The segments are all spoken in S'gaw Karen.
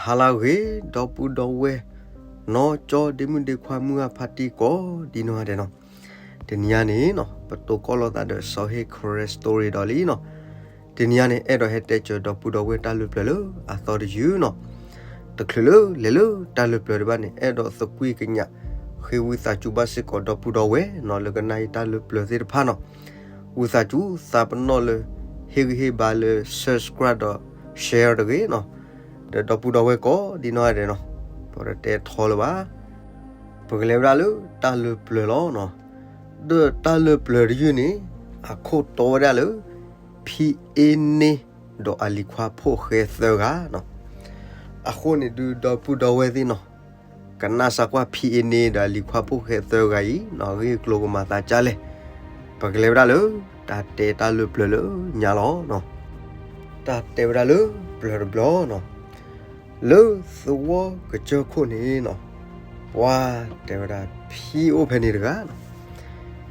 ဟါလၢအဂ့ၤ ဒီပုၢ်ဒီဝဲၢ် နီၢ်ကၠီဒ့မုၣ်ဒ့ခွါမုၢ်ဂၢ်ဖါတံၢ်ကိးဒ်နီၢ်ဂၤဒဲးနီၤ, တနံၤအံၤန့ၣ်နီၤ ပတိၤကီၢ်လိာ်သးဒီးစီၤဟ့ၣ် Karen Story ဒီးလံနီၤ, တနံၤအံၤန့ၣ် အဲၣ်ဒိးဟဲတဲစၢၤဒီပုၢ်ဒီဝဲၢ်တၢ်လၢပျၢၤလၢအသီတယုၢ်နီၤ, တချုးလၢလဲၤလၢတၢ်လၢပျၢၤတဘၣ်န့ၣ် အဲၣ်ဒိးသကွံာ်ကညး ဃ့ဝံသးစူၤဘၣ်စ့ၢ်ကီးဒီပုၢ်ဒီဝဲၢ်နီၤ လၢကနၣ်အံၤတၢ်လၢပျၢၤသ့ၣ်တဖၣ်နီၤ, ဝံသးစူၤသးပနီၣ်လၢ ဟ့ၣ်ဂံၢ်ဟ့ၣ်ဘါလၢ subscribe ဒီး share တဂ့ၤနီၤ, ဒီးဒီပုၢ်ဒီဝဲၢ်ကိးဒ်နီၢ်ဂၤဒဲးနီၤ, ပတဲထီလၢၤဘၣ်, ပကလဲၤဝဲဒၣ်လၢတၢ်လၢပျၢၤလီၤနီၤ, ဒီးတၢ်လၢပျၢၤတယုၢ်န့ၣ် အခိၣ်တီဝဲဒၣ်လၢ ဖံအ့န့ၢ် ဒီးအလံၤခွါဖိၣ်ဃဲသၢဂၤနီၤ, အဃိန့ၣ်ဒုးဒီပုၢ်ဒီဝဲၢ်သ့ၣ်နီၤ, ကနၣ်စၢ်ကွၢ်ဖံအ့န့ၢ် ဒီးအလံၤခွါဖိၣ်ဃဲသၢဂၤအံၤနီၤ အဂ့ၢ်အကျိၤကမၤသးဒ်လဲၣ်, ပကလဲၤဝဲဒၣ်လၢ တၢ်တဲတၢ်လၢပျၢၤလၢညါလီၤနီၤ, တၢ်တဲဝဲဒၣ်လၢပျၢၤတဘျီနီၤ, လၢသဝီကစၢၢ်ခိၣ်န့ၣ်နီၤ, ပှၤတဲဝဲဒၣ်ဖံအိၣ်ဖဲန့ၣ်တဂၤနီၤ,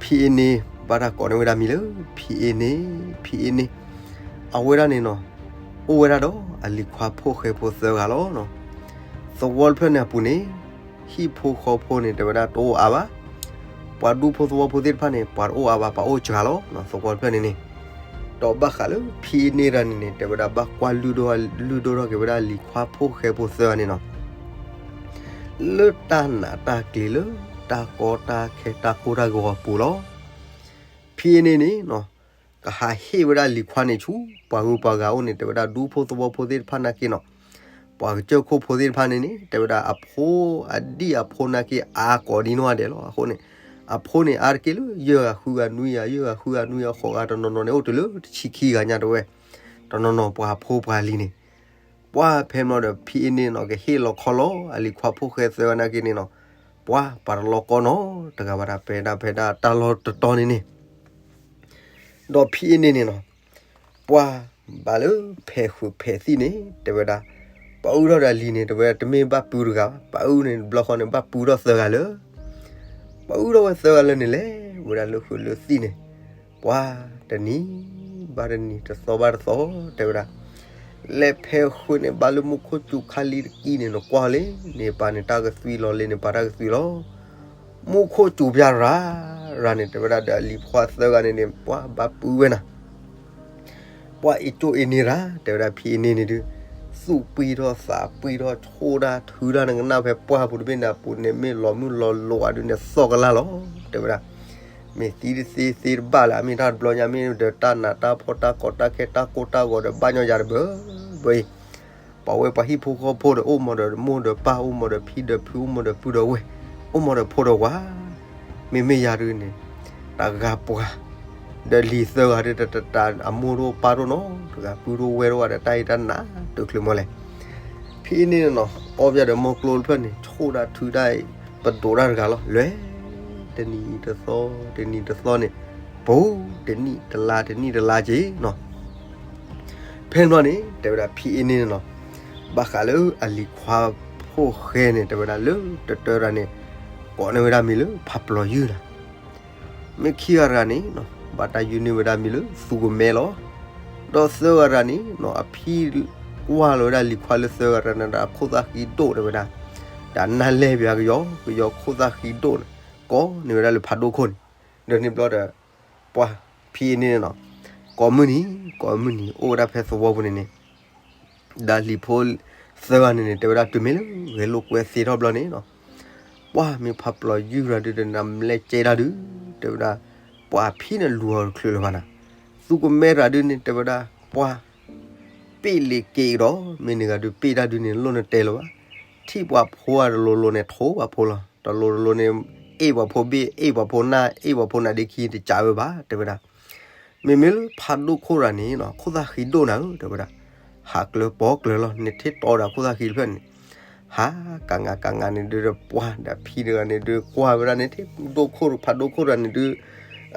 ဖံအ့န့ၢ် ဘၣ်တၢ်ကိးန့ၢ်ဝဲဒၣ်မံၤလၢ ဖံအ့န့ၢ်, ဖံအ့န့ၢ်, အဝဲဒၣ်န့ၣ်နီၤ, အိၣ်ဝဲဒၣ်ဒီးအလံၤခွါဖိၣ်ဃဲဖိသၢဂၤလီၤနီၤ, သဝီတဖျၢၣ်န့ၣ်အပူၤန့ၣ် ဟံၣ်ဖိဃီဖိန့ၣ်တဲဝဲဒၣ်တအိၣ်အါဘၣ်, ပှၤဒူဖိသဝီဖိသ့ၣ်တဖၣ်န့ၣ် ပှၤတအိၣ်အါဘၣ် ပှၤအိၣ်စှၤလီၤနီၤ သဝီတဖျၢၣ်န့ၣ်န့ၣ်, ဒီးဘၣ်ဃးလၢဖံအ့န့ၢ်တဂၤန့ၣ်န့ၣ် တဲဝဲဒၣ်ဘၣ်ကွၢ်လုၢ်ဒိၣ်ထီၣ်က့ၤဝဲဒၣ်လံၤခွါဖိၣ်ဃဲဖိသၢဂၤန့ၣ်နီၤ, လၢတၢ်နးတၢ်ကျံၤလၢတၢ်ကီတၢ်ခဲတၢ်ကိၢ်တၢ်ဂီၤအပူၤလီၤ, ဖံအ့န့ၢ်န့ၣ်နီၤ, ကဟးဟ့ၣ်ဝဲဒၣ်လံၤခွါန့ၣ်ဆူ ပှၤဂုၤပှၤဂၤအအိၣ်န့ၣ် တဲဝဲဒၣ်ဒူဖိသဝီဖိသ့ၣ်တဖၣ်နာ်က့နီၤ, ပှၤကစၢၢ်ခိၣ်ဖိသ့ၣ်တဖၣ်န့ၣ်န့ၣ် တဲဝဲဒၣ်အဖိအဒံၣ်အဖိနာ်က့အါကိးဒ်နီၢ်ဂၤဒဲးလီၤ. အဃိန့ၣ် အဖိန့ၣ် အါတက့ၢ်လၢယဲၢ်ဂၤဃုဂၤနွံဂၤ ယဲၢ်ဂၤဃုဂၤနွံဂၤဃိးဂၤ တနီၤနီၤန့ၣ် အိၣ်တုၤလၢတဆံခံဂၤညါတဝဲ, တနီၤနီၤပှၤဖိပှၤလံၤန့ၣ်, ပှၤဖဲမ့ၢ်ဒီးဖံအ့န့ၢ်နီၤ ကဟ့ၣ်လီၤခီလီၤ အလံၤခွါဖိၣ်ဃဲသၢဂၤနာ်က့န့ၣ်နီၤ, ပှၤပှၤတလီၤကီနီတဂၤဘၣ် တၢ်ပဲာ်တၢ်ဖဲဒၣ်တၢ်လီၢ်တတီၤန့ၣ်န့ၣ် ဒီးဖံအ့န့ၢ်န့ၣ်နီၤ, ပှၤဘၣ်လၢဖဲးဃုာ်ဖဲးသံၣ်န့ၣ် တဲဝဲဒၣ်, ပှၤအုၣ်ထီၣ်ဒီးအလံၤန့ၣ် တဲဝဲဒၣ်တမ့ၢ်ဘၣ်ပုတဂၤဘၣ်, ပှၤအုၣ်န့ၣ်တဘျီဃီန့ၣ် ဘၣ်ပုထီၣ်သၢဂၤလၢ, ပှၤအုၣ်ထီၣ်ဝဲသၢဂၤလၢန့ၣ်လဲၤဝဲဒၣ်လၢဃုာ်လၢသံၣ်န့ၣ်, ပှၤတနံၤဘၣ်တနံၤ တသီဘၣ်တသီ တဲဝဲဒၣ် လဲၤဖဲးဃုာ်န့ၣ် ဘၣ်လၢမူခိၣ်စူၤခါလံတကံၢ်န့ၣ် နကွၢ်လံန့ၣ် ပာ်န့ၣ်တၢ်ကသွံလီၤ လံန့ၣ် ပာ်တၢ်ကသွံလီၤ. မူခိၣ်စူၤပၠးရၤရၤန့ၣ် တဲဝဲဒၣ်ဒီးအလံၤခွါသၢဂၤန့ၣ်န့ၣ် ပှၤဘၣ်ပုဝဲနၤ, ပှၤအ့ၣ်ကၠိအ့ၣ်န့ၢ်ရၤ တဲဝဲဒၣ်ဖံအ့ၣ်န့ၢ်န့ၣ်ဒုး, သူၣ်ပှံၢ်ထီၣ်သးပှံၢ်ထီၣ် ဆိၣ်တၢ်ထုတၢ် နကနၣ်ဖဲပှၢ်ပူၤတဘ့ၣ်န့ၣ် အပူၤန့ၣ် မ့ၢ်လီၤမုၢ်လီၤလိၤအဒုးန့ၣ် သီၣ်ကလၢ်လီၤ တဲဝဲဒၣ် မ့ၢ်သံတသ့သ့တဘၣ်လၢ အမ့ၢ်တၢ်တဘျီညါ မ့ၢ်ဒီးတၢ်နးတၢ်ဖှီၣ်တၢ်ကီတၢ်ခဲတၢ်ကိၢ်တၢ်ဂီၤဒီးဘၣ်ညီယၤတဘၢဘၢအံၤ, ပှၤဝဲပှၤဟံၣ်ဖိဃီဖိဒီး အိၣ်မးဒီးမိၢ်ဒီးပၢ် အိၣ်မးဒီးဖံဒီးဖု အိၣ်မးဒီးပုၢ်ဒီးဝဲၢ် အိၣ်မးဒီးဖိဒီးဝၤ, မ့မ့ၢ်ယၤဒုးန့ၣ် တဂၤပှၤ ဒီးလံၤသၢဂၤဒုးတတၢ်အမိၢ်တအိၣ်ပၢ်တအိၣ်နီတဂၤ ပုၢ်တအိၣ်ဝဲၢ်တအိၣ်ဒီး တၢ်အံၤတၢ်နးတချုးမီၤလဲၣ်. ဖံအ့ၣ်န့ၢ်န့ၣ်နီၤ အီပၠးဒီးမီကျိတဖျၢၣ်န့ၣ် ဆိၣ်တၢ်ထုတၢ်အံၤ ပဒိးတၢ်တဂၤလီၤ လဲၤ တနံၤတသီ တနံၤတသီန့ၣ် ပူၤ တနံၣ်တလါ တနံၣ်တလါက့ၤနီၤ. ဖဲန့ၣ်ဘျီန့ၣ် တဲဝဲဒၣ်ဖံအ့ၣ်န့ၢ်န့ၣ်နီၤ ဘၣ်ဃးလၢအလံၤခွါဖိၣ်ဃဲန့ၣ် တဲဝဲဒၣ်လၢတတၢတဂၤန့ၣ် ကိးန့ၢ်ဝဲဒၣ်မံၤလၢဖးပျီၤယုၢ်နီၤ. မ့ၢ်ခံဂၤတဂၤန့ၣ်နီၤ ဘၣ်တၢ်ယုၢ်န့ၢ်ဝဲဒၣ်မံၤလၢ သူကမဲလီၤ. ဒီးသၢဂၤတဂၤန့ၣ်နီၤ အဖံကွၢ်လီၤဝဲဒၣ်လံၤခွါလၢသၢဂၤတဂၤန့ၣ်ဒီး အခိၣ်သၣ်ဃံဒိၣ်တဲဝဲဒၣ်, ဒီးနၢ်လဲၢ်ပၠးကယီ ကယီခိၣ်သၣ်ဃံဒိၣ်န့ၣ် ကိးန့ၢ်ဝဲဒၣ်လၢဖးဒိၣ်ခိၣ်န့ၣ်, ဒီးန့ၣ်ဘျီဒီး ပှၤဖံအ့ၣ်န့ၢ်န့ၣ်နီၤ ကိးမုၢ်နံၤ ကိးမုၢ်နံၤ အိၣ်ဝဲဒၣ်ဖဲသဝီပူၤန့ၣ်န့ၣ် ဒီးလံၤဖိသၢဂၤန့ၣ်န့ၣ် တဲဝဲဒၣ်တုၤမ့ၢ်လၢဂဲၤလိာ်ကွဲသ့ထီၣ်ဘျီန့ၣ်နီၤ ပှၤမ့ၢ်ဖးပျီၤယုၢ်တဂၤဒုးဒီး နမလဲကဲတၢ်ဒုး တဲဝဲဒၣ် ပှၤဖံန့ၣ်လူၤအီၤတချုးလၢၤဘၣ်နၤ, သူကမဲတဂၤဒုးန့ၣ် တဲဝဲဒၣ် ပှၤ ပ့ၣ်လ့ၤက့ၤဒီး မ့ၢ်န့ၢ်ဂၤဒုးပ့ၣ်တၢ်ဒုးန့ၣ် လိၣ်နတဲလၢၤဘၣ်, ထံၣ်ပှၤဖိအတလိၤလိၤန့ၣ် ထိပှၤဖိလီၤ, တလိၤတလိၤန့ၣ် အ့ၣ်ပှၤဖိဘ့ၣ် အ့ၣ်ပှၤဖိနၢ် အ့ၣ်ပှၤဖိနးဒ့ခံ တကးဝဲဘၣ် တဲဝဲဒၣ် မ့မ့ၢ်လၢဖးဒိၣ်ခိၣ်တဂၤန့ၣ်နီၤ ခိၣ်သၣ်ဃံဒိၣ်နၤဧၢ တဲဝဲဒၣ်, ဟးကျၢၤပီၤကျၢၤလီၤ နထံၣ်တီဒီးခိၣ်သၣ်ဃံတဖျၢၣ်န့ၣ်, ဟးကၤငးကၤငးန့ၣ်ဒုးဒီး ပှၤဒီးအဖံတဂၤန့ၣ်ဒုး ကွၢ်ဝဲဒၣ်န့ၣ်ထံၣ်ဒိၣ်ခိၣ်ဖးဒိၣ်ခိၣ်တဂၤန့ၣ်ဒုး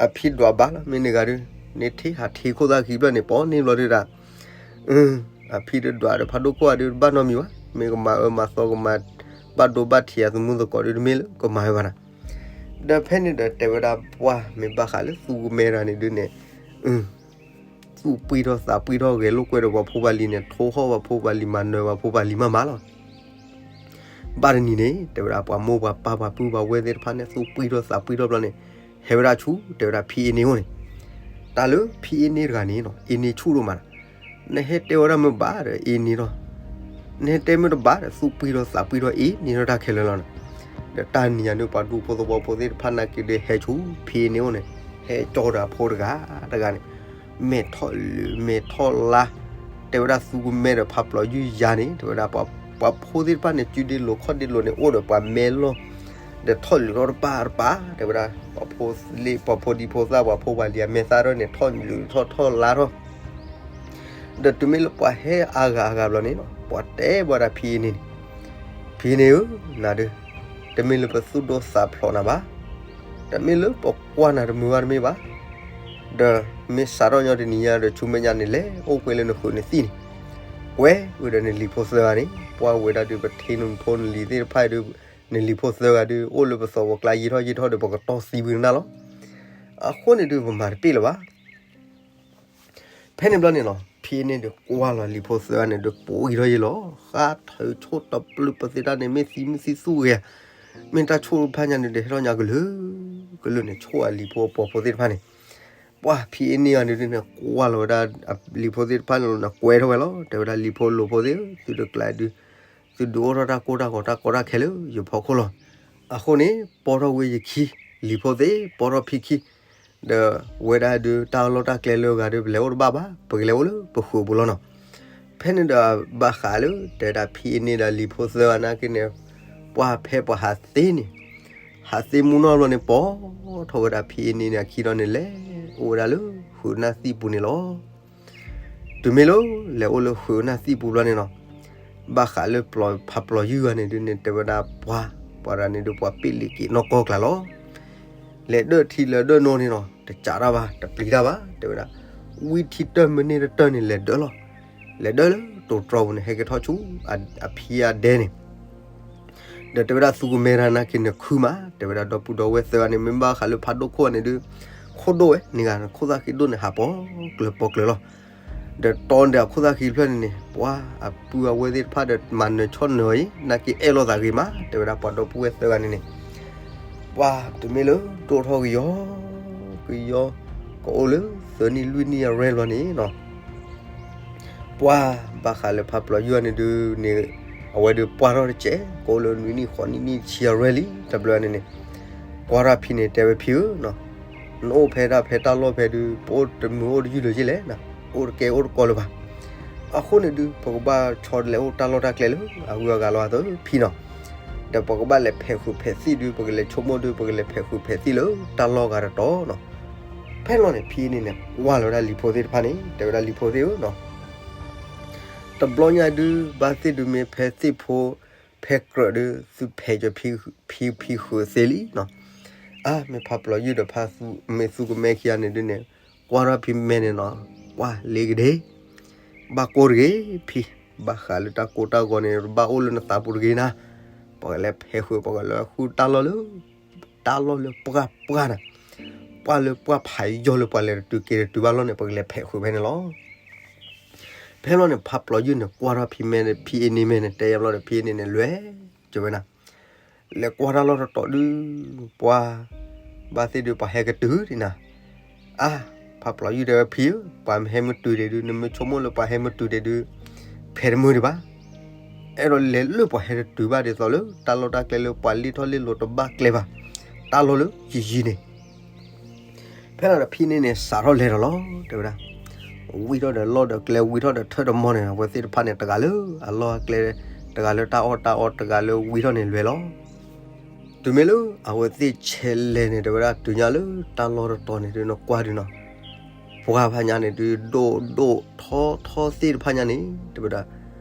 အဖံဒွးဘၣ်လီၤ မ့ၢ်န့ၢ်ဂၤဒုး နထံၣ်ဟးထံခိၣ်သၣ်ဃံတဖျၢၣ်န့ၣ် ပိာ်န့ၢ်ဘျီဒုးဒၣ် အဖံဒုးဒွးဒီးဖးဒိၣ်ခိၣ်တဂၤဒုးတဘၣ်နီတမံၤဘၣ်, မ့ၢ်ကမၤအၢမၤသီကမၤ ဘၣ်ဒိဘၣ်ထံးအသမူသကိးဒုးတမ့ၢ်လၢကမၤဝဲဘၣ်နၤ, ဒီးဖဲန့ၣ်ဒီးတဲဝဲဒၣ်ပှၤမ့ၢ်ဘၣ်ဃးလၢသူကမဲတဂၤန့ၣ်ဒုးန့ၣ် သူၣ်ပှံၢ်ထီၣ်သးပှံၢ်ထီၣ်ဂဲၤလိာ်ကွဲဒီးပှၤဖိပှၤလံၤန့ၣ် ထိဟီၣ်ပှၤဖိပှၤလံၤမၤနၢၤပှၤဖိပှၤလံၤမးမးလီၤ ဘၣ်တနံၤန့ၣ် တဲဝဲဒၣ်ပှၤမိၢ်ပှၤပၢ်ပှၤပုၢ်ပှၤဝဲၢ်သ့ၣ်တဖၣ်န့ၣ် သူၣ်ပှံၢ်ထီၣ်သးပှံၢ်ထီၣ်ဘျီန့ၣ် ဟဲဝဲဒၣ်ဆူ တဲဝဲဒၣ်ဖံအ့န့ၢ်အိၣ်န့ၣ်, တၢ်လၢဖံအ့န့ၢ်တဂၤန့ၣ်နီၤ အ့န့ၢ်ဆူၣ်ဒိၣ်မးနီၤ, နဟဲတဲဝဲဒၣ်မ့ၢ်ဘၣ်ဒီးအ့န့ၢ်ထီၣ်, နဟဲတဲမ့ၢ်တဘၣ်ဒီး သူၣ်ပှံၢ်ထီၣ်သးပှံၢ်ထီၣ်အ့န့ၢ်ထီၣ်တၢ်ခဲလၢာ်လီၤနီၤ. ဒီးတၢ်နံၤညါဒုး ပှၤဒူဖိသဝီဖိသ့ၣ်တဖၣ်နာ်က့ဒီး ဟဲဆူဖံအ့န့ၢ်အိၣ်န့ၣ်, ဟဲကၠီဒီးအဖိတဂၤတဂၤန့ၣ် မဲာ်ထီၣ်လုးမဲာ်ထီၣ်လါ, တဲဝဲဒၣ်သူကမဲဒီးဖးပျီၤယုၢ်ယၤန့ၣ် တဲဝဲဒၣ်ပှၤဖိသ့ၣ်တဖၣ်န့ၣ် စုဒ့လိာ်ခီၣ်ဒ့လိာ်န့ၣ် အိၣ်ဒီးပှၤမဲလီၢ်, ဒီးထီၣ်လုးထီၣ်တပၢ်တပၢ် တဲဝဲဒၣ် ပှၤဖိလ့ၣ်ပှၤဖိဒံဖိသၣ် ပှၤဖိပှၤလံၤအမဲာ်သၣ်ထီၣ်န့ၣ် ထီၣ်လုးထီၣ်ထီၣ်လါထီၣ် ဒီးတုၤမ့ၢ်လၢပှၤဟဲအါဂၤအါဂၤဘျီန့ၣ် ပှၤတဲဘၣ်ဒၣ်ဖံအ့န့ၢ်န့ၣ်, ဖံအ့န့ၢ်ဧၢ, နၤဒုး တမ့ၢ်လၢပသူၣ်ဒိၣ်သးဖျိးနၤဘၣ်, တမ့ၢ်လၢပကွၢ်နၤတမုာ်ဘၣ်တမ့ၢ်ဘၣ်, ဒီးမ့ၢ်စးထီၣ်ညီတနံၤညါဒီး ဆူမဲာ်ညါန့ၣ် လဲၤအိၣ်ကွဲလၢနဃုာ်နသံၣ်န့ၣ်, ကွဲဝဲဒီးနလံၤဖိသၢဂၤန့ၣ် ပှၤဝဲဒၣ်ဒုး ပထံနဖိနလံၤသ့ၣ်တဖၣ်အံၤဒုး, နလံၤဖိသၢဂၤဒုး အိၣ်လၢပသဝီကျါယံာ်ထီၣ်ယံာ်ထီၣ်ဒီး ပကတီၢ်သံဝံၤနၤလီၤ. အဃိန့ၣ်ဒုး ပမၤတပ့ၢ်လၢၤဘၣ် ဖဲန့ၣ်ဘျီန့ၣ်လီၤ ဖံအ့န့ၢ်ဒုးကွၢ်လီၤလံၤဖိသၢဂၤန့ၣ်ဒုး ပှံၢ်ထီၣ်ယံာ်လီၤ, ဃါထၢဆိၣ်တပျုာ်ပသ့ၣ်တၢ်န့ၣ် မ့ၢ်သံမုၢ်သံသူၣ်ဂ့ၤဧါ, မ့ၢ်တၢ်ဆိၣ်တဖၣ်ညါန့ၣ်ဒီး ဟဲထီၣ်ညါကလုာ်ကလုာ်န့ၣ် ဆိၣ်အလံၤဖိအပိာ်ဖိသ့ၣ်တဖၣ်န့ၣ်, ပှၤဖံအ့န့ၢ်အီၤန့ၣ်ဒုးန့ၣ် ကွၢ်လီၤဝဲဒၣ်လံၤဖိသ့ၣ်တဖၣ်န့ၣ်လီၤန့ၣ် ကွဲထီၣ်ဝဲလီၤ, တဲဝဲဒၣ်လံၤဖိလိၤဖိသ့ၣ်ဧၢ, သုတကျါဒုး သုဒုးအိၣ်ထီၣ်တၢ်ကိၢ်တၢ်ဂီၤတၢ်ကီတၢ်ခဲလၢယဖီခိၣ်လီၤ. အဃိန့ၣ် ပိာ်ထီၣ်ဝဲယခံ, လံၤဖိသ့ၣ် ပိာ်ထီၣ်ဖံခံ, ဒီးဝဲဒၣ်ဒုး တၢ်လီၢ်တၢ်ကျဲလၢအဂၤဒုး ပလဲၤအိၣ်တဘၣ်ဘၣ်, ပကလဲၤအိၣ်လၢပဃုာ်ပူၤလီၤနီၤ. ဖဲန့ၣ်ဒီးဘၣ်ဃးလၢ တဲဝဲဒၣ်ဖံအ့န့ၢ်ဒီးလံၤဖိသၢဂၤနာ်က့န့ၣ်, ပှၤဖဲပှၤဟးသ့န့ၣ်, ဟးသ့မူနီၢ်ဘျီန့ၣ် ပိာ်ထီၣ်ဝဲဒၣ်ဖံအ့န့ၢ်န့ၣ်အခံဒီးန့ၣ် လဲၤအိၣ်ဝဲဒၣ်လၢဃုာ်နၢ်သံၣ်ပူၤန့ၣ်လီၤ. တုၤမ့ၢ်လၢ လဲၤအိၣ်လၢဃုာ်နၢ်သံၣ်ပူၤဘျီန့ၣ်နီၤ, ဘၣ်ဃးလၢဖးပျီၤယုၢ်ဂၤန့ၣ်ဒုးန့ၣ် တဲဝဲဒၣ်ပှၤ, ပှၤတဂၤန့ၣ်ဒုး ပှၤပ့ၣ်လံၤက့ၤနီၢ်ကီၢ်ကျါလီၤ. လဲၤဒၢၣ်ထံလၢဒၢၣ်နိန့ၣ်နီၤ တကးတၢ်ဘၣ် တပျံၤတၢ်ဘၣ် တဲဝဲဒၣ်, ဝံထံတၢၢ်မ့ၢ်န့ၢ်တတၢၢ်န့ၣ် လဲၤဒၢၣ်လီၤ. လဲၤဒၢၣ်လၢတိၤတြီပူၤန့ၣ် ဟဲက့ၤထီၣ်ဆူ အဖံအဒဲန့ၣ် ဒီးတဲဝဲဒၣ်သူကမဲတၢ်နာ်က့န့ၣ်ခုမး တဲဝဲဒၣ်ဒီပုၢ်ဒီဝဲၢ်သၢဂၤန့ၣ် မ့ၢ်ဘၣ်ဃးလၢဖးဒိၣ်ခိၣ်န့ၣ်ဒုး ခိၣ်ဒိၣ်ဝဲန့ၣ်ဂၤ ခိၣ်သၣ်ဃံဒိၣ်န့ၣ် ဟးပိာ်ကျၢၤပိာ်ကျၢၤလီၤ. ဒီးတီဒီးအခိၣ်သၣ်ဃံဖျၢၣ်န့ၣ်န့ၣ် ပှၤအပုၢ်အဝဲၢ်သ့ၣ်တဖၣ်ဒီးမၤနၢၤဆီၣ်နၢၤအီၤအံၤ နာ်က့အဲၣ်လိာ်သးဂ့ၤမး တဲဝဲဒၣ်ပှၤဒီပုၢ်ဝဲၢ်သၢဂၤန့ၣ်န့ၣ် ပှၤတမ့ၢ်လၢဒိၣ်ထီၣ်ကယီကယီ ကအိၣ်လၢသၢနံၣ်လွံၢ်နံၣ်အရဲၣ်လီၤန့ၣ်နီၤ ပှၤဘၣ်ဃးလၢဖးပျီၤယုၢ်န့ၣ်ဒုးန့ၣ် အဝဲဒုးပှၢ်ထီၣ်တစဲး ကအိၣ်လၢနွံနံၣ်ဃိးနံၣ်နံၣ်ဆံအရဲၣ်လံ တဘျီန့ၣ်န့ၣ် ကွၢ်ထီၣ်ဖံန့ၣ်တဲဝဲဖံဧၢ, နအိၣ်ဖဲဒၣ်ဖဲတၢ်လီၢ်ဖဲဒုး ပအိၣ်တမုာ်အိၣ်တယုၢ်လၢၤယ့လဲၣ်, အိၣ်တကဲအိၣ်တကီလၢၤဘၣ်. အဃိန့ၣ်ဒုး ပကဘၣ်ဆီတလဲအိၣ်တၢ်လီၢ်တၢ်ကျဲလၢအဂုၤအဂၤလီၤအသိးဖံနီၤ ဒီးပကဘၣ်လဲၤဖဲးဃုာ်ဖဲးသံၣ်ဒုး ပကလဲၤဆိကမိၣ်ဒုး ပကလဲၤဖဲးဃုာ်ဖဲးသံၣ်လၢတၢ်လီၢ်ဂၤတတီၤနီၤ. ဖဲလီၤန့ၣ် ဖံန့ၣ်န့ၣ် ကွၢ်လီၤဝဲဒၣ်လံၤဖိသ့ၣ်တဖၣ်န့ၣ် တဲဝဲဒၣ်လံၤဖိသ့ၣ်ဧၢနီၤ တဘျီညါဒုး ဘၣ်သ့ၣ်ဒုးမ့ၢ်ဖဲသ့ၣ်ဖိ ဖဲကြၢးဒုး သုဖဲးကဖံ ဖံဃုာ်သ့လံနီၤ. အါ မ့ၢ်ဖးပျီၤယုၢ်ဒီးဖးမ့ၢ်သူကမဲခံဂၤန့ၣ်ဒုးန့ၣ် ကွၢ်ထီၣ်ဖံမဲန့ၣ်နီၤ ကွၢ်လ့ကဒ့ ဘၣ်ကိၢ်တဂ့ၤဖံ, ဘၣ်ဃးလၢတၢ်ကိၢ်တၢ်ဂီၤန့ၣ် ဘၣ်အိၣ်လၢနသးပူၤတဂ့ၤနၤ, ပကလဲၤဖဲးဃုာ် ပကလဲၤဃုတၢ်လီၢ်လၢ တၢ်လီၢ်လၢပှၢ်ပှၢ်နၤ, ပှၢ်လၢပှၢ်ဖးယီၤလၢပှၤလဲၤတတုၤက့ၤတတုၤဘၣ်လီၤန့ၣ် ပကလဲၤဖဲးဃုာ်ဖဲန့ၣ်လီၤ. ဖဲလီၤန့ၣ် ဖးပျီၤယုၢ်န့ၣ် ကွၢ်ထီၣ်ဖံမဲ ဖံအ့န့ၢ်မဲန့ၣ် တဲယါဘျီဒီး ဖံအ့န့ၢ်န့ၣ် လဲၤကဝဲနၤ လဲၤကွၢ်တၢ်လီၢ်တတီၤဒုး ပှၤ ဘၣ်သ့ၣ်ဒုးပှၤဟဲကတုၤဒံးနၤ, အါ ဖးပျီၤယုၢ်တဲဝဲဖံဧၢ, ပှၤဟဲမ့ၢ်တုၤဒံးဒုး နမ့ၢ်ဆိကမိၣ်လၢပှၤဟဲမ့ၢ်တုၤဒံးဒုး ဖဲးတမုာ်ဒံးဘၣ်. အဲၣ်ဒိးလဲၤလၢပှၤဟဲတတုၤဘၣ်ဒ်သိးလၢ တၢ်လီၢ်တၢ်ကျဲလၢပှၤလ့ၢ်ထီၣ်လ့ၢ်လီၤတဘၣ်ကျဲဘၣ်, တၢ်လီၢ်လၢယံၤယံၤန့ၣ် ဖဲလီၤဒီးဖံန့ၣ်န့ၣ် စးထီၣ်လဲၤဒီးလီၤ တဲဝဲဒၣ်, ဝံထီၣ်ဒီးလီၢ်ဒီးကျဲ ဝံထီၣ်ဒီးထၢၣ်ဒီးမီန့ၣ် အဝဲသ့ၣ်တဖၣ်န့ၣ် တဂၤလၢအလီၢ်အကျဲ တဂၤလၢတၢ်အီၣ်တၢ်အီ တဂၤလၢဝံထီၣ်န့ၣ်လွဲၤလီၤ. တုၤမ့ၢ်လၢအဝဲသ့ၣ်ဆဲးလဲၤန့ၣ် တဲဝဲဒၣ် တုၤညါလၢတၢ်လီၢ်တတီၤန့ၣ်ဒုး နကွၢ်ဒုးနီၤ, ပှၢ်ဖးညါန့ၣ်ဒုး ဒိၣ်ဒိၣ်ထီထီသ့ၣ်တဖၣ်ညါန့ၣ် တဲဝဲဒၣ်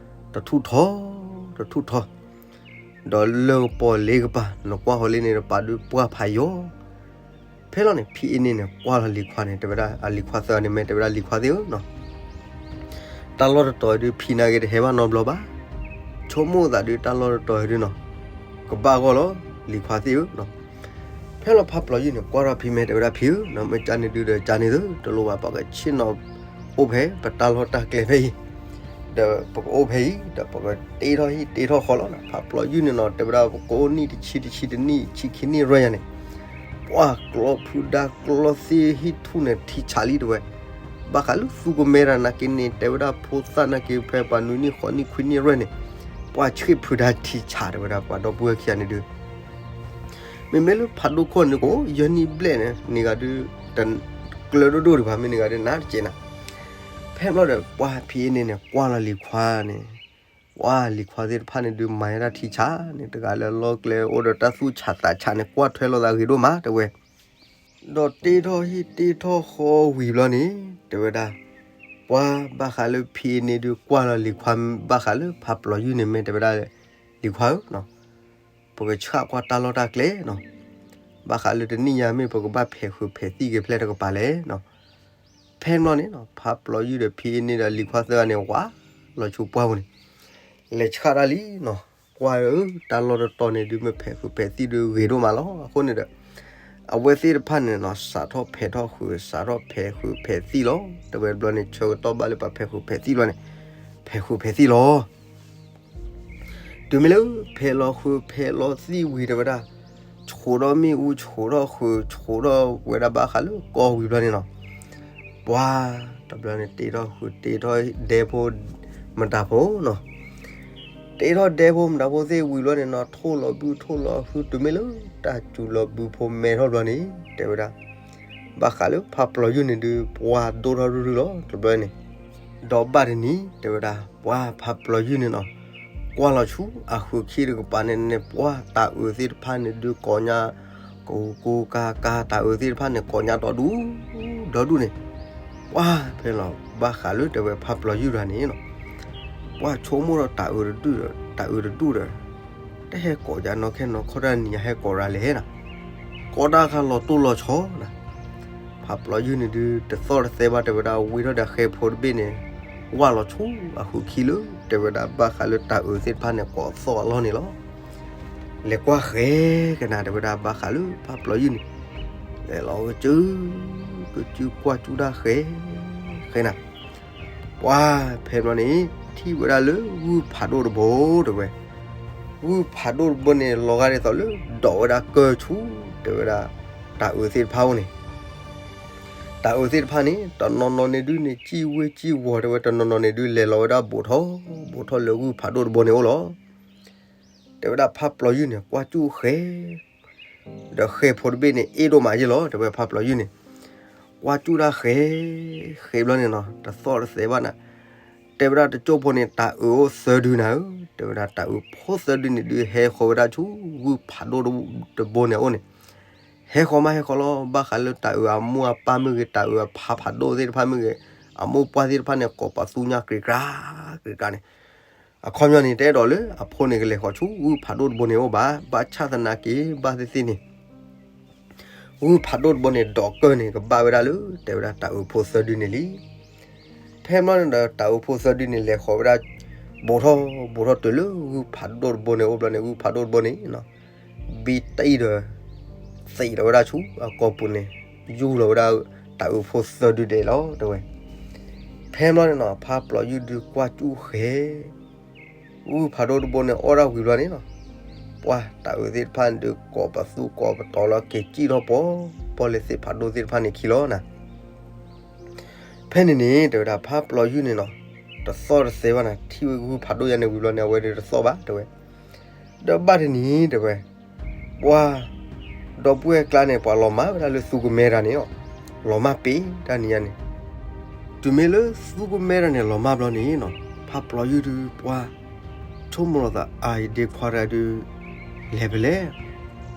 တထူၣ်ထီ တထူၣ်ထီ ဒီးလၢကပီၤလ့ကပၤ နကွၢ်ဃီၤလံန့ၣ် တပာ်ဒုးပှၢ်ဖးယီၤ ဖဲလီၤန့ၣ် ဖံအ့န့ၢ်န့ၣ် ကွၢ်လီၤလံၤခွါန့ၣ် တဲဝဲဒၣ် အလံၤခွါသၢဂၤန့ၣ် မ့ၢ်တဲဝဲဒၣ်လံၤခွါသ့ၣ်ဧၢနီၤ, တၢ်လီၢ်တတီၤဒုး ဖံနာ်က့တဟဲဘၣ်နီတဘျီဘၣ်, ဆိကမိၣ်သးဒုး တၢ်လီၢ်တတီၤဒုးနီၤ, ကဘၣ်ဂီၢ်လီၤ လံၤခွါသ့ၣ်ဧၢနီၤ. ဖဲလီၤဖးပျီၤယုၢ်န့ၣ် ကွၢ်ထီၣ်ဖံမဲ တဲဝဲဒၣ်ဖံဧၢနီၤ, မ့ၢ်ကန့ၣ်ဒုးဒီးကန့ၣ်သ့ တလိၣ်ဘၣ် ပကဆ့ၣ်နီၤအိၣ်ဖဲပတၢ်လီၢ်တၢ်ကျဲဖဲအံၤ, ဒီးပကအိၣ်ဖဲအံၤ ဒီးပကတ့ထီၣ်ဟံၣ်တ့ထီၣ်ဃီလီၤ. ဖးပျီယုၢ်န့ၣ်နီၤ တဲဝဲဒၣ် ပကအိၣ်နံၣ်တဆံတဆံတနံၣ် ဆံခံနံၣ်ရဲၣ်ညါန့ၣ်, ပှၤကျီဖုဒါကျီသ့ၣ်ဟံၣ်ထူၣ်န့ၣ် ထံဆးလံတဲဝဲ, ဘၣ်ဃးလၢသူကမဲတၢ်နာ်က့န့ၣ် တဲဝဲဒၣ် ဖိသၣ်နာ်က့ဖဲပှၤနွံနံၣ်ဃိးနံၣ်ခွံနံၣ်ရဲၣ်န့ၣ်, ပှၤဆံးဖုဒါထံဆးတဲဝဲဒၣ် ပှၤဒီပုၢ်ဝဲၢ်ခံဂၤန့ၣ်ဒုး မ့မ့ၢ်လၢဖးဒိၣ်ခိၣ်န့ၣ် ကအိၣ်ယဲၢ်နံၣ်ဘျဲၣ်န့ၣ် န့ၢ်ဂၤဒုး တကျၢၤဒိၣ်ဒိၣ်ဒံးဘၣ် မ့ၢ်န့ၢ်ဂၤဒုးနးတကဲးနၤ. ဖဲဘျီဒီး ပှၤဖံးအ့န့ၣ်န့ၣ် ကွၢ်လီၤလံၤခွါန့ၣ်, ပှၤလံၤခွါသ့ၣ်တဖၣ်န့ၣ်ဒုး မၤဝဲဒၣ်ထံဆးန့ၣ် တဂၤလၢအလီၢ်ကျဲအိၣ်ဒီးတၢ်သူၣ်ဆးသးဆးန့ၣ် ကွၢ်ထွဲလိာ်သးဂ့ၤဒိၣ်မးတဲဝဲ, ဒီးတ့ထီၣ်ဟံၣ်တ့ထီၣ်ဃီဝံၤဘျီန့ၣ် တဲဝဲဒၣ်, ပှၤဘၣ်ဃးလၢဖံးအ့န့ၣ်ဒုး ကွၢ်လီၤလံၤခွါ ဘၣ်ဃးလၢဖးပျီယုၢ်န့ၣ် မ့ၢ်တဲဝဲဒၣ်, လံၤခွါဧၢ, ပကဆှၣ်ကွၢ်တၢ်လီၢ်တၢ်ကျဲနီၤ, ဘၣ်ဃးလၢတနံၣ်ညါမ့ၢ်ပကဘၣ်ဖဲးဃုာ်ဖဲးသံၣ်က့ၤဖဲလဲၣ်တကပၤလဲၣ်နီၤ. ဖဲဘျီန့ၣ်နီၤ ဖးပျီယုၢ်ဒီးဖံးအ့န့ၣ်ဒီးလံၤခွါသၢဂၤန့ၣ် ဝးလီၤဆူပှၢ်ပူၤန့ၣ်, လဲၤဆှၣ်တၢ်လံနီၤ, ကွၢ်ဧၢ တၢ်လီၢ်တတီၤန့ၣ်ဒုး မ့ၢ်ဖဲးဃုာ်ဖဲးသံၣ်ဒုးဂ့ၤဒိၣ်မးလီၤ. အဃိန့ၣ်ဒီး အဝဲသ့ၣ်တဖၣ်န့ၣ်နီၤ စးထီၣ်ဖဲးထီၣ်ဃုာ် စးထီၣ်ဖဲးဃုာ်ဖဲးသံၣ်လီၤ. တဲဝဲဘျီန့ၣ် ဆၢကတီၢ်ဘၣ်လၢပှၤဖဲးဃုာ်ဖဲးသံၣ်ဘျီန့ၣ် ဖဲးဃုာ်ဖဲးသံၣ်လီၤ. တုၤမ့ၢ်လၢ ဖဲးလီၤဃုာ်ဖဲးလီၤသံၣ်ဝံၤတဲဝဲဒၣ်, ဆှိးထီၣ်မ့ၣ်အူ ဆှိးထီၣ်ဃုာ် ဆှိးထီၣ်ဝဲဒၣ်ဘၣ်ဃးလၢကီၢ်ဝံၤဘျီန့ၣ်နီၤ, ပှၤတဘျီန့ၣ် တ့ထီၣ်ဃုာ်တ့ထီၣ်ဒဲဖိ မတၤဖိနီၤ, တ့ထီၣ်ဒဲဖိမတၤဖိသ့ၣ်ဝံၤဘျီန့ၣ်နီၤ ထိၣ်လီၤဘုထိၣ်လီၤဟု တုၤမ့ၢ်လၢတၢ်စူၤလီၤဘုဖိမဲထီၣ်ဘျီန့ၣ် တဲဝဲဒၣ်, ဘၣ်ဃးလၢဖးပျီယုၢ်န့ၣ်ဒုး ပှၤဒိၣ်ထီၣ်ရုၢ်ရုၢ်လီၤ တဘျီန့ၣ်, ဒီးဘၣ်တနံၤ တဲဝဲဒၣ် ပှၤဖးပျီယုၢ်န့ၣ်နီၤ, ကွၢ်လီၤဆူအဃုာ်ခံတကပၤန့ၣ်န့ၣ် ပှၤတၤအုးသ့ၣ်တဖၣ်န့ၣ်ဒုးကိးညါ ကူကူကၤကၤ တၤအုးသ့ၣ်တဖၣ်န့ၣ် ကိးညါဒီဒူၣ် ဒီဒူၣ်န့ၣ်, ပှၤဖဲလီၤ ဘၣ်ဃးလၢတဲဝဲဖးပျီယုၢ်တဂၤန့ၣ် ပှၤဆိကမိၣ်ဒီးတၤအုးတဒူၣ်ဒီး တၤအုးတဒူၣ်ဒီး တဟဲကိးယၤနီၢ်ခဲနီၢ်ခီတၢ်နံၤညါဟဲကိးရၤလဲၣ်နၤ, ကိးတၢ်ခါလီၤတိၢ်လီၤဆီနၤ, ဖးပျီယုၢ်န့ၣ်ဒုး တသီၣ်တသဲဘၣ် တဲဝဲဒၣ် ဝံထီၣ်ဒီးဃဲဖိတဘ့ၣ်န့ၣ် ဝၢ်လီၤဆူအဃုာ်ခံလၢ တဲဝဲဒၣ် ဘၣ်ဃးလၢတၤအုးသ့ၣ်တဖၣ်န့ၣ် ကိးသီၣ်အလီၢ်န့ၣ်လီၤ. လဲၤကွၢ်ဃဲကနၤ တဲဝဲဒၣ် ဘၣ်ဃးလၢဖးပျီယုၢ်န့ၣ်, လဲၤလီၤကစု ကစုကွၢ်ကၠူတၢ်ဃဲ ဃဲနၤ, ပှၤဖဲဘျီန့ၣ် ထံၣ်ဝဲဒၣ်လၢဂုၢ်ဖးဒိၣ်တဘိ တဲဝဲ, ဂုၢ်ဖးဒိၣ်တဘိန့ၣ် လီၤဂာ်ဒ်သိးလၢဒိးဝဲဒၣ်ကၢၢ်ဆူ တဲဝဲဒၣ် တၤအုးသ့ၣ်တဖၣ်အိၣ်န့ၣ်, တၤအုးသ့ၣ်တဖၣ်န့ၣ် တနီၤနီၤန့ၣ်ဒုးန့ၣ် စံၣ်ဝ့စံၣ်ဝီၤ တဲဝဲ တနီၤနီၤန့ၣ်ဒုး လဲၤလီၤဝဲဒၣ်ဘူးထီၣ် ဘူးထီၣ်လၢဂုၢ်ဖးဒိၣ်တဘိန့ၣ်အိၣ်လီၤ. တဲဝဲဒၣ်ဖးပျီယုၢ်န့ၣ် ကွၢ်ကၠူၣ်ဃဲ ဒီးဃဲဖိတဘ့ၣ်န့ၣ် အ့ၣ်ဒိၣ်မးယဲၢ်လီၤ တဲဝဲဖးပျီယုၢ်န့ၣ်, ကွၢ်ကၠူၣ်တၢ်ဃဲ ဃဲဘျီန့ၣ်နီၤ တသီၣ်တသဲဘၣ်နၤ, တဲဝဲဒၣ်တကၠိၢ်ဖိန့ၣ် တၤအုးအိၣ်သၢဒုနၤဧၢ, တဲဝဲဒၣ်တၤအုးဖိသၢဒုန့ၣ်ဒုး ဟဲဃီၤဝဲဒၣ်ဆူ ဂုၢ်ဖးဒိၣ်တဘိန့ၣ်အအိၣ်န့ၣ်, ဟဲဃီၤမးဟဲဃီၤလီၤ ဘၣ်ဃးလၢတၤအုးအမိၢ်အပၢ်မ့ၢ်ဂ့ၤ တၤအုးအဖးဖးဒိၣ်သ့ၣ်တဖၣ်မ့ၢ်ဂ့ၤ အမိၢ်ပှၢ်သ့ၣ်တဖၣ်န့ၣ် ကိးပသူညါကြံးကြၢး ကြံးကြၢးန့ၣ် အခီပညီန့ၣ် တအဲၣ်ဒိးလၢအဖိန့ၣ်ကလဲၤဃီၤဆူဂုၢ်ဖးဒိၣ်တဘိန့ၣ်အိၣ်ဘၣ်, ဘၣ်ဆၣ်သနာ်က့ ဘၣ်သ့ၣ်သ့ၣ်န့ၣ် ဂုၢ်ဖးဒိၣ်တဘိန့ၣ် ဒိးကၢၢ်န့ၣ် ကဘၣ်ဝဲဒၣ်လၢ တဲဝဲဒၣ်တၤအုးဖိသၢဒုန့ၣ်လံ. ဖဲဘျီန့ၣ်ဒီး တၤအုးဖိသၢဒုန့ၣ် လဲၤဃီၤဝဲဒၣ် ဘူးထီၣ်ဘူးထီၣ်တုၤလၢဂုၢ်ဖးဒိၣ်တဘိန့ၣ်အိၣ်ဘျီန့ၣ် ဂုၢ်ဖးဒိၣ်တဘိန့ၣ် ဘံတံၢ်ဒီး သံးလီၤဝဲဒၣ်ဆူအကိာ်ပူၤန့ၣ် ယူၢ်လီၤဝဲဒၣ်တၤအုးဖိသၢဒုဒဲးလီၤ တဲဝဲ. ဖဲဘျီန့ၣ်နီၤ ဖးပျီယုၢ်ဒုးကွၢ်ကၠူၣ်ဃဲ ဂုၢ်ဖးဒိၣ်တဘိန့ၣ် အီၣ်ဒၣ်ဝံၤဘျီန့ၣ်နီၤ ပှၢ်တၤအုးသ့ၣ်တဖၣ်န့ၣ်ဒုး ကိးပသူကိးပတီၤလီၤ က့ၤစံၣ်ထီၣ်ပီၤပီၢ်လၢသ့ၣ်ဖးဒိၣ်သ့ၣ်တဖၣ်န့ၣ်ခံလီၤနၤ. ဖဲန့ၣ်န့ၣ် တဲဝဲဒၣ်ဖးပျီယုၢ်န့ၣ်နီၤ တသီၣ်တသဲဘၣ်နၤ ထံၣ်ဝဲဂုၢ်ဖးဒိၣ်ယါန့ၣ်ဝံၤဘျီန့ၣ် အဝဲဒုးတသီၣ်ဘၣ် တဲဝဲ. ဒီးဘၣ်တနံၤ တဲဝဲ ပှၢ် ဒီပုၢ်ဝဲၢ်ကျါန့ၣ် ပှၤလီၤမၢ်ဝဲဒၣ်လၢသူကမဲတၢ်န့ၣ်လီၤ. လီၤမၢ်ပ့ၤတၢ်နံၤယါန့ၣ် တုၤမ့ၢ်လၢသူကမဲတၢ်န့ၣ် လီၤမၢ်ဘျီန့ၣ်နီၤ ဖးပျီယုၢ်ဒုးပှၢ် ဆိကမိၣ်လီၤသး အါ ယဒ့ခွါတဂၤဒုး လဲၤဖဲလဲၣ်.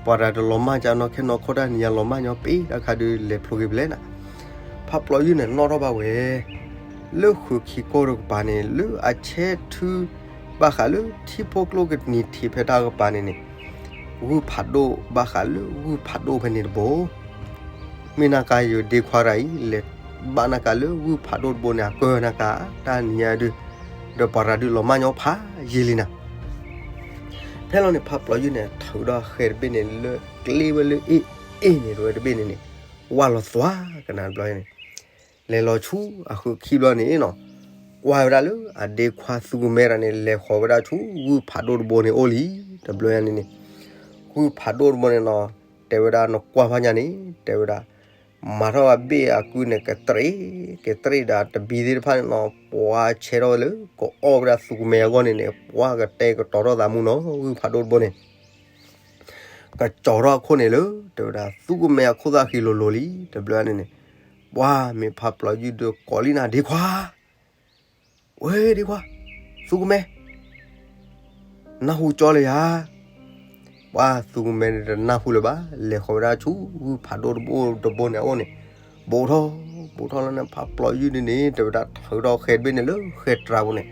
ပှၤတဂၤတလီၤမၢ်ကနီၤ ခဲနီၤခီတၢ်နံၤယါ လီၤမၢ်ညီပ့ၤတၢ်ခါဒုး လဲၤဖျိက့ၤဖဲလဲၣ်နၤ. ဖးပျီယုၢ်န့ၣ် နီၣ်ထီၣ်ဘၣ်ဝဲ လၢဃုာ်ခံကီၢ်တကပၤန့ၣ် လၢအဆဲးထု ဘၣ်ဃးလၢထံဖိကျိကနံၤထံးဖဲတၢ်ကပၤန့ၣ်န့ၣ် ဂုၢ်ဖးဒိၣ်ဘၣ်ဃးလၢဂုၢ်ဖးဒိၣ်ဖဲန့ၣ်တဘိ မ့ၢ်နၢ်ကါ ယဒ့ခွါတဂၤအံၤ လဲၤဘၣ်နၢ်ကါလၢဂုၢ်ဖးဒိၣ်တဘိန့ၣ် အကၢၢ်နၢ်ကါ တၢ်နံၤယါဒုး ဒီးပှၤတဂၤဒုးလီၤမၢ်ညီဖးယံာ်လံနၤ. ဖဲလီၤန့ၣ် ဖးပျီယုၢ်န့ၣ် ထုးဒီးဃဲတဘ့ၣ်န့ၣ် လၢကျ့ဝဲလၢအ့ၣ်အ့ၣ်န့ၣ် တဝဲတဘ့ၣ်န့ၣ်န့ၣ် ဝၢ်လီၤသွါကနၤတဘျီန့ၣ် လဲၤလီၤဆူအဃုာ်ခံဘျီန့ၣ်နီၤ ကွၢ်ဝဲဒၣ်လၢအဒ့ခွါသူကမဲတၢ်န့ၣ် လဲၤဃီၤဝဲဒၣ်ဆူဂုၢ်ဖးဒိၣ်တဘိန့ၣ်အိၣ်လံ. တဘျီညါန့ၣ်န့ၣ် ဂုၢ်ဖးဒိၣ်တဘိန့ၣ်နီၤ တဲဝဲဒၣ်နကွၢ်ဖးညါန့ၣ် တဲဝဲဒၣ် မၤထီၣ်အဘ့ၣ်အကုန့ၣ် ကတရ့ၣ် ကတရ့ၣ်ဒီးတဘံသ့ၣ်တဖၣ်န့ၣ်နီၤ ပှၤဆဲးထီၣ်လၢ ကအီၣ်ဝဲဒၣ်သူကမဲအဂီၢ်န့ၣ်န့ၣ် ပှၤကတဲာ်ကတီၤထီၣ်သးမူနီၤ ဂုၢ်ဖးဒိၣ်တဘိန့ၣ် ကကၠီၤထီၣ်အခိၣ်န့ၣ်လၢ တဲဝဲဒၣ် သူကမဲအခိၣ်သၣ်ဃံလိၤလိၤလံ. တဘျီညါန့ၣ်န့ၣ် ပှၤမ့ၢ်ဖးပျီယုၢ်ဒီးကိးလံနၤ ဒ့ခွါ ဝဲဒ့ခွါ သူကမဲ နၢ်ဟူကၠီလၢယၤ ပှၤသူကမဲန့ၣ်တနၢ်ဟူလၢၤဘၣ် လဲၤဃီၤဝဲဒၣ်ဆူဂုၢ်ဖးဒိၣ်တဘိတဘိန့ၣ်အအိၣ်န့ၣ် ဘူးထီၣ် ဘူးထီၣ်လၢန့ၣ် ဖးပျီယုၢ်ဒ်န့ၣ် တဲဝဲဒၣ်ထုးထီၣ်ဃဲတဘ့ၣ်န့ၣ်လၢဃဲတြၤပူၤန့ၣ်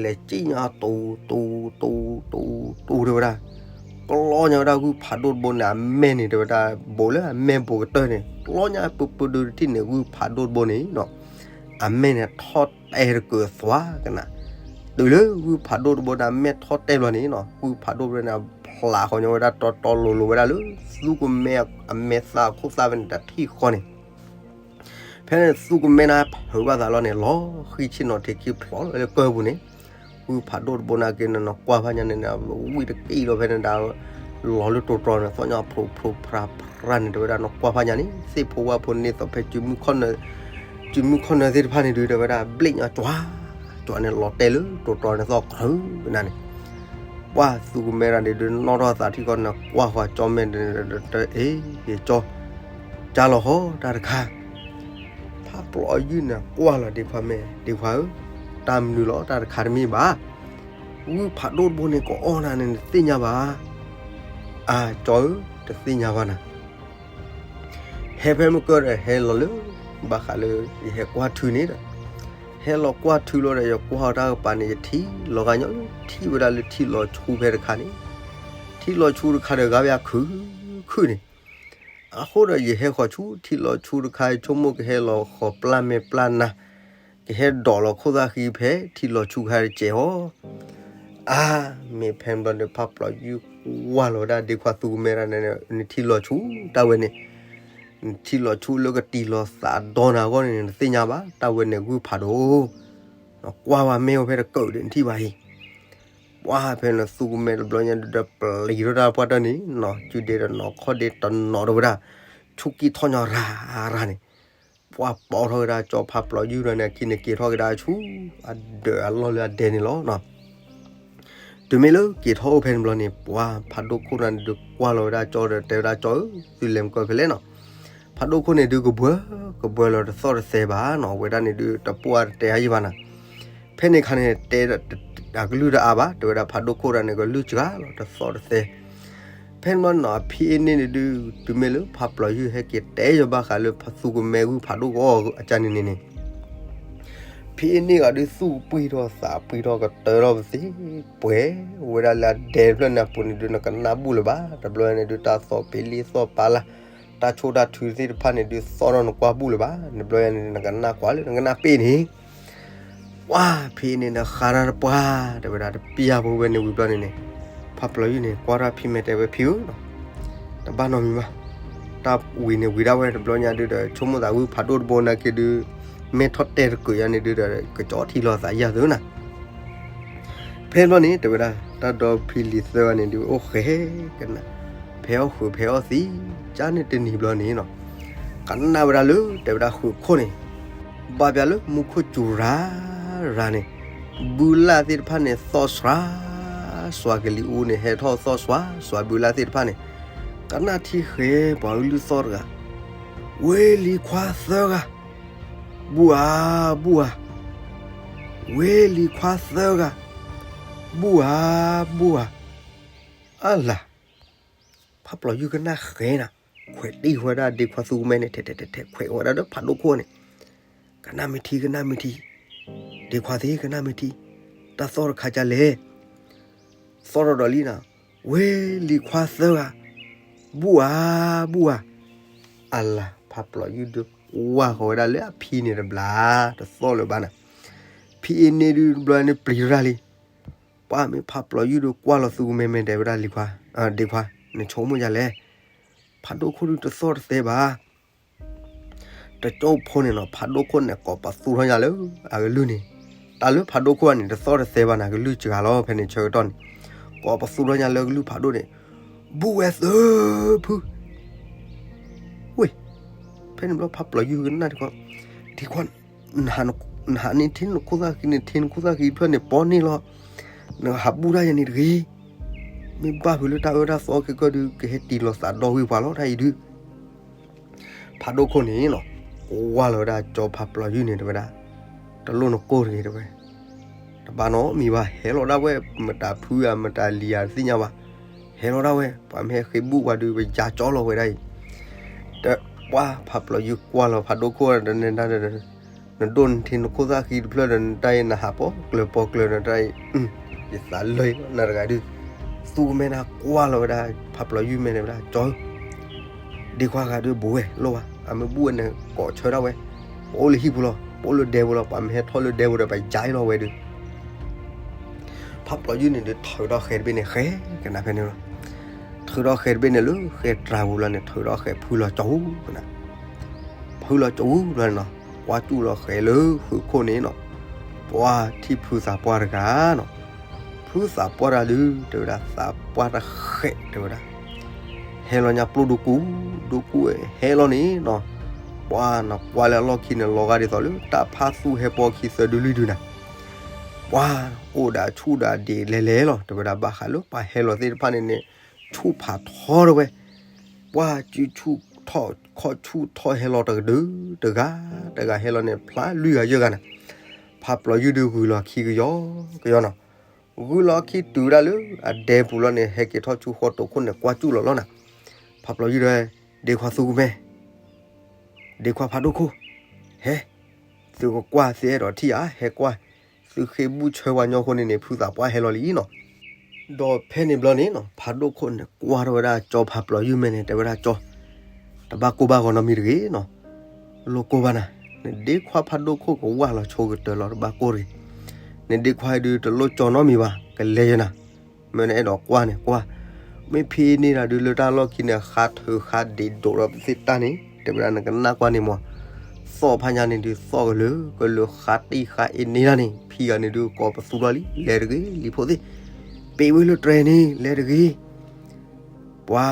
လဲၤစံၣ်ညီတူတူတူတူ တူတဲဝဲဒၣ် ကျီညါဝဲဒၣ်ဂုၢ်ဖးဒိၣ်တဘိန့ၣ် အမဲၢ်န့ၣ် တဲဝဲဒၣ် ဘူးလၢအမဲၢ်ဘူးကတၢၢ်န့ၣ် ကျီညါပူၤပူၤဒုးတထံၣ်န့ၣ် ဂုၢ်ဖးဒိၣ်တဘိန့ၣ်နီၤ အမဲၢ်န့ၣ်ထီၣ်တဲာ်တကုးသွါကနၣ် တုၤလၢဂုၢ်ဖးဒိၣ်တဘိန့ၣ် အမဲၢ်ထီၣ်တဲာ်ဘျီန့ၣ်နီၤ ဂုၢ်ဖးဒိၣ်တဘိန့ၣ် ဖျးဃီၤညီဝဲဒၣ်တီတီလိၤလိၤဝဲဒၣ်လၢ သူကမဲအမဲာ်သၣ်အခိၣ်သၣ်ဖဲန့ၣ်တထံၣ်ဃီန့ၣ် ဖဲန့ၣ်သူကမဲန့ၣ်ဖုးဘၣ်သးလီၤန့ၣ် လီၤဃံဆ့ၣ်နီၤထံးခံဖျိးလၢကၢၢ်ပူၤန့ၣ် ဂုၢ်ဖးဒိၣ်တဘိန့ၣ်က့ၤန့ၣ် နကွၢ်ဖးညါန့ၣ်န့ၣ် ဝံၣ်တက့ၢ်လီၤဖဲန့ၣ်ဒၣ် လီၤလၢတိၤတြီၤန့ၣ် သီၣ်ညီဖျိဖျိဖျါဖျါန့ၣ် တဲဝဲဒၣ် နကွၢ်ဖးညါန့ၣ် သ့ၣ်ဖိဝၣ်ဖိန့ၢ်သိးဖဲ စုမုၢ်ခီၣ်နၢသ့ၣ်တဖၣ်န့ၣ်ဒုး တဲဝဲဒၣ် ဘျ့ၣ်ညီကွၢ် ကွၢ်န့ၣ် လီၤတဲာ်လၢတိၤတြီၤန့ၣ်သီၣ်ခရူၣ်ကနၣ်န့ၣ် ပှၤသူကမဲတၢ်န့ၣ်ဒုး နီၣ်ထီၣ်သးထံၣ်ဃီန့ၣ် ကွၢ်ဃီၤကၠီမဲာ် တအ့ၣ် ယကၠီ ကၢ်လီၤဃီတၢ်တခါ ဖးပျီယုၢ်န့ၣ် ကွၢ်လီၤဒ့ခွါမဲာ် ဒ့ခွါဧၢ, တၢ်မနုၤလီၤ တၢ်တခါတမ့ၢ်ဘၣ်. ဂုၢ်ဖးဒိၣ်တဘိန့ၣ် ကအီၣ်နၤန့ၣ် နတသ့ၣ်ညါဘၣ်. အၢ ကၠီဧၢ, တသ့ၣ်ညါဘၣ်နၤ. ဟဲဖဲမုၢ်ကၢၢ်ဒီး ဟဲလီၤလၢ ဘၣ်ဃးလၢ ယဟဲကွၢ်ထုန့ၣ်ဒီး ဟဲလီၤကွၢ်ထုလီၤဒီး ယကွၢ်အီၤတၢ်ကပၤန့ၣ် ယထံၣ်လီၤဂာ်ညီလၢ ထံၣ်ဝဲဒၣ်လၢထံလီၤဆူဖဲတခါန့ၣ်, ထံလီၤဆူတခါဒီး ဂၤဘၣ်ခုၣ်ခုၣ်န့ၣ် အဃိဒီး ယဟဲဃီၤဆူထံလီၤဆူတခါ ယဆိကမိၣ်ကဟဲလီၤဃီၤပျၢ်မဲာ်ပျၢ်နါ, ကဟဲဒိးလီၤခိၣ်သၣ်ဃံဖဲထံလီၤဆူခါတကဲးအီၤ. အၢ မ့ၢ်ဖဲဘျီန့ၣ် ဖးပျီယုၢ်ကွၢ်လီၤဝဲဒၣ်ဒ့ခွါသူကမဲာ်တၢ်န့ၣ် နထံလီၤဆူတၢ်ဝဲန့ၣ်, နထံလီၤဆူလၢကတံၢ်လီၤသးဒီနၤအဂီၢ်န့ၣ် နတသ့ၣ်ညါဘၣ်, တၢ်ဝဲန့ၣ်ဂုၢ်ဖးဒိၣ်, နကွၢ်ဝဲမ့ၢ်အိၣ်ဖဲတကၢၢ်ဒီး နထံၣ်ဘၣ်အံၤ ပှၤဖဲန့ၣ်သူကမဲာ်တဘျီညါဒုးဒီး ပျံၤထီၣ်တၢ်ပှၢ်တၢၢ်န့ၣ်နီၤ, စုဒ့တနီၤခီၣ်ဒ့တနီၤဒီးဝဲဒၣ်, ဆူကံၢ်ထီၣ်ညီရၤရၤန့ၣ်, ပှၤပိာ်ထီၣ်ကဒါကၠီဖးပျီယုၢ်ဒီးန့ၣ် အခံန့ၣ်က့ၤထီၣ်ကဒါဆူ အဒၢးအလီၢ်လၢအဒဲန့ၣ်လီၤ. တုၤမ့ၢ်လၢက့ၤထီၣ်အိၣ်ဖဲန့ၣ်ဘျီန့ၣ် ပှၤဖးဒိၣ်ခိၣ်န့ၣ်ဒုးကွၢ်လီၤဝဲဒၣ်ကၠီဒီးတဲဝဲဒၣ်ကၠီဧၢ, သုလဲၤမကၢၢ်ဖဲလဲၣ်နီၤ. ဖးဒိၣ်ခိၣ်န့ၣ်ဒုးကဘှၢ ကဘှၢလီၤတသီၣ်တသဲဘၣ်နီၤ, ဝဲဒၣ်န့ၣ်ဒုးတပှၢ်တတဲအါယံၤဘၣ်နီၤ. ဖဲန့ၣ်ခါန့ၣ် တဲအကလုၢ်တအါဘၣ်, တဲဝဲဒၣ်ဖးဒိၣ်ခိၣ်တၢ်န့ၣ် ကလုၢ်စှၤလီၤတသီၣ်တသဲ. ဖဲန့ၣ်ဘျီနီၤ အဖံအန့ၣ်န့ၣ်ဒုး တုၤမ့ၢ်လၢဖးပျီယုၢ်ဟဲက့ၤတဲယၤဘၣ်ဃးလၢဖးသူကမဲာ်ဂုၢ်ဖးဒိၣ်ကအီၣ်အကၢ်န့ၣ်န့ၣ်န့ၣ် ဖံအန့ၣ်ဂၤဒုးသူၣ်ပှံၢ်ထီၣ်သးပှံၢ်ထီၣ်ကတၢၢ်ထီၣ်ပသ့, ပှဲၤဝဲဒၣ်လၢအဒဲတဖျၢၣ်န့ၣ်အပူၤန့ၣ်ဒုး နကနၣ်ဘူၣ်လၢၤဘၣ်. တဘျီန့ၣ်ဒုး တၢ်သီၣ်ဖံးလံာ်သီၣ်ပာ်လၢ်, တၢ်ဆိၣ်တၢ်ထုးသ့ၣ်တဖၣ်န့ၣ်ဒုး သီၣ်ထီၣ်နကွၢ်ဘူၣ်လၢၤဘၣ်. တဘျီန့ၣ် နကနၣ်ကွၢ်လၢနကနၣ်ပ့ၢ်န့ၣ် ပှၤဖံအန့ၣ်ဒီးဃါတၢ်တပှၢ်, တဲဝဲဒၣ်တပျၢ်ဖိဝဲန့ၣ်ဝံၤဘျီန့ၣ်န့ၣ်, ဖးပျီယုၢ်န့ၣ် ကွၢ်ထီၣ်ဖံမဲာ်တဲဝဲဖံဧၢ, တဘၣ်နီတမံၤဘၣ်. တၢ်ဝံၤန့ၣ်ဝံၤဒၣ်ဝဲ တဘျီညါဒုးဒီး ဆိကမိၣ်သးဂုၢ်ဖးဒိၣ်တဘိန့ၣ်က့ၤဒုး မဲထီၣ်တဲာ်တကုးယါန့ၣ်ဒုးဒီး ကကၠီထံလီၤသးယၤသုနၤ. ဖဲဘျီန့ၣ် တဲဝဲဒၣ် တၢ်ဒီဖံလံၤသၢဂၤန့ၣ်ဒုးအိၣ်ဃဲကနၣ်, ဖဲအီၣ်ဃုာ်ဖဲအီၣ်သံ, ကၢ်န့ၣ်တနံၤဘျီန့ၣ်နီၤ, ကနၣ်ဝဲဒၣ်လၢ တဲဝဲဒၣ်ဃုာ်ခိၣ်န့ၣ် ဘၣ်ပၠးလၢမူခိၣ်စူၤရၤရၤန့ၣ်, ဘုလၢ်သ့ၣ်တဖၣ်န့ၣ် သီၣ်စှၤစှၤကလံၤအူန့ၣ် ဟဲထီၣ်သီၣ်စှၤစှၤဘုလၢ်သ့ၣ်တဖၣ်န့ၣ်, ကနၣ်ထံဃဲပှၤကလုၢ်သီၣ်တဂၤ, ဝ့ၢ်လံၤခွါသၢဂၤ, ဘူၣ်ဧါ, ဘူၣ်ဧါ, ဝ့ၢ်လံၤခွါသၢဂၤ, ဘူၣ်ဧါ, ဘူၣ်ဧါ, အလၤ ဖးပျီယုၢ်ကနၣ်ဃဲနၤ, ခွဲးတံၢ်ဝဲဒၣ်ဒ့ခွါသူကမဲာ်န့ၣ် ထဲးထဲးထဲးထဲးခွဲးဝဲဒၣ်ဒီးဖးဒိၣ်ခိၣ်န့ၣ်, ကနၣ်မ့ၢ်ထံ ကနၣ်မ့ၢ်ထံ, ဒ့ခွါသ့ၣ်ကနၣ်မ့ၢ်ထံ, တၢ်သီၣ်တခါကလဲၣ်, သီၣ်ထီၣ်ဒီးလံနၤ, ဝ့ၢ်လံၤခွါသၢဂၤ, ဘူၣ်ဧါ, ဘူၣ်ဧါ, အလၤ ဖးပျီယုၢ်ဒုးကွၢ်ဃီၤဝဲဒၣ်လၢအဖံန့ၣ်တဘျီ, တသီၣ်လၢၤဘၣ်နၤ, ဖံအန့ၣ်ဒုးတဘျီန့ၣ်ပျံၤတၢ်လံ ပှၤမ့ၢ်ဖးပျီယုၢ်ဒုးကွၢ်လီၤသူကမဲာ်မဲာ်တဲဝဲဒၣ်လံၤခွါ, ဒ့ခွါ, နဆိကမိၣ်ယၤလဲၣ်, ဖးဒိၣ်ခိၣ်ဒုးတသီၣ်တသဲဘၣ်, တကၠိဖိန့ၣ်နီၤ ဖးဒိၣ်ခိၣ်န့ၣ် ကိးပသူထီၣ်ညါလၢအကလုၢ်န့ၣ်, တၢ်လၢဖးဒိၣ်ခိၣ်န့ၣ် တသီၣ်တသဲဘၣ်နၤ ကလုၢ်စှၤလီၤ ဖဲန့ၣ်ဆၢကတီၢ်န့ၣ်, ကိးပသူထီၣ်ညါလၢကလုၢ်ဖးဒိၣ်န့ၣ်, ဘူးဝဲသၢဖု, ဝ့ၢ်, ဖဲန့ၣ်ဘျီဖးပျီၤယုၢ်ကနၣ်တခီ, ဒ့ခွါ, နဟးန့ၣ်ထံနခိၣ်သၣ်ဃံန့ၣ် ထံနခိၣ်သၣ်ဃံတဖျၢၣ်န့ၣ် ပီန့ၢ်လီၤ, နဟးဘူးတၢ်ယၤန့ၣ်တဂ့ၤ, မ့ၢ်ဘၣ်ဖုလၢတၢ်အၢတၢ်သီခဲကၢၢ်ဒုး ကဟဲတံၢ်လီၤသးဒီဝ့ၢ်ပှၤလီၤ တၢ်အံၤဒုး ဖးဒိၣ်ခိၣ်န့ၣ်နီၤ, ကွၢ်လီၤဝဲဒၣ်ကၠီဖးပျီၤယုၢ်န့ၣ် တဲဝဲဒၣ်, တလိၣ်နကိၢ်တဂ့ၤ တဲဝဲ, တဘၣ်နီတမံၤဘၣ် ဟဲလီၤဒၣ်ဝဲ, မတၤဖုဧါ မတၤလံၤဧါ တသ့ၣ်ညါဘၣ်, ဟဲလီၤဒၣ်ဝဲ, ပှၤမ့ၢ်ဟဲဃ့ဘူးပှၤဒုး ပယၤကၠီလီၤဝဲဒၣ်အံၤ, တပှၢ် ဖးပျီၤယုၢ်ကွၢ်လီၤဖးဒိၣ်ခိၣ်ဒီး နဒိၣ်နထံနခိၣ်သၣ်ဃံတဖျၢၣ်ဒီး နတၢ်အံၤ နဟးပိာ်ကျၢၤပိာ်ကျၢၤဒီး တၢ်အံၤ, ယသးလၢနတဂၤဒုး, သူကမဲနၤကွၢ်လီၤဝဲဒၣ် ဖးပျီၤယုၢ်မဲန့ၣ်ဝဲဒၣ် ကၠီဧၢ, ဒ့ခွါဂၤဒုးဘူးဝဲလိၣ်ဘၣ်, အမ့ၢ်ဘူးဝဲန့ၣ် ကိးဆၢဒၣ်ဝဲ, ပအိၣ်လၢဟံၣ်ပူၤလီၤ, ပအိၣ်လၢဒဲပူၤလီၤ, ပှၤမ့ၢ်ဟဲထီၣ်လၢဒဲပူၤဒီး ပယၤလီၤဝဲဒုး ဖးပျီၤယုၢ်န့ၣ်ဒုး ထုးထီၣ်ဃဲတဘ့ၣ်န့ၣ် ဃဲကနၣ်ဖဲန့ၣ်လီၤ, ထုးထီၣ်ဃဲတဘ့ၣ်န့ၣ်လၢဃဲတြၤပူၤလီၤန့ၣ် ထုးထီၣ်ဃဲဖုလီၤကၠီဧၢ, ဖုလီၤကၠီဧၢလီၤန့ၣ်နီၤ, ကွၢ်ကၠူၣ်လီၤဃဲလၢဃုးခိၣ်န့ၣ်နီၤ, ပှၢ်ထံၣ်ဖုသးပှၢ်တဂၤနီၤ, ဖုသးပှၢ်တဂၤဒုး တဲဝဲဒၣ်သးပှၢ်တဃဲးတဲဝဲဒၣ် ဟဲလီၤညါပျိၢ်ဒိကူၣ်, ဒိကူၣ်ဟဲလီၤန့ၣ်နီၤ, ပှၢ်နကွၢ်လၢအလီၢ်ခံန့ၣ် လီၤဂာ်ဒ်သိးလၢတၢ်ဖးသူဟဲပိာ်ခံသၢဒုလွံၢ်ဒုနၤ, ပှၢ်အိၣ်ဒီးဆူၣ်ဒီးဒံးလဲၤလဲၤလီၤ, တဲဝဲဒၣ်ဘၣ်ဃးလၢပှၤဟဲလီၤသ့ၣ်တဖၣ်န့ၣ်န့ၣ်, ဆူၣ်ဖးထီတဲဝဲ, ပှၢ်စုဆူၣ်ထီၣ်ခီၣ်ဆူၣ်ထီၣ်ဟဲလီၤတကဒု, တဂၤ, တဂၤဟဲလီၤန့ၣ် ဖျါလွံၢ်ဂၤယဲၢ်ဂၤနၤ, ဖးပျီၤယုၢ်ဒုးဂုၤလီၤခံကယီကယီနီၤ, ဂုၤလီၤခံတုၤဒၣ်လၢအဒဲပူၤလီၤန့ၣ် ဟဲက့ၤထီၣ်ဆူဃီတိာ်ခိၣ်န့ၣ် ကွၢ်ကၠူၣ်လီၤလီၤနၤ, ဖးပျီၤယုၢ်ဒီး, ဒ့ခွါသူကမဲ, ဒ့ခွါဖးဒိၣ်ခိၣ်, ဟဲ, သုကကွၢ်သုအဲၣ်ဒိးထံၣ်ဧါ ဟဲကွၢ်, သုဃ့ဘူးဆၢပှၤညီအဃိန့ၣ်န့ၣ် ဖုသးပှၢ်ဟဲလီၤလံနီၤ, ဒီးဖဲန့ၣ်ဘျီန့ၣ်နီၤ ဖးဒိၣ်ခိၣ်န့ၣ်ကွၢ်ထီၣ်ဝဲဒၣ်ကၠီဖးပျီၤယုၢ်မဲန့ၣ် တဲဝဲဒၣ်ကၠီ, တဘၣ်ကိၢ်ဘၣ်ဂီၤနီတမံၤတဂ့ၤနီၤ, လိၣ်ကိၢ်ဘၣ်နၤ, နဒ့ခွါဖးဒိၣ်ခိၣ်ကဝၢ်လီၤဆိကတၢၢ်လီၤ တဘၣ်ကိၢ်တဂ့ၤ, နဒ့ခွါအံၤဒုးတလိၣ်ကၠီနီတမံၤဘၣ် ကလဲၤယဲနၤ, မ့ၢ်နအဲၣ်ဒိးကွၢ်န့ၣ်ကွၢ်, မ့ၢ်ဖံန့ၢ်တၢ်ဒုးလၢတၢ်လီၢ်ခံန့ၣ် ဃါထုးဃါဒံးဒိးဒီးပသ့ၣ်တၢ်န့ၣ် တဲဝဲဒၣ်နကနၣ်ကွၢ်န့ၣ်မး, သီၣ်ဖးညါန့ၣ်ဒုး သီၣ်ကလၢဃါတံၢ်ဃါအ့န့ၢ်တၢ်န့ၣ် ဖံဂၤန့ၣ်ဒုးကိးပသူထီၣ်လံ လဲၤတဂ့ၤ လံၤဖိသ့ၣ်, ပ့ၤဝဲလၢတြဲၤန့ၣ် လဲၤတဂ့ၤ ပှၤ,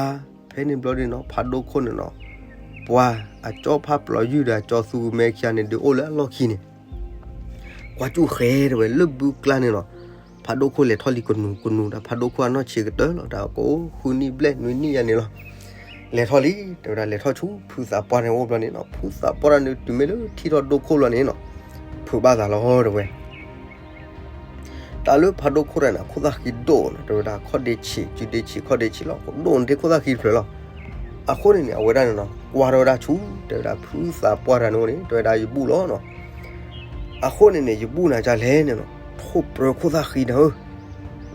ဖဲန့ၣ်ဘျီန့ၣ်နီၤ ဖးဒိၣ်ခိၣ်န့ၣ်နီၤ, ပှၤ, အကၠီဖးပျီၤယုၢ်ဒီးအကၠီသူကမဲခံဂၤန့ၣ်ဒုးအိၣ်လၢအလီၢ်ခံန့ၣ် ကွၢ်ကၠူၣ်ဃဲတဲဝဲလၢဘုကျါန့ၣ်နီၤ, ဖးဒိၣ်ခိၣ်လဲၤထီၣ်လံကနူၤကနူၤဒီး ဖးဒိၣ်ခိၣ်အနီၢ်ဆံးကတၢၢ်လီၤ တၢ်ကိးဃုနံၣ်ဘျဲၣ်နွံနံၣ်ယါန့ၣ်လီၤ, လဲၤထီၣ်လံ တဲဝဲဒၣ်လဲၤထီၣ်ဆူဖုသးပှၢ်န့ၣ်အိၣ်ဘျီန့ၣ်နီၤ ဖုသးပှၢ်တဂၤန့ၣ်တုၤမ့ၢ်လၢထံၣ်ထီၣ်ဒိၣ်ခိၣ်လီၤန့ၣ်နီၤ, ဖုးဘၣ်သးလီၤတဲဝဲ တၢ်လၢဖးဒိၣ်ခိၣ်တဂၤန့ၣ် ခိၣ်သၣ်ဃံဒိၣ်နီၤ တဲဝဲဒၣ်ခီၣ်ဒ့ဆံး စုဒ့ဆံး ခီၣ်ဒ့ဆံးလီၤ ကဒိၣ်န့ၢ်ဒ့ခိၣ်သၣ်ဃံတဖျၢၣ်လီၤ, အဃိန့ၣ်န့ၣ် အဝဲဒၣ်န့ၣ်နီၤ ကွၢ်ထီၣ်ဝဲဒၣ်ဆူ တဲဝဲဒၣ်ဖုသးပှၢ်တဂၤန့ၣ်အိၣ်န့ၣ် တဲဝဲဒၣ်ယဘူၣ်လီၤနီၤ, အဃိန့ၣ်န့ၣ် ယဘူၣ်နၤဒ်လဲၣ်န့ၣ်နီၤ ထိၣ်ပြၢခိၣ်သၣ်ဃံနၤဧၢ,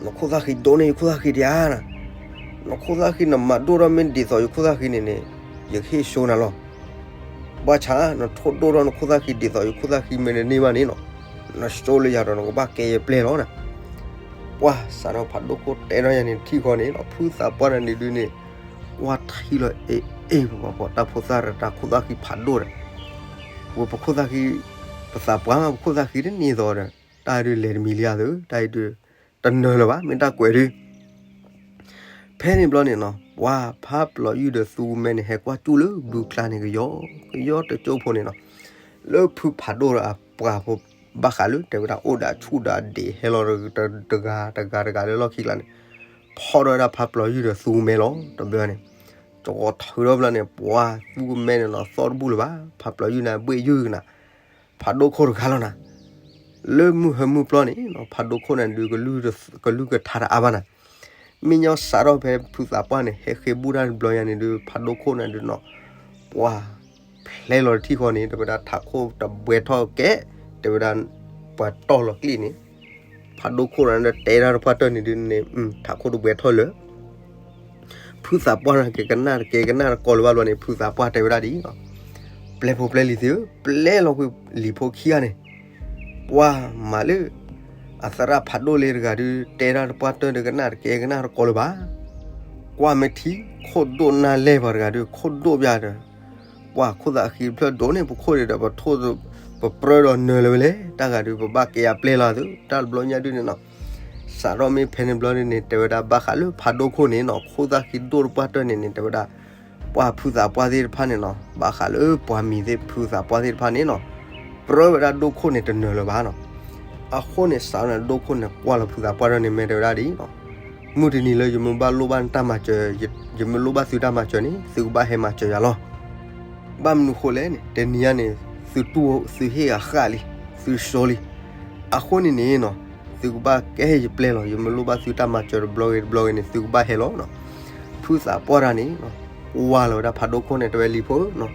နခိၣ်သၣ်ဃံဒိၣ်န့ၢ်ယခိၣ်သၣ်ဃံဒံးဧါနၤ, နခိၣ်သၣ်ဃံနမၤဒိၣ်ထီၣ်မ့ၢ်ဒ်သိးယခိၣ်သၣ်ဃံန့ၣ်န့ၣ်, ယကဟ့ၣ်ဆိနၤလီၤ ဘၣ်ဆၣ် နထိၣ်ဒိၣ်ထီၣ်နခိၣ်သၣ်ဃံဒ်သိးယခိၣ်သၣ်ဃံမ့ၢ်တန့ၢ်ဘၣ်န့ၣ်နီၤ, နဆိလၢယၤဒီးနကဘၣ်ကဲယပျဲၢ်လီၤနၤ, ပှၢ်စးထီၣ်ဖးဒိၣ်ခိၣ်တဲထီၣ်ယၤန့ၣ်ထံၣ်ဃီန့ၣ်နီၤ ဖုသးပှၢ်တဂၤန့ၣ်ဒုးန့ၣ်, ကွၢ်ထံလီၤအ့ၣ်အ့ၣ်ပှၤပှၤတၢ်ဖိသၣ်ရၤ တၢ်ခိၣ်သၣ်ဃံဖးဒိၣ်ဒီး, ဝဲပခိၣ်သၣ်ဃံ, ပသးပှၢ်မးပခိၣ်သၣ်ဃံတန့ၢ်သိးဒီး, တၢ်ဒုးလဲၤတမံၤလံဧါသၢ, တၢ်အံၤဒုး, တနၢၤလၢၤဘၣ် မ့ၢ်တၢ်ကွဲးဒုး ဖဲန့ၣ်ဘျီန့ၣ်နီၤ ပှၤဖးပျီၤယုၢ်ဒီးသူကမဲန့ၣ် ဟဲကွၢ်ကၠူၣ်လၢဘုကျါန့ၣ်ကယီ, ကယီတကၠိဖိန့ၣ်နီၤ, လၢဖုဖးဒိၣ်ဒီးအပှၤဖိ ဘၣ်ဃးလၢတဲဝဲဒၣ်အိၣ်ဒီးအဆူၣ်ဒီးအဒံးဟဲလီၤတဂၤတဂၤတဂၤလၢလီၢ်ခံကျါန့ၣ်, ဖီၣ်ထီၣ်ဝဲဒၣ်ဖးပျီၤယုၢ်ဒီးသူကမဲလီၤ တဘျီန့ၣ်, ကဝီၤထုးထီၣ်ဘျီန့ၣ် ပှၤသူကမဲန့ၣ်နီၤ သီၣ်တဘူၣ်လၢၤဘၣ် ဖးပျီၤယုၢ်န့ၣ် ဘှ့ၣ်ယုၢ်ကနၤ ဖးဒိၣ်ခိၣ်တဂၤလီၤနၤ, လၢမုၢ်ဟၢမုၢ်ပျီန့ၣ်နီၤ ဖးဒိၣ်ခိၣ်န့ၣ်ဒုး ကလုၢ်ကထါတအါဘၣ်နၤ, မ့ၢ်ညီစးထီၣ်ဖဲဖုသးပှၢ်န့ၣ် ဟဲဃ့ဘူၣ်တၢ်တဘျီယါန့ၣ်ဒုး ဖးဒိၣ်ခိၣ်န့ၣ်ဒုးနီၤ, ပှၤဖျဲလီၤတထံၣ်ဃီန့ၣ် တဲဝဲဒၣ်ထးခိၣ်တဘှဲထီၣ်ကဲ, တဲဝဲဒၣ်, ပှၤတီၢ်လီၤကျ့ၣ်န့ၣ်, ဖးဒိၣ်ခိၣ်န့ၣ်ဒီးတဲတၢ်တပှၢ်တၢၢ်န့ၣ်ဒုးန့ၣ် ထးခိၣ်တဘှဲထီၣ်လၢ ဖုသးပှၢ်န့ၣ်ကကနၣ်တကဲကနၣ်တကီလၢၤဘၣ်ဘျီန့ၣ် ဖုသးပှၢ်တဲဝဲဒၣ်ဒ်အံၤ, ပျဲဖိပျဲလံၤသ့ၣ်ဧၢ, ပျဲလီၤကွံာ်လံၤဖိခံဂၤန့ၣ်, ပှၤမၤလၢ အသရၣ်ဖးဒိၣ်လ့တဂၤဒုး တဲတၢ်တပှၢ်တၢၢ်ဒီးကနၣ်တကဲကနၣ်တကီလၢၤဘၣ်, ကွၢ်မ့ၢ်ထံ ခိၣ်ဒိၣ်နၢ်လဲၢ်ပှၤတဂၤဒုး ခိၣ်ဒိၣ်ပျၢ်ဒီး ပှၤခိၣ်သးဃံတဖျၢၣ်ဒိၣ်န့ၣ် ပခိၣ်န့ၣ်ဒီး ပထိၣ်, ပ ပပြၢဒီးနၢၤလၢၤဝဲလဲၣ်, တၢ်ဂၤဒုး ပဘၣ်ကဲအပျဲၢ်လီၤသု, တၢ်တဘျီညါဒုန့ၣ်နီၤ. စးထီၣ်မ့ၢ်ဖဲန့ၣ်ဘျီဒုန့ၣ် တဲဝဲဒၣ်ဘၣ်ဃးလၢဖးဒိၣ်ခိၣ်န့ၣ်နီၤ, ခိၣ်သၣ်ဃံဒိၣ်တပှၢ်တၢၢ်န့ၣ်န့ၣ် တဲဝဲဒၣ် ပှၤဖုသးပှၢ်သ့ၣ်တဖၣ်န့ၣ်နီၤ, ဘၣ်ဃးလၢပှၤမံၤသ့ၣ်ဖုသးပှၢ်သ့ၣ်တဖၣ်န့ၣ်နီၤ, ပြၢဝဲဒၣ်ဒိၣ်ခိၣ်န့ၣ်တနၢၤလၢၤဘၣ်နီၤ. အဃိန့ၣ် စးထီၣ်န့ၣ် ဒိၣ်ခိၣ်န့ၣ် ကွၢ်လီၤဖုသးပှၢ်တၢၢ်န့ၣ် မ့ၢ်တဲဝဲဒၣ်ဒ်အံၤနီၤ, မုၢ်တနံၤလၢယမ့ၢ်ဘၣ်လိၣ်ဘၣ်တၢ်မၤစၢၤ, ယမ့ၢ်လိၣ်ဘၣ်သုတၢ်မၤစၢၤန့ၣ် သုကဘၣ်ဟဲမၤစၢၤယၤလီၤ. ဘၣ်မနုၤဃိလဲၣ်န့ၣ် တနံၤညါန့ၣ် သုတူၢ်သုဟ့ၣ်အဃၣ်လံ, သုစိလံ. အဃိန့ၣ်န့ၣ်နီၤ, သုကဘၣ်ကဲယပျဲၢ်လီၤ. ယမ့ၢ်လိၣ်ဘၣ်သုတၢ်မၤစၢၤတဘျီဂ့ၤတဘျီဂ့ၤန့ၣ် သုကဘၣ်ဟဲလီၤနီၤ. ဖုသးပှၢ်တၢ်န့ၣ် ကွၢ်လီၤဝဲဒၣ်ဖးဒိၣ်ခိၣ်န့ၣ် တဲဝဲလံၤဖိဧၢနီၤ,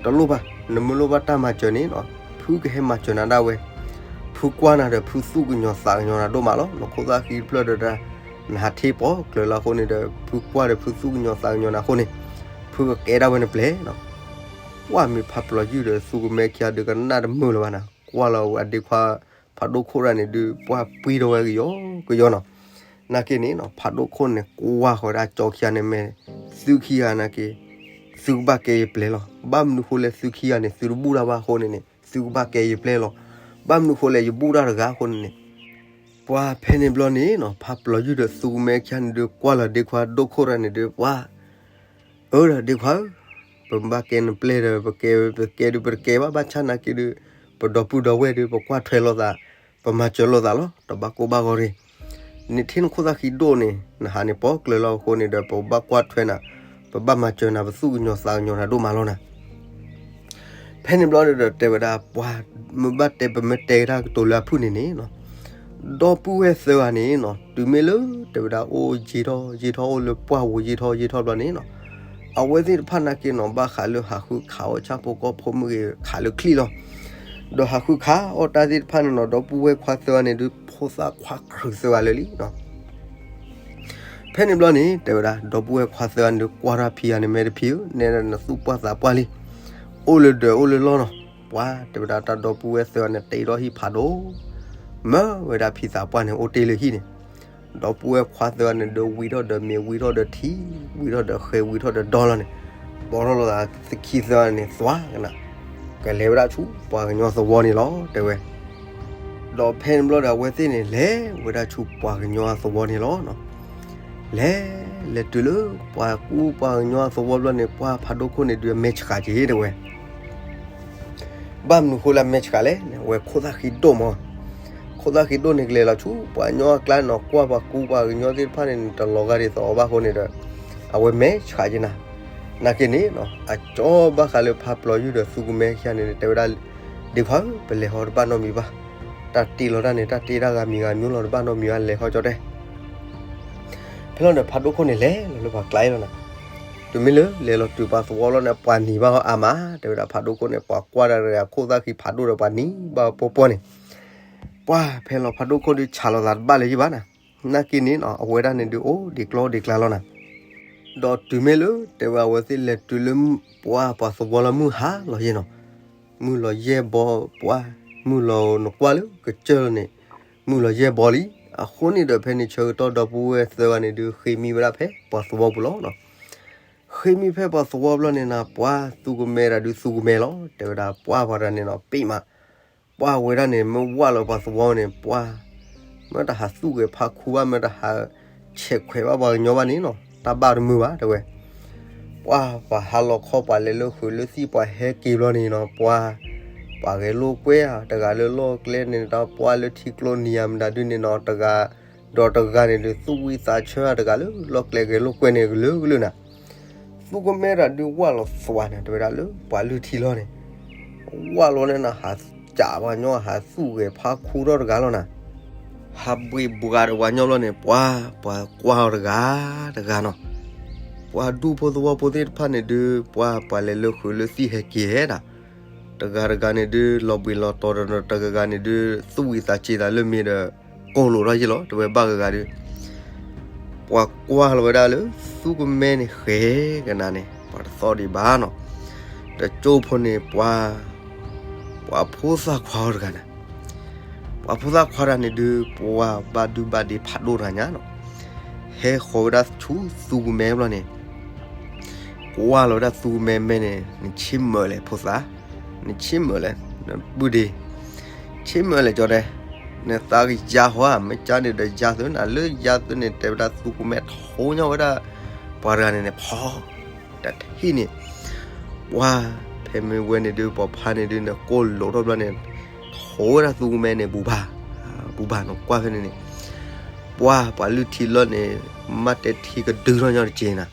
တလိၣ်ဘၣ်, နမ့ၢ်လိၣ်ဘၣ်တၢ်မၤစၢၤန့ၣ်နီၤ, ဖုကဟဲမၤစၢၤနၤဒၣ်ဝဲ. ဖုကွၢ်နၤဒီး ဖုသူၣ်ကညီၤသးကညီၤနၤဒိၣ်မးလီၤ. နခိၣ်သၣ်ဃံတဖျၢၣ်ဒီး နဟးထ့ၣ်ပိာ်ကျၢၤလၢအဃိန့ၣ်ဒီး ဖုကွၢ်ဒီးဖုသူၣ်ကညီၤသးကညီၤနၤအဃိန့ၣ် ဖုကကဲဒၣ်ဝဲနပျဲၢ်နီၤ. ကွၢ်မ့ၢ်ဖးပျီၤယုၢ်ဒီး သူကမဲခံဂၤဒုးကနၣ်တမုာ်လၢၤဘၣ်နီၤ. ကွၢ်လီၤဝဲအဒ့ခွါ ဖးဒိၣ်ခိၣ်တၢ်န့ၣ်ဒုး ပှၢ်ပှံထီၣ်ဝဲကယီကယီနီၤ. နာ်က့န့ၣ်နီၤ, ဖးဒိၣ်ခိၣ်န့ၣ် ကွၢ်ဃီၤဝဲဒၣ်ကၠီခံဂၤန့ၣ် မ့ၢ် သုခံဂၤနာ်က့ သုကဘၣ်ကဲယပျဲၢ်လီၤ. ဘၣ်မနုၤဃိလဲၣ် သုခံဂၤန့ၣ် သုတဘူၣ်တၢ်ဘၣ်အဃိန့ၣ်န့ၣ် သုကဘၣ်ကဲယပျဲၢ်လီၤ. ဘၣ်မနုၤဃိလဲၣ် ယဘူၣ်တၢ်တဂၤအဃိန့ၣ်န့ၣ် ပှၢ်ဖဲန့ၣ်ဘျီန့ၣ်နီၤ, ဖးပျီၤယုၢ်ဒီးသူကမဲခံဂၤန့ၣ်ဒုး ကွၢ်လီၤဒ့ခွါဒိၣ်ခိၣ်တၢ်န့ၣ်ဒုး ပှၢ် အၢ ဒီးဒ့ခွါဧၢ, ပဘၣ်ကဲနပျဲၢ်ဒီး ပကဲ ပကဲဒုး ပတကဲဘၣ် ဘၣ်ဆၣ်နာ်က့ဒုး ပဒီပုၢ်ဒီဝဲၢ်ဒုး ပကွၢ်ထွဲလိာ်သး, ပမၤစၢၤလိာ်သးလီၤ. တဘၣ်ကိၢ်ဘၣ်ဂီၤတဂ့ၤ. နထံၣ်နခိၣ်သၣ်ဃံဒိၣ်န့ၣ် နဟးန့ၣ်ပိာ်ကျၢၤလီၤအဃိန့ၣ်ဒီး ပဘၣ်ကွၢ်ထွဲနၤ, ပဘၣ်မၤစၢၤနၤ, ပသူၣ်ကညီၤသးကညီၤနၤဒိၣ်မးလီၤနၤ. ဖဲန့ၣ်ဘျီဒီးတဲဝဲဒၣ် ပှၢ် မ့ၢ်ဘၣ်တဲ ပမ့ၢ်တဲကဒါကတိၤလၢအဖုၣ်န့ၣ်န့ၣ်နီၤ, ဒီပုၢ်ဝဲၢ်သၢဂၤန့ၣ်နီၤ, တုၤမ့ၢ်လၢတဲဝဲဒၣ်အိၣ်ယံာ်ထီၣ်ယံာ်ထီၣ် အိၣ်လၢပှၢ်ဝူၤယံာ်ထီၣ်ယံာ်ထီၣ်ဘျီန့ၣ်နီၤ, အဝဲသ့ၣ်တဖၣ်နာ်က့နီၤ ဘၣ်ဃးလၢဟးဃုခးအီၣ်ဆၣ်ဖိကီၢ်ဖိမုၢ်ဂ့ၤ ခးလၢချံၣ်လီၤ. ဒီးဟးဃုခးအီၣ်တၢ်သ့ၣ်တဖၣ်န့ၣ်နီၤ, ဒီပုၢ်ဝဲၢ်ခွါသၢဂၤန့ၣ်ဒုး ဖိသၣ်ခွါခြုးသၢဂၤလၢာ်လံနီၤ. ဖဲန့ၣ်ဘျီန့ၣ် တဲဝဲဒၣ် ဒီပုၢ်ဝဲၢ်ခွါသၢဂၤန့ၣ်ဒုး ကွၢ်တၢ်ဖံဂၤန့ၣ် မ့ၢ်တဖံဧၢ, နဲဒၣ်နသူၣ်ပှၢ်သးပှၢ်လံ, အိၣ်လၢဒၢးအိၣ်လၢလီၢ်နီၤ. ပှၢ် တဲဝဲဒၣ် တၢ်ဒီပုၢ်ဝဲၢ်သၢဂၤန့ၣ် တ့ထီၣ်ဟံၣ်ဖးဒိၣ်, မၢဝဲဒၣ်ဖံသးပှၢ်န့ၣ် အိၣ်တ့ၢ်လၢဟံၣ်န့ၣ်, ဒီပုၢ်ဝဲၢ်ခွါသၢဂၤန့ၣ်ဒုး ဝံထီၣ်ဒီးမ့ၤ ဝံထီၣ်ဒီးထံ ဝံထီၣ်ဒီးဃဲၤ ဝံထီၣ်ဒီးဒီလီၤန့ၣ်, ပိာ်ထီၣ်လိာ်သးသခံသၢဂၤန့ၣ် သွါကနၣ်, ကလဲၤဝဲဒၣ်ဆူပှၤကညီသဝီန့ၣ်လီၤ တဲဝဲ. ဒီးဖဲန့ၣ်ဘျီဒီး အဝဲသ့ၣ်န့ၣ် လဲၤဝဲဒၣ်ဆူပှၤကညီအသဝီန့ၣ်လီၤနီၤ. လဲၤ လဲၤတုၤလၢပှၤကူပှၤကညီအသဝီဘျီန့ၣ် ပှၢ်ဖးဒိၣ်ခိၣ်န့ၣ်ဒုး အမဲာ်ဆှးက့ၤတဲဝဲ. ဘၣ်မနုၤဃိလၢအမဲာ်ဆှးလဲၣ်န့ၣ် အဝဲခိၣ်သၣ်ဃံဒိၣ်မး, ခိၣ်သၣ်ဃံဒိၣ်န့ၣ် ကလဲၤလီၤဆူပှၤကညီအကျါနီၤ, ကွၢ်ပှၤကူပှၤကညီသ့ၣ်တဖၣ်န့ၣ် တလီၤဂာ်ဒ်သိးအီၤဘၣ်အဃိန့ၣ်ဒီး အဝဲမဲာ်ဆှးက့ၤနၤ. နာ်က့န့ၣ်နီၤ အကၠီဘၣ်ဃးလၢဖးပျီၤယုၢ်ဒီးသူကမဲခံဂၤန့ၣ် တဲဝဲဒၣ် ဒ့ခွါဧၢ ပလဲၤဟီတဘၣ်နီတမံၤဘၣ်, တၢ်တ့လီၤတၢ်န့ၣ် တၢ်တ့တၢ်ဂၤမံၤဂၤမံၤလီၤ တဘၣ်နီတမံၤဘၣ် လဲၤဟီကၠီတဲ. ဖဲလီၤန့ၣ် ဖးဒိၣ်ခိၣ်န့ၣ် လဲၤလီၤလၢပှၤကျါအံၤလီၤနၤ. တုၤမ့ၢ်လၢလဲၤလီၤတုၤပှၤသဝီလီၤန့ၣ် ပှၤနံၤဘၣ်အီၤအါမး တဲဝဲဒၣ် ဖးဒိၣ်ခိၣ်န့ၣ် ပှၤကွၢ်တၢ်တဂၤ ခိၣ်သၣ်ဃံဖးဒိၣ်ဒီးပှၤနံၤဘၣ်အီၤပှီၢ်ပှီၢ်န့ၣ်, ပှၢ်ဖဲလီၤဖးဒိၣ်ခိၣ်ဒုးဆးလီၤသးတဘၣ်လၢၤဘၣ်နၤ. နာ်က့န့ၣ်နီၤ အဝဲဒၣ်န့ၣ်ဒုးအိၣ်ဒံးကျီဒံးကျါလီၤနၤ. ဒီးတုၤမ့ၢ်လၢတဲဝဲအဝဲသ့ၣ်လဲၤတုၤလၢပှၢ်ပှၤသဝီလီၤ မုၢ်ဟါလီၤယဲၢ်နီၤ, မုၢ်လီၤယဲၢ်ဘီ ပှၢ် မုၢ်လီၤနကွၢ်လၢကစၢၢ်လီၤန့ၣ် မုၢ်လီၤယဲၢ်ဘီလံ. အဃိန့ၣ်ဒီး ဖဲန့ၣ်ဆၢကတီၢ်ဒီပုၢ်ဝဲၢ်သၢဂၤန့ၣ်ဒုး ဃ့မံဝဲဒၣ်ဖဲပှၤသဝီပူၤလီၤနီၤ. ဃ့မံဖဲပှၤသဝီဘျီန့ၣ်နၤ ပှၢ်သူကမဲတၢ်ဒုးသူကမဲလီၤ တဲဝဲဒၣ် ပှၢ်ပှၤတဂၤန့ၣ်နီၤ ပ့ၢ်မး ပှၢ်ဝဲဒၣ်န့ၣ် မ့ၢ်ဝၢ်လီၤပှၤသဝီန့ၣ် ပှၢ် မ့ၢ်တဟးသူၣ်ဂဲၤဖးခူဘၣ် မ့ၢ်တဟးဆဲးခွဲးဘၣ်ပှၤကညီဘၣ်န့ၣ်နီၤ တၢ်ဘၣ်တမုာ်ဘၣ် တဲဝဲ. ပှၢ်ပှၤဟးလီၤခီ ပှၤလဲၤလၢဃုာ်လၢသံၣ် ပှၤဟဲက့ၤဘျီန့ၣ်နီၤ ပှၢ် ပှၤဂဲၤလိာ်ကွဲဧါ တဂၤလၢလီၢ်ကျဲန့ၣ် တၢ်ပှၢ်လၢထံကျိနံၤဧါ မတၤဒုန့ၣ်နီၤ တဂၤ ဒီးတဂၤန့ၣ်ဒုး သူၣ်ဝံသးဆၢတဂၤလၢလီၢ်ကျဲဂဲၤလိာ်ကွဲန့ၣ် ကလုာ်ကလုာ်နၤ. သူကမဲတၢ်ဒုးဝၢ်လီၤသွးန့ၣ် တဲဝဲဒၣ်လၢပှၤလုၢ်ထံလီၤန့ၣ်, ဝၢ်လီၤန့ၣ်နၤ ဟးစးပှၤကညီ ဟးသူၣ်ဂဲၤဖးခူထီၣ်တဂၤလီၤနၤ, ဟးဘှ့ၣ်ဘှးတဝၤညီဘျီန့ၣ် ပှၢ်ပှၤကွၢ်အီၤတဂၤတဂၤနီၤ, ပှၢ်ဒူၣ်ဖိသဝီဖိသ့ၣ်တဖၣ်န့ၣ်ဒုး ပှၢ်ပှၤလဲၤလၢဃုာ်လၢသံၣ်ဟဲက့ၤဟဲဒၣ်, တဂၤတဂၤန့ၣ်ဒုး လီၤဘှံးလီၤတီၤဒီး တဂၤဂၤန့ၣ်ဒုး သူၣ်ဝံသးစူၤသးလၢမ့ၢ်ဒီး ကိၢ်လိာ်ထီၣ်ယ့ၢ်လီၤ တဲဝဲဘၣ်ဂၤဂၤဒုး ပှၤကွၢ်လီၤဝဲဒၣ်လၢ သူကမဲန့ၣ်ဃဲကနၤန့ၣ် ပှၤတသီၣ်ဒံးဘၣ်နီၤ, တကၠိဖိန့ၣ် ပှၤ ပှၤဖိသၣ်ခွါအီၤတဂၤန့ၣ်, ပှၤဖိသၣ်ခွါတဂၤန့ၣ်ဒုး ပှၤဘၣ်ဒုဘၣ်ဒ့ဖးဒိၣ်တဂၤညါနီၤ, ဟဲဃီၤဝဲဒၣ်ဆူသူကမဲဘျီန့ၣ် ကွၢ်လီၤဝဲဒၣ်သူကမဲမဲန့ၣ် နဆ့မၢၣ်လဲၣ်ဖိသၣ်, နဆ့မၢၣ်လဲၣ်, ပုၢ်ဒ့, ဆ့မုၢ်လဲၤကၠီတဲ, နသးကယၤဟီဧါ, မ့ၢ်ကၠီန့ၣ်ဒီးယၤသုနၤ, လၢယၤသုန့ၣ် တဲဝဲဒၣ်သူကမဲထိညါဝဲဒၣ် ပှၤတဂၤန့ၣ်န့ၣ် ဖီ တထံၣ်န့ၣ်, ပှၢ်ဖဲမ့ၢ်ဝဲန့ၣ်ဒုး ပိာ်ဖးန့ၣ်ဒုးန့ၣ် ကိၢ်လိာ်ထီၣ်ဘျီန့ၣ် ထိဝဲဒၣ်သူကမဲန့ၣ် ဘူးဘၣ်, ဘူးဘၣ်နီၤ ကွၢ်ဖဲန့ၣ်န့ၣ်, ပှၢ်ပှၤလုၢ်ထံလီၢ်န့ၣ် မ့ၢ်တဲထံကဒုထီၣ်ညီတက့ၢ်နၤ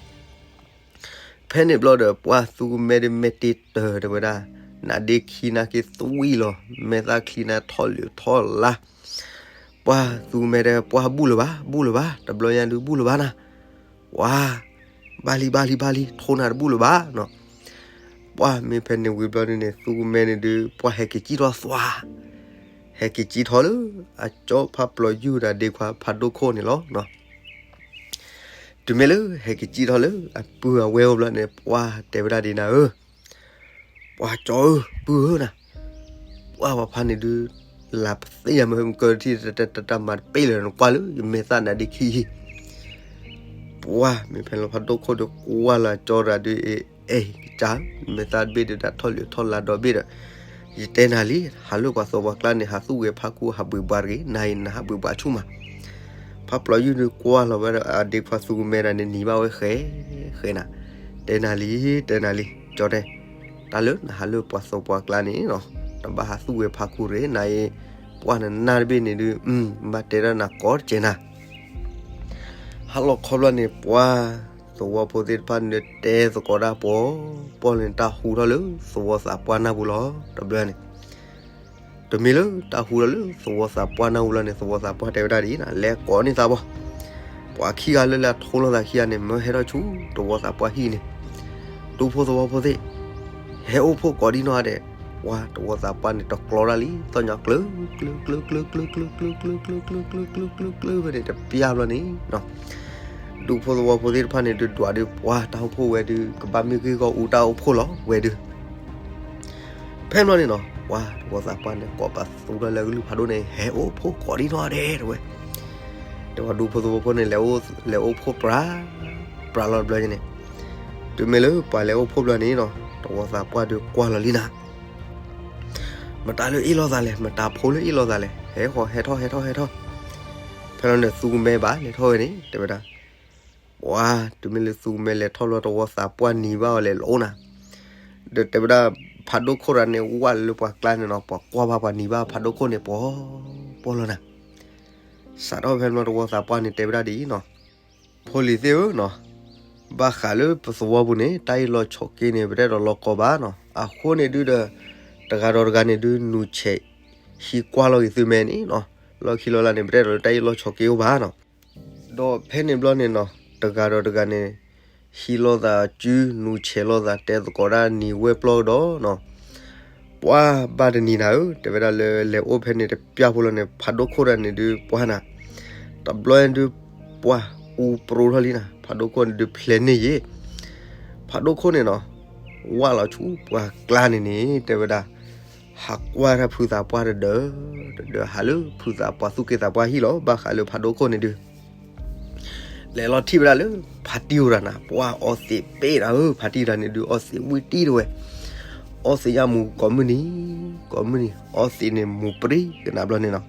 ဖဲန့ၣ်ဘျီဒီး ပှၢ်သူကမဲဒုးမဲာ်တ့ၢ်တၢၤတဲဝဲဒၣ်, နါဒ့ခံနၤက့သွံၣ်လီၤ, မဲာ်သၣ်ချံနၤထီၣ်လၢာ်ထီၣ်လါ, ပှၢ်သူကမဲတဲ ပှၢ်ဘူၣ်လၢၤဘၣ်, ဘူၣ်လၢၤဘၣ်, တဘျီညါဒုးဘူၣ်လၢၤဘၣ်နၤ, ပှၢ်, ဘၣ်လံ ဘၣ်လံ ဘၣ်လံ ထိနၤတဘူၣ်လၢၤဘၣ်နီၤ, ပှၢ်မ့ၢ်ဖဲန့ၣ်ဝံၤဘျီန့ၣ်န့ၣ် သူကမဲန့ၣ်ဒုး ပှၢ်ဟဲက့ၤကံၣ်ထီၣ်သွါ ဟဲက့ၤကံၣ်ထီၣ်လၢ အကၠီဖးပျီၤယူၢ်တၢ်ဒ့ခွါဖးဒိၣ်ခိၣ်န့ၣ်လီၤ. တုၤမ့ၢ်လၢဟဲက့ၤကံၣ်ထီၣ်လၢအပုၢ်အဝဲၢ်အိၣ်ဘျီန့ၣ် ပှၢ်တဲဝဲဒၣ်ဒ်နၤဧၢ, ပှၢ်ကၠီဧၢ ပုၢ်ဧၢနၤ, ပှၢ်ပှၤဖးန့ၣ်ဒုး လၢပသ့ၣ်ညါမ့ၢ်မုၢ်ကၢထံၣ် တၢ်မၤတပ့ၢ်လၢၤ နကွၢ်လၢယမဲာ်သၣ်နါဒ့ခံဟံၣ် ပှၢ်မ့ၢ်ဖဲလီၤဖးဒိၣ်ခိၣ်ဒီးကွၢ်လၢအကၠီတဂၤဒုး အ့ၣ် ကၠီဧၢ, မဲာ်သၣ်တဘ့ၣ်ဒုးဒၣ်ထီၣ်လၢာ်ထီၣ်လါဒီဘ့ၣ်ဒီး, ယတဲနၤလံ, ဟးလၢပှၤသဝီပှၤကျါန့ၣ် ဟးသူၣ်ဂဲၤဖးခူ ဟးဘှံးဘှါတဂ့ၤ, နၤအံၤနဟးဘှံးဘှါဆူၣ်မး, ဖးပျီၤယူၢ်ဒုးကွၢ်လီၤဝဲဒီး အဒ့ခွါသူကမဲဒၣ်န့ၣ် နံၤဘၣ်ဝဲဃဲ ဃဲနၤ, တဲနၤလံ တဲနၤလံ ကၠီတဲ, တၢ်လၢနဟးလၢပှၤသဝီပှၤကျါန့ၣ်, တဘၣ်ဟးသူၣ်ဂဲၤဖးခူတဂ့ၤ, နၤအံၤ ပှၢ်နနၢ်တဘ့ၣ်န့ၣ်ဒုး ဘၣ်တဲဒၣ်နၤကိးတကဲနၤ ဟါလီၤခီဘျီန့ၣ် ပှၢ်သဝီဖိသ့ၣ်တဖၣ်န့ၣ်တဲသကိးတၢ်ပှီၤပှီၢ်လၢတၢ်ဟူထီၣ်လၢသဝီသးပှၢ်နၢ်ပူၤလီၤ. တဘျီန့ၣ်, တမ့ၢ်လၢတၢ်ဟူထီၣ်လၢသဝီသးပှၢ်နၢ်ပူၤလီၤန့ၣ် သဝီသးပှၢ်တဲဝဲဒၣ်ဒ်အံၤ, လဲၤကိးန့ၢ်သးပှၢ်, ပှၤခံဂၤလၢလဲၤထိလိာ်သးခံဂၤန့ၣ် မၢဟဲထီၣ်ဆူသဝီသးပှၢ်ဟံၣ်န့ၣ်, ဒူဖိသဝီဖိသ့ၣ်, ဟဲအိၣ်ဖှိၣ်ကိးဒံနီၢ်ဂၤဒဲး, ပှၢ်သဝီသးပှၢ်န့ၣ်တကျီတၢ်လံ, သီၣ်ညါကျၢၤ ကျၢၤ ကျၢၤ ကျၢၤ ကျၢၤ ကျၢၤ ကျၢၤ ကျၢၤ ကျၢၤ ကျၢၤ ကျၢၤ ဖဲန့ၣ်တပျၢ်ဘျီန့ၣ် ဒူဖိသဝီဖိသ့ၣ်တဖၣ်န့ၣ် ဒုးဒွးဒုးပှၢ်တၢ်အိၣ်ဖှိၣ်ဝဲဒုး ကဘၣ်မ့ၢ်ဂ့ၢ်ဂီၢ်အူတၢ်အိၣ်ဖှိၣ်လီၤဝဲဒုး, ဖဲန့ၣ်ဘျီန့ၣ်နီၤ ပှၢ်သဝီသးပှၢ်န့ၣ် ကိးပသူထီၣ်လၢအကလုၢ်ဖးဒိၣ်န့ၣ် ဟဲအိၣ်ဖှိၣ်ကိးဒံနီၢ်ဂၤဒဲးတဲဝဲ, တဲဝဲဒူဖိသဝီဖိန့ၣ် လဲၤအိၣ်ဖှိၣ်ပြး, ပြးလီၤတဘျီန့ၣ်, တုၤမ့ၢ်လၢပှၤလဲၤအိၣ်ဖှိၣ်ဘျီန့ၣ်နီၤ သဝီသးပှၢ်ဒုးကွၢ်လီၤလံနၤ မတၤလၢအ့ၣ်လိာ်သးလဲၣ်, မတၤဖိလၢအ့ၣ်လိာ်သးလဲၣ်, ဟဲဃီၤ ဟဲထီၣ် ဟဲထီၣ် ဟဲထီၣ်, ဖဲလီၤန့ၣ် သူကမဲဘၣ်လဲၤထီၣ်ဝဲန့ၣ် တဲဝဲဒၣ်, ပှၢ်တုၤမ့ၢ်လၢသူကမဲလဲၤထီၣ်လီၤ သဝီသးပှၢ်နံၤဘၣ်အီၤလဲၤလိၤနၤ, ဒီးတဲဝဲဒၣ် ဖးဒိၣ်ခိၣ်တဂၤန့ၣ် ဝၢ်လၢပှၤကျါန့ၣ်နီၤ ပှၤကွၢ်ဘၣ်ပှၤနံၤဘၣ်ဖးဒိၣ်ခိၣ်န့ၣ် ပှီၤပှီၢ်လီၤနၤ, စးထီၣ်ဖဲလီၤသဝီသးပှၢ်န့ၣ် တဲဝဲဒၣ်ဒ်အံၤနီၤ ဖိလံၤသ့ၣ်ဧၢနီၤ, ဘၣ်ဃးလၢပသဝီပူၤန့ၣ် တၢ်အ့ၣ်လိာ်ဆိးက့န့ၣ် ပတအဲၣ်ဒိးလီၤကီဘၣ်နီၤ, အဃိန့ၣ်ဒုးဒီး တဂၤဒီးတဂၤန့ၣ်ဒုး နူၤဆဲးဟံးကွၢ်လီၤက့ၤသုမဲာ်န့ၣ်နီၤ, လီၢ်ခံလီၢ်လၢ်န့ၣ် ပတအဲၣ်ဒိးလၢတၢ်အ့ၣ်လိာ်ဆိးက့အိၣ်ဘၣ်နီၤ, ဒီးဖဲန့ၣ်ဘျီန့ၣ်နီၤ တဂၤဒီးတဂၤန့ၣ် ဟံးလိာ်သးစု နူၤဆဲးလိာ်သး တဲသကိးတၢ်နံၤဝဲပျီကဒီးနီၤ ပှၢ်ဘၣ်တနံၤနၤဧၢ, တဲဝဲဒၣ်လၢလဲၤအိၣ်ဖဲန့ၣ်တပျၢ်ဖိလီၤန့ၣ် ဖးဒိၣ်ခိၣ်တဂၤန့ၣ်ဒုးပှၢ်နၤ, တဘျီဒုး ပှၢ်အူပြိထီၣ်လံနၤ, ဖးဒိၣ်ခိၣ်န့ၣ်ဒုးဖျဲးန့ၢ်ယ့ၣ်, ဖးဒိၣ်ခိၣ်န့ၣ်နီၤ ဝၢ်လီၤဆူပှၤကျါန့ၣ်န့ၣ် တဲဝဲဒၣ် ဟးကွၢ်တၢ်ဖုသးပှၢ်တဒၢး, တဒၢးဟးလၢဖုသးပှၢ်သူၣ်က့သးပှၢ်ဟံၣ်လီၤ, ဘၣ်ဃးလၢဖးဒိၣ်ခိၣ်န့ၣ်ဒုး လဲၤလီၤထံၣ်ဝဲဒၣ်လၢ ဖါတံၢ်အိၣ်တဂၤနၤ, ပှၢ်အီသံးပ့ၢ်တၢ်ဧၢ, ဖါတံၢ်တဂၤန့ၣ်ဒုး အီသံးဝံၣ်တံၢ်တဝဲ, အီသံးညါမူၤကိးမုၢ်နံၤ, ကိးမုၢ်နံၤ အီသံးန့ၣ်မူၤပြံကနၣ်ဘျီန့ၣ်နီၤ,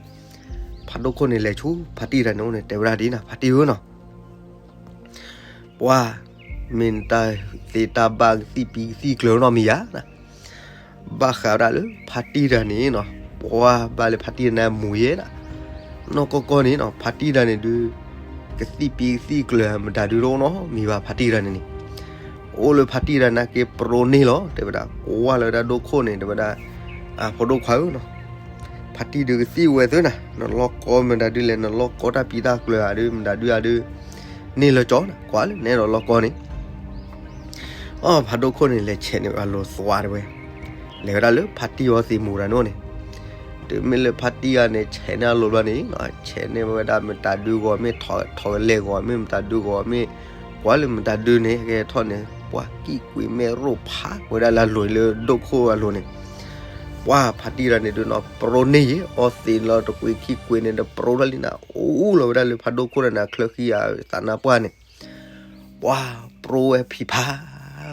ဖးဒိၣ်ခိၣ်န့ၣ်လဲၤဆူ ဖါတံၢ်တဂၤန့ၣ်အိၣ်န့ၣ် တဲဝဲဒၣ်ဒ်နၤ ဖါတံၢ်ဧၢနီၤ ပှၢ် မ့ၢ်နတၢ်သ့တၢ်ဘၣ်ကသံၣ်ပံကသံၣ်ကျၢၤနီတမံၤဧါ, ဘၣ်ဃးဝဲဒၣ်လၢဖါတံၢ်တဂၤန့ၣ်နီၤ, ပှၢ်ဘၣ်လၢဖါတံၢ်တဂၤန့ၣ်မူၤယဲဒၣ်, နီၢ်ကီၢ်ကီၢ်န့ၣ်နီၤ ဖါတံၢ်တဂၤန့ၣ်ဒုး ကသံၣ်ပံကသံၣ်ကျၢၤမတၤဒုးတအိၣ်နီတမံၤဘၣ် ဖါတံၢ်တဂၤန့ၣ်န့ၣ်, အိၣ်လၢဖါတံၢ်တဂၤန့ၣ်က့ၤပြိန့ၢ်လီၤ တဲဝဲဒၣ်, ကွၢ်လီၤဝဲဒၣ်ဒိၣ်ခိၣ်န့ၣ် တဲဝဲဒၣ်, အဖိဒိၣ်ခွါဧၢနီၤ ဖါတံၢ်ဒုးကသံၣ်ဝဲသုနၤ, နလီၢ်ကီမတၤဒုးလဲၣ်, နလီၢ်ကီတၢ်ပံတၢ်ကျၢၤဧါဒုး မတၤဒုးဧါဒုး, န့ၢ်လၢကၠီနၤ, ကွၢ်လၢနဲဒီးလီၢ်ကီန့ၣ်, အဖးဒိၣ်ခိၣ်န့ၣ် လဲၤဆဲးန့ၢ်အလိၤသွါတဝဲ, လဲၤဝဲဒၣ်လၢဖါတံၢ်အီသံးမူၤတၢ်န့ၣ်န့ၣ်, တုၤမ့ၢ်လၢဖါတံၢ်ဂၤန့ၣ် ဆဲးန့ၢ်အလိၤဘျီန့ၣ်, ဆဲးန့ၢ်ဝဲဒၣ်မတၤဒုးဂီၤမ့ၢ်ထီၣ်ကလဲၢ်ဂီၤမ့ၢ်မတၤဒုးဂီၤမ့ၢ်, ကွၢ်လၢမတၤဒုးန့ၣ် ကဲထီၣ်န့ၣ် ပှၤကံၣ်ကွံာ်မ့ၢ်ရိၣ်ဖးဝဲဒၣ်လၢအလိၤလၢဒိၣ်ခိၣ်အလိၤန့ၣ် ပှၢ်ဖါတံၢ်တဂၤန့ၣ်ဒုးနီၤ ပြိန့ၢ်ယဲ အီသံးလီၤတကွံာ်ခံကွံာ်န့ၣ်ဒီး ပြိထီၣ်လံနၤ အိၣ်လီၤဝဲဒၣ်လၢဖးဒိၣ်ခိၣ်တဂၤန့ၣ် အချၢဃံအသးနါပှၢ်န့ၣ်, ပှၢ်ပြိဝဲဖံးဖး,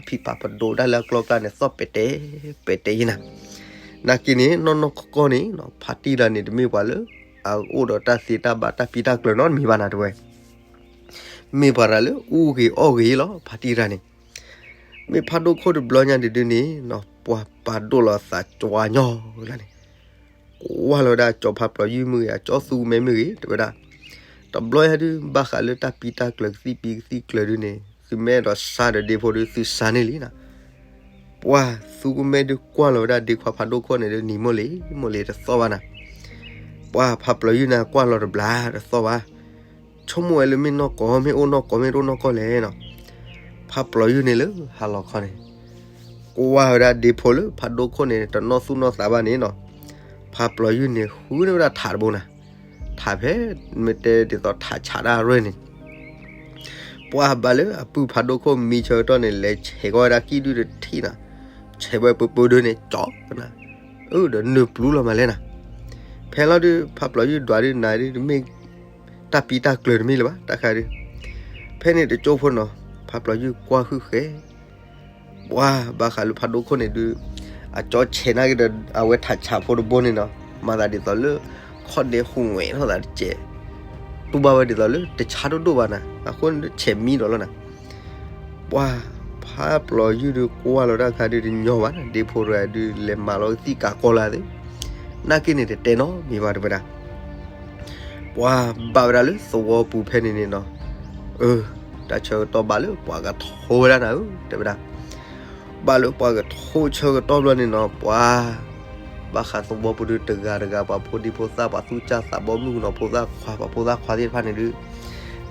ဖံးဖးပဒိးဒၣ်လၢအကျီကျါန့ၣ် သီၣ်ပဲာ်တဲာ်, ပဲာ်တဲာ်ယဲနၤ, နာ်က့န့ၣ် နီၢ်နီၢ်ကီၢ်ကီၢ်န့ၣ် ဖါတံၢ်တဂၤန့ၣ် တမ့ၢ်ပှၤလၢ အအိၣ်ဒီးတၢ်သ့တၢ်ဘၣ်တၢ်ပံတၢ်ကျၢၤနီတမံၤဘၣ်နၤ တဲဝဲ. မ့ၢ်ပှၤတဂၤလၢအူဂ့ၤအီၣ်ဂ့ၤလီၤ ဖါတံၢ်တဂၤန့ၣ်. မ့ၢ်ဖးဒိၣ်ခိၣ်တဘျီညါဒုးဒုးန့ၣ် ပှၤပာ်ဒိၣ်လီၤသးကွၢ်ညီလၢ်န့ၣ်, ကွၢ်လီၤဝဲဒၣ်ကၠီဖးပျီၤယုၢ်မ့ၢ်ဂ့ၤ အကၠီသူကမဲမ့ၢ်ဂ့ၤ တဲဝဲဒၣ်. တဘျီညါဒုး ဘၣ်ဃးလၢတၢ်ပံတၢ်ကျၢၤကသံၣ်ပံကသံၣ်ကျၢၤဒုးန့ၣ် သုမ့ၢ်အဲၣ်ဒိးစါဒီးဒ့ဖိဒုး သုစါန့ၢ်လံနၤ. ပှၤသူကမဲဒုးကွၢ်လီၤဝဲဒၣ်ဒ့ခွါဖးဒိၣ်ခိၣ်န့ၣ်ဒုး နံၤမိၢ်လံ မိၢ်လံတသီၣ်ဘၣ်နၤ. ပှၤဖးပျီၤယုၢ်န့ၣ်ကွၢ်လီၤတဘျါတသီၣ်ဘၣ်. ဆိကမိၣ်ဝဲလၢမ့ၢ်နီၢ်ကီၢ် မ့ၢ်အိၣ်နီၢ်ကီၢ် မ့ၢ်တအိၣ်နီၢ်ကီၢ်လဲၣ်နီၤ. ဖးပျီၤယုၢ်န့ၣ်လၢဟါလီၤခီန့ၣ် ကွၢ်ဝဲဒၣ်ဒ့ဖိလၢဖးဒိၣ်ခိၣ်န့ၣ် တနီၢ်သူၣ်နီၢ်သးဘၣ်န့ၣ်နီၤ. ဖးပျီၤယုၢ်န့ၣ် ဃုန့ၢ်ဝဲဒၣ်ထးတဘိနၤ, ထးဖဲမ့ၢ်တဲဒ်သိးထးဆးဒၣ်ရဲၣ်န့ၣ် ပှၤဘၣ်လၢအပုၢ်ဖးဒိၣ်ခိၣ်မံဆၢကတီၢ်န့ၣ် လဲၤဆဲးကီးဝဲဒၣ်ကံၣ်ဒုၣ်တထံၣ်နၤ, ဆဲးဝဲပၢပၢဒုးန့ၣ် ကၠီနၤ, အၢ ဒီးနၢၤပျူၤလီၤမးလဲၣ်နၤ. ဖဲလီၤဒုး ဖးပျီၤယုၢ်ဒွးဒုးနၤဒုး တမ့ၢ်တၢ်ပံတၢ်ကျၢၤတမ့ၢ်လၢၤဘၣ် တၢ်ခါဒုး. ဖဲန့ၣ်တကၠိဖိနီၤ ဖးပျီၤယုၢ်ကွၢ်ဟုၣ်ဃဲ ပှၤဘၣ်ဃးလၢဖးဒိၣ်ခိၣ်န့ၣ်ဒုး အကၠီဆဲးနာ်က့ဒီး အဝဲထးဆးဖိတဘိန့ၣ်နီၤ, မၤသးဒ်သိးလၢ ခီၣ်ဒဲဃူဝဲထီၣ်သးတစဲး, တူၢ်ဘၣ်ဝဲဒ်သိးလၢတဆါဒိၣ်ဒိၣ်ဘၣ်နၤ, အဃိန့ၣ်ဒုးဆဲးမံဒီးလီၤနၤ. ပှၤဖးပျီၤယုၢ်ဒုးကွၢ်လီၤတၢ်ခါဒုးတညီဘၣ်နၤ, ဒ့ဖိတဂၤဒုးလဲၤမၤလီၤကသံၣ်ကးကီလၢအသ့, နာ်က့န့ၣ်တတဲနီတမံၤဘၣ် တဲဝဲဒၣ်. ပှၤဘၣ်ဝဲဒၣ်လၢသဝီပူၤဖဲန့ၣ်န့ၣ်နီၤ, အၢ တၢ်ဆၢကတီၢ်ဘၣ်လၢပှၤကထိဝဲဒၣ်နၤဧၢ တဲဝဲဒၣ်. ဘၣ်လၢပှၤကထိဆၢကတီၢ်ဘျီန့ၣ်နီၤ ပှၤ ဘၣ်ဃးသဝီပူၤဒုးတဂၤတဂၤ ပှၤဖိဒံဖိသၣ် ပှၤသူၣ်စၢ်သးဘီ မုၣ်ကနီၤဖိသၣ်ခွါ ပှၤဖိသၣ်ခွါသ့ၣ်တဖၣ်န့ၣ်ဒုး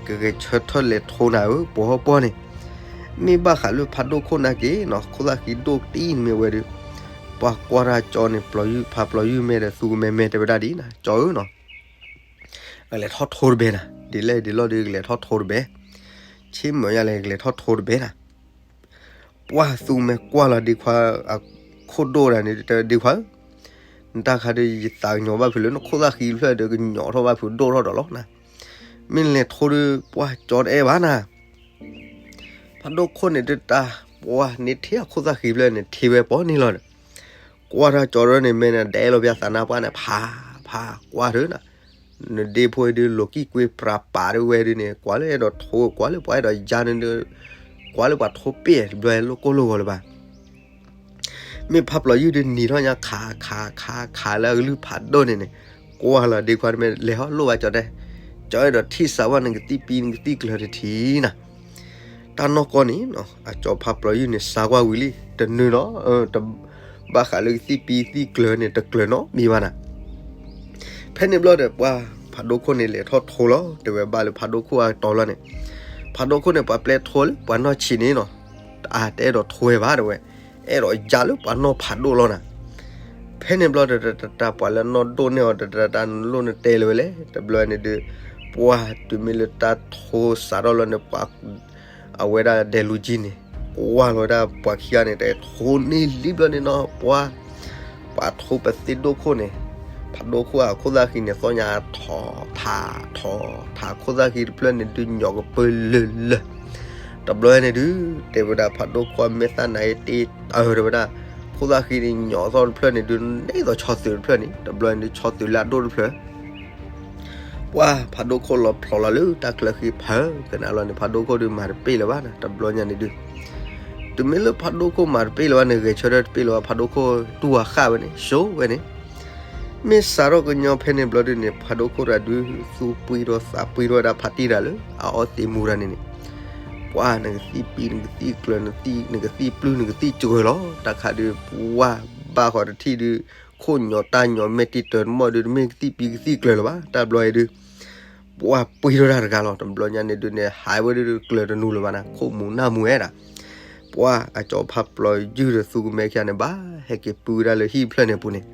ကဂဲၤဆၢထၢၣ်လဲၤထိနၤဧၢ ပှၤဟီၣ်ပှီၢ်န့ၣ်. မ့ၢ်ဘၣ်ဃးလၢဖးဒိၣ်ခိၣ်နာ်က့နီၤ ခိၣ်သၣ်ဃံဒိၣ်တံၢ်န့ၣ်မ့ၢ်ဝဲဒုး ပှၤကွၢ်တၢ်ကၠီန့ၣ် ပျီၤယုၢ် ဖးပျီၤယုၢ်မဲာ်ဒီးသူကမဲမဲာ်တဲဝဲဒၣ်ဒ်နၤ ကၠီဧၢနီၤ ကလဲၤထီၣ်ထိတဘဲနၤ, ဒ်လဲၣ်ဒ်လဲၣ်ဒီးကလဲၤထီၣ်ထိတဘဲ, ဆ့မၢယၤလဲၣ်ကလဲၤထီၣ်ထိတဘဲနၤ. ပှၤသူကမဲကွၢ်လီၤဒ့ခွါအခိၣ်ဒိၣ်ဒၣ်န့ၣ် တဲဒ့ခွါဧၢ, နတၢ်ခါဒုးယသးကညီၤဘၣ်ဖုးလၢ နခိၣ်သၣ်ဃံဖျၢၣ်ဒီးကညီၤထီၣ်ဘၣ်ဖုးဒိၣ်ထီၣ်ဒီးလီၤနၤ. မ့ၢ်လဲၤထိဒုး ပှၤကၠီတအဲၣ်ဘၣ်နၤ ဖးဒိၣ်ခိၣ်န့ၣ်ဒုးတၢ် ပှၤန့ၢ်ထံအခိၣ်သၣ်ဃံဖျၢၣ်န့ၣ် ထံဝဲပီၤန့ၣ်လီၤဒီး ကွၢ်တၢ်ကၠီတရၢန့ၣ် မဲာ်န့ၣ်ဒဲးလီၤပၠးသးနါပှၢ်န့ၣ် ဖး ဖးကွၢ်တၢ်နၤ, နဒ့ဖိအံၤဒုးလိာ်ကံၣ်ကွ့ပြးပာ်တဝဲဒုးန့ၣ် ကွၢ်လၢအဲၣ်ဒိးထိ ကွၢ်လၢပှၤအဲၣ်ဒိးယါန့ၣ်ဒုး ကွၢ်လၢပှၤထိပ့ၢ်တဘျီလိၣ်ကိၢ်လိၣ်ဂီၤလၢၤဘၣ် မ့ၢ်ဖးပျီၤယုၢ်ဒုးနံၤထီၣ်ညါခးခးခးခးလၢအကလုၢ်ဖးဒိၣ်န့ၣ်န့ၣ်, ကွၢ်လီၤဒ့ခွါတမ့ၢ်လဲၤဟီၣ်လိၣ်ဘၣ်ကၠီတဲ, ကၠီအဲၣ်ဒိးထံၣ်စးဝဲနကသံၣ်ပံနကသံၣ်ကျၢၤတထံၣ်နၤ. တၢ်နီၢ်ကီၢ်န့ၣ် အကၠီဖးပျီၤယုၢ်န့ၣ် စါကွၢ်ဝံၤလံ တနုၤနီၤ, ဘၣ်ဃးလၢကသံၣ်ပံသံၣ်ကျၢၤန့ၣ် တကျၢၤနီတမံၤဘၣ်နၤ. ဖဲန့ၣ်ဘျီဒီး ပှၤဖးဒိၣ်ခိၣ်န့ၣ်လဲၤထီၣ်ထိလီၤ တဲဝဲဘၣ်လၢဖးဒိၣ်ခိၣ်အတီၤလီၤန့ၣ်, ဖးဒိၣ်ခိၣ်န့ၣ် ပှၤပျဲထိလၢပှၤနီၢ်ဆံးန့ၣ်နီၤ, အတအဲၣ်ဒိးထိဝဲဘၣ်တဲဝဲ, အဲၣ်ဒိးယါလၢပှၤနီၢ်ဖးဒိၣ်လီၤနၤ. ဖဲန့ၣ်ဘျီဒီး တၢ်ပှၤလၢနီၢ်ဒိၣ်န့ၢ်အီၤ တၢ်တၢ်နလိၣ်နတဲလၢၤဝဲလဲၣ် တဘျီန့ၣ်ဒုး ပှၤတုၤမ့ၢ်လၢတၢ်ထိစးထီၣ်လီၤန့ၣ် ပှၤ အဝဲဒၣ်ဒဲးလူၤကံန့ၣ် ကွၢ်လီၤဝဲဒၣ်ပှၤခံဂၤန့ၣ် တထိန့ၢ်လံဘျီန့ၣ်နီၤ ပှၤ ပှၤထိပသ့ၣ်ဒိၣ်ခိၣ်န့ၣ်, ဖးဒိၣ်ခိၣ်အခိၣ်သၣ်ဃံန့ၣ် သီၣ်ညါထီၣ်ထးထီၣ်ထး ခိၣ်သၣ်ဃံတဖျၢၣ်န့ၣ်ဒုးညီၣ်ကပၢလၢာ်လၢာ်. တဘျီန့ၣ်ဒုး တဲဝဲဒၣ်ဖးဒိၣ်ခိၣ်အမဲာ်သၣ်နၤအံၤတ့ၢ်အၢ တဲဝဲဒၣ်, ခိၣ်သၣ်ဃံန့ၣ်ညီၣ်သီၣ်တဖျၢၣ်န့ၣ်ဒုး န့ၢ်သိးဆီသုးတဖျၢၣ်န့ၣ် တဘျီန့ၣ်ဒုး ဆီသုးလၢအဒိၣ်တဖျၢၣ် ပှၤဖးဒိၣ်ခိၣ်လီၤဖျိးလီၤလၢတၢ်ချၢဃံဖၢကနၤလီၤန့ၣ် ဖးဒိၣ်ခိၣ်ဒုးမၤတပ့ၢ်လၢၤဘၣ်နၤ တဘျီညါန့ၣ်ဒုး, တုၤမ့ၢ်လၢဖးဒိၣ်ခိၣ်မၤတပ့ၢ်လၢၤဘၣ်န့ၣ် ဂဲၤဆၢထၢၣ်တပ့ၢ်လၢၤဘၣ် ဖးဒိၣ်ခိၣ်တူၢ်ဝၤဃၣ်ဝဲန့ၣ် ဆိဝဲန့ၣ်, မ့ၢ်စးထီၣ်ကညီဖဲန့ၣ်ဘျီဒုးန့ၣ် ဖးဒိၣ်ခိၣ်တဂၤဒုး သူပှံထီၣ်သးပှံထီၣ်ဝဲဒၣ်ဖးတံၢ်တၢ်လၢအအီသံးမူတၢ်န့ၣ်န့ၣ်, ပှၤနကသံၣ်ပံ နကသံၣ်ကျၢၤ နကသံၣ်ပျုၢ် နကသံၣ်စှၤလီၤ တၢ်ခးဒုး ပှၤဘၣ်ဃီတထံၣ်ဒုး ခိၣ်ညီၣ်တၢ်ညီၣ်မဲာ်တံၢ်တၢၤတမီၢ်ဒုး တမ့ၢ်ကသံၣ်ပံကသံၣ်ကျၢၤလၢၤဘၣ် တၢ်ဘျီအံၤဒုး ပှၤပှံထီၣ်တၢ်တဂၤလီၤ တဘျီညါန့ၣ်ဒုးန့ၣ် ဟးဝဲဒုးကျၢၤတနူၤလၢၤဘၣ်နၤ ခိၣ်မူၤနၢ်မူၤဝဲဒၣ်, ပှၤအကၠီဖးပျီၤယုၢ်ဒီးသူကမဲာ်ခံဂၤန့ၣ် ဘၣ်ဟဲက့ၤပုၢ်ဝဲဒၣ်လၢဟံၣ်ဖျၢၣ်န့ၣ်အပူၤန့ၣ်,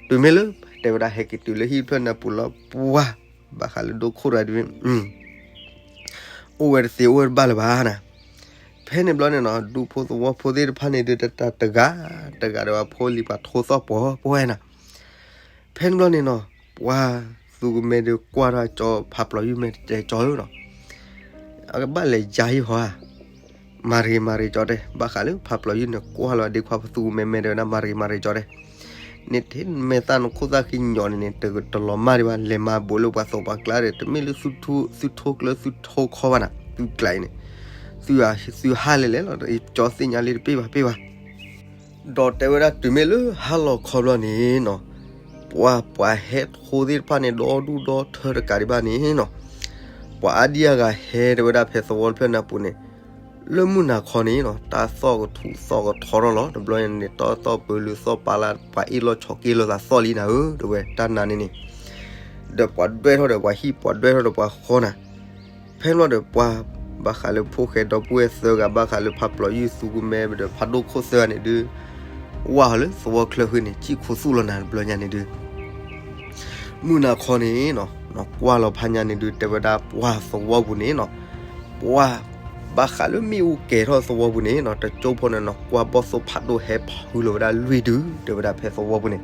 တုၤမ့ၢ်လၢ တဲဝဲဒၣ်ဟဲက့ၤတုၤလၢဟံၣ်ဖျၢၣ်န့ၣ်အပူၤလီၤ ပှၤ ဘၣ်ဃးလၢဒိၣ်ခိၣ်တဂၤဒုး အိၣ်ဝဲတသ့အိၣ်ဝဲတဘၣ်လၢၤဘၣ်နၤ, ဖဲန့ၣ်ဘျီန့ၣ်နီၤ ဒူဖိသဝီဖိသ့ၣ်တဖၣ်န့ၣ်ဒုး တတၢ်တဂၤ တဂၤဒီးအဖိလံၤပှၤထိသီၣ်ပှီၤပှီၤနၤ, ဖဲန့ၣ်ဘျီန့ၣ်နီၤ ပှၤသူကမဲာ်ဒုးကွၢ်ထီၣ်ကၠီဖးပျီၤယုၢ်မဲာ်တဲကၠီဧၢနီၤ, အကဘၣ်လဲၤယါဟံၣ်ဟီဧါ, မၤတဂ့ၤမၤတဂ့ၤကၠီတဲ ဘၣ်ဃးလၢဖးပျီၤယုၢ်န့ၣ် ကွၢ်လီၤဒ့ခွါပသူကမဲာ်မဲာ်တဲဝဲဒၣ် မၤတဂ့ၤမၤတဂ့ၤကၠီတဲ နမ့ၢ်တဲမဲာ်သၣ်နခိၣ်သၣ်ဃံညီန့ၣ်န့ၣ် တလီၤမၢ်ဒံးဘၣ်, လဲၤမၤဘူးလၢပှၤသးပှၢ်ကျါဒီး တမ့ၢ်လၢသုထိကျၢသုထိခီဘၣ်နၤ, သုကျါအံၤန့ၣ်, သု, သုဟးလဲၣ်လဲၣ်လီၤ, ကၠီသ့ၣ်ညါလံတပ့ၢ်ဘၣ်ပ့ၢ်ဘၣ်. ဒီးတဲဝဲဒၣ်တုၤမ့ၢ်လၢဟါလီၤခီဘျီန့ၣ်နီၤ, ပှၤ, ပှၤဟဲထိသ့ၣ်တဖၣ်န့ၣ် ဒီဒူၣ်ဒီထၢတကးဒံးဘၣ်န့ၣ်နီၤ, ပှၤအါဒံအါဂၤဟဲတဲဝဲဒၣ်ဖဲသဝီတဖျၢၣ်န့ၣ်အပူၤန့ၣ်, လၢမုၢ်နၤခီန့ၣ်နီၤ တၢ်သီၣ်ကထူၣ်သီၣ်ကထီထီၣ်လီၤ. တဘျီညါန့ၣ် တီၢ်သီၣ်ပၢၤလုၢ်သီၣ်ပာ်လၢ် ပှၤအ့ၣ်လိာ်ဆိးက့လိာ်သးသီၣ်လံနၤဧၢ တဲဝဲတၢ်နာ်န့ၣ်န့ၣ်, ဒီးပှၤဒွဲၣ်ထီၣ်ဒီးပှၤဟံၣ် ပှၤဒွဲၣ်ထီၣ်ဒီးပှၤဃီနၤ, ဖဲန့ၣ်ဘျီဒီးပှၤ, ဘၣ်ဃးလၢဖိၣ်ဃဲဒီပုၢ်ဝဲၢ်သၢဂၤ ဘၣ်ဃးလၢဖးပျီၤယုၢ်သူကမဲဒီးဖးဒိၣ်ခိၣ်သၢဂၤန့ၣ်ဒုး, ဝၢ်ဟီၤလၢသဝီချၢဃုာ်န့ၣ် စံၣ်ခူသူၣ်လီၤနၤ တဘျီညါန့ၣ်ဒုး မုၢ်နၤခီန့ၣ်နီၤ, နကွၢ်လီၤဖးညါန့ၣ်ဒုး တဲဝဲဒၣ်ပှၤသဝီပူၤန့ၣ်နီၤ, ပှၤ, ဘၣ်ဃးလၢမ့ၣ်အူကဲၤထီၣ်သဝီပူၤန့ၣ်နီၤ တကၠိဖိန့ၣ် နကွၢ်ဘီၣ်သိၣ်ဖးဒိၣ်ဟဲဖုလီၤဝဲဒၣ်လွံၢ်ဒု တဲဝဲဒၣ်ဖဲသဝီပူၤန့ၣ်,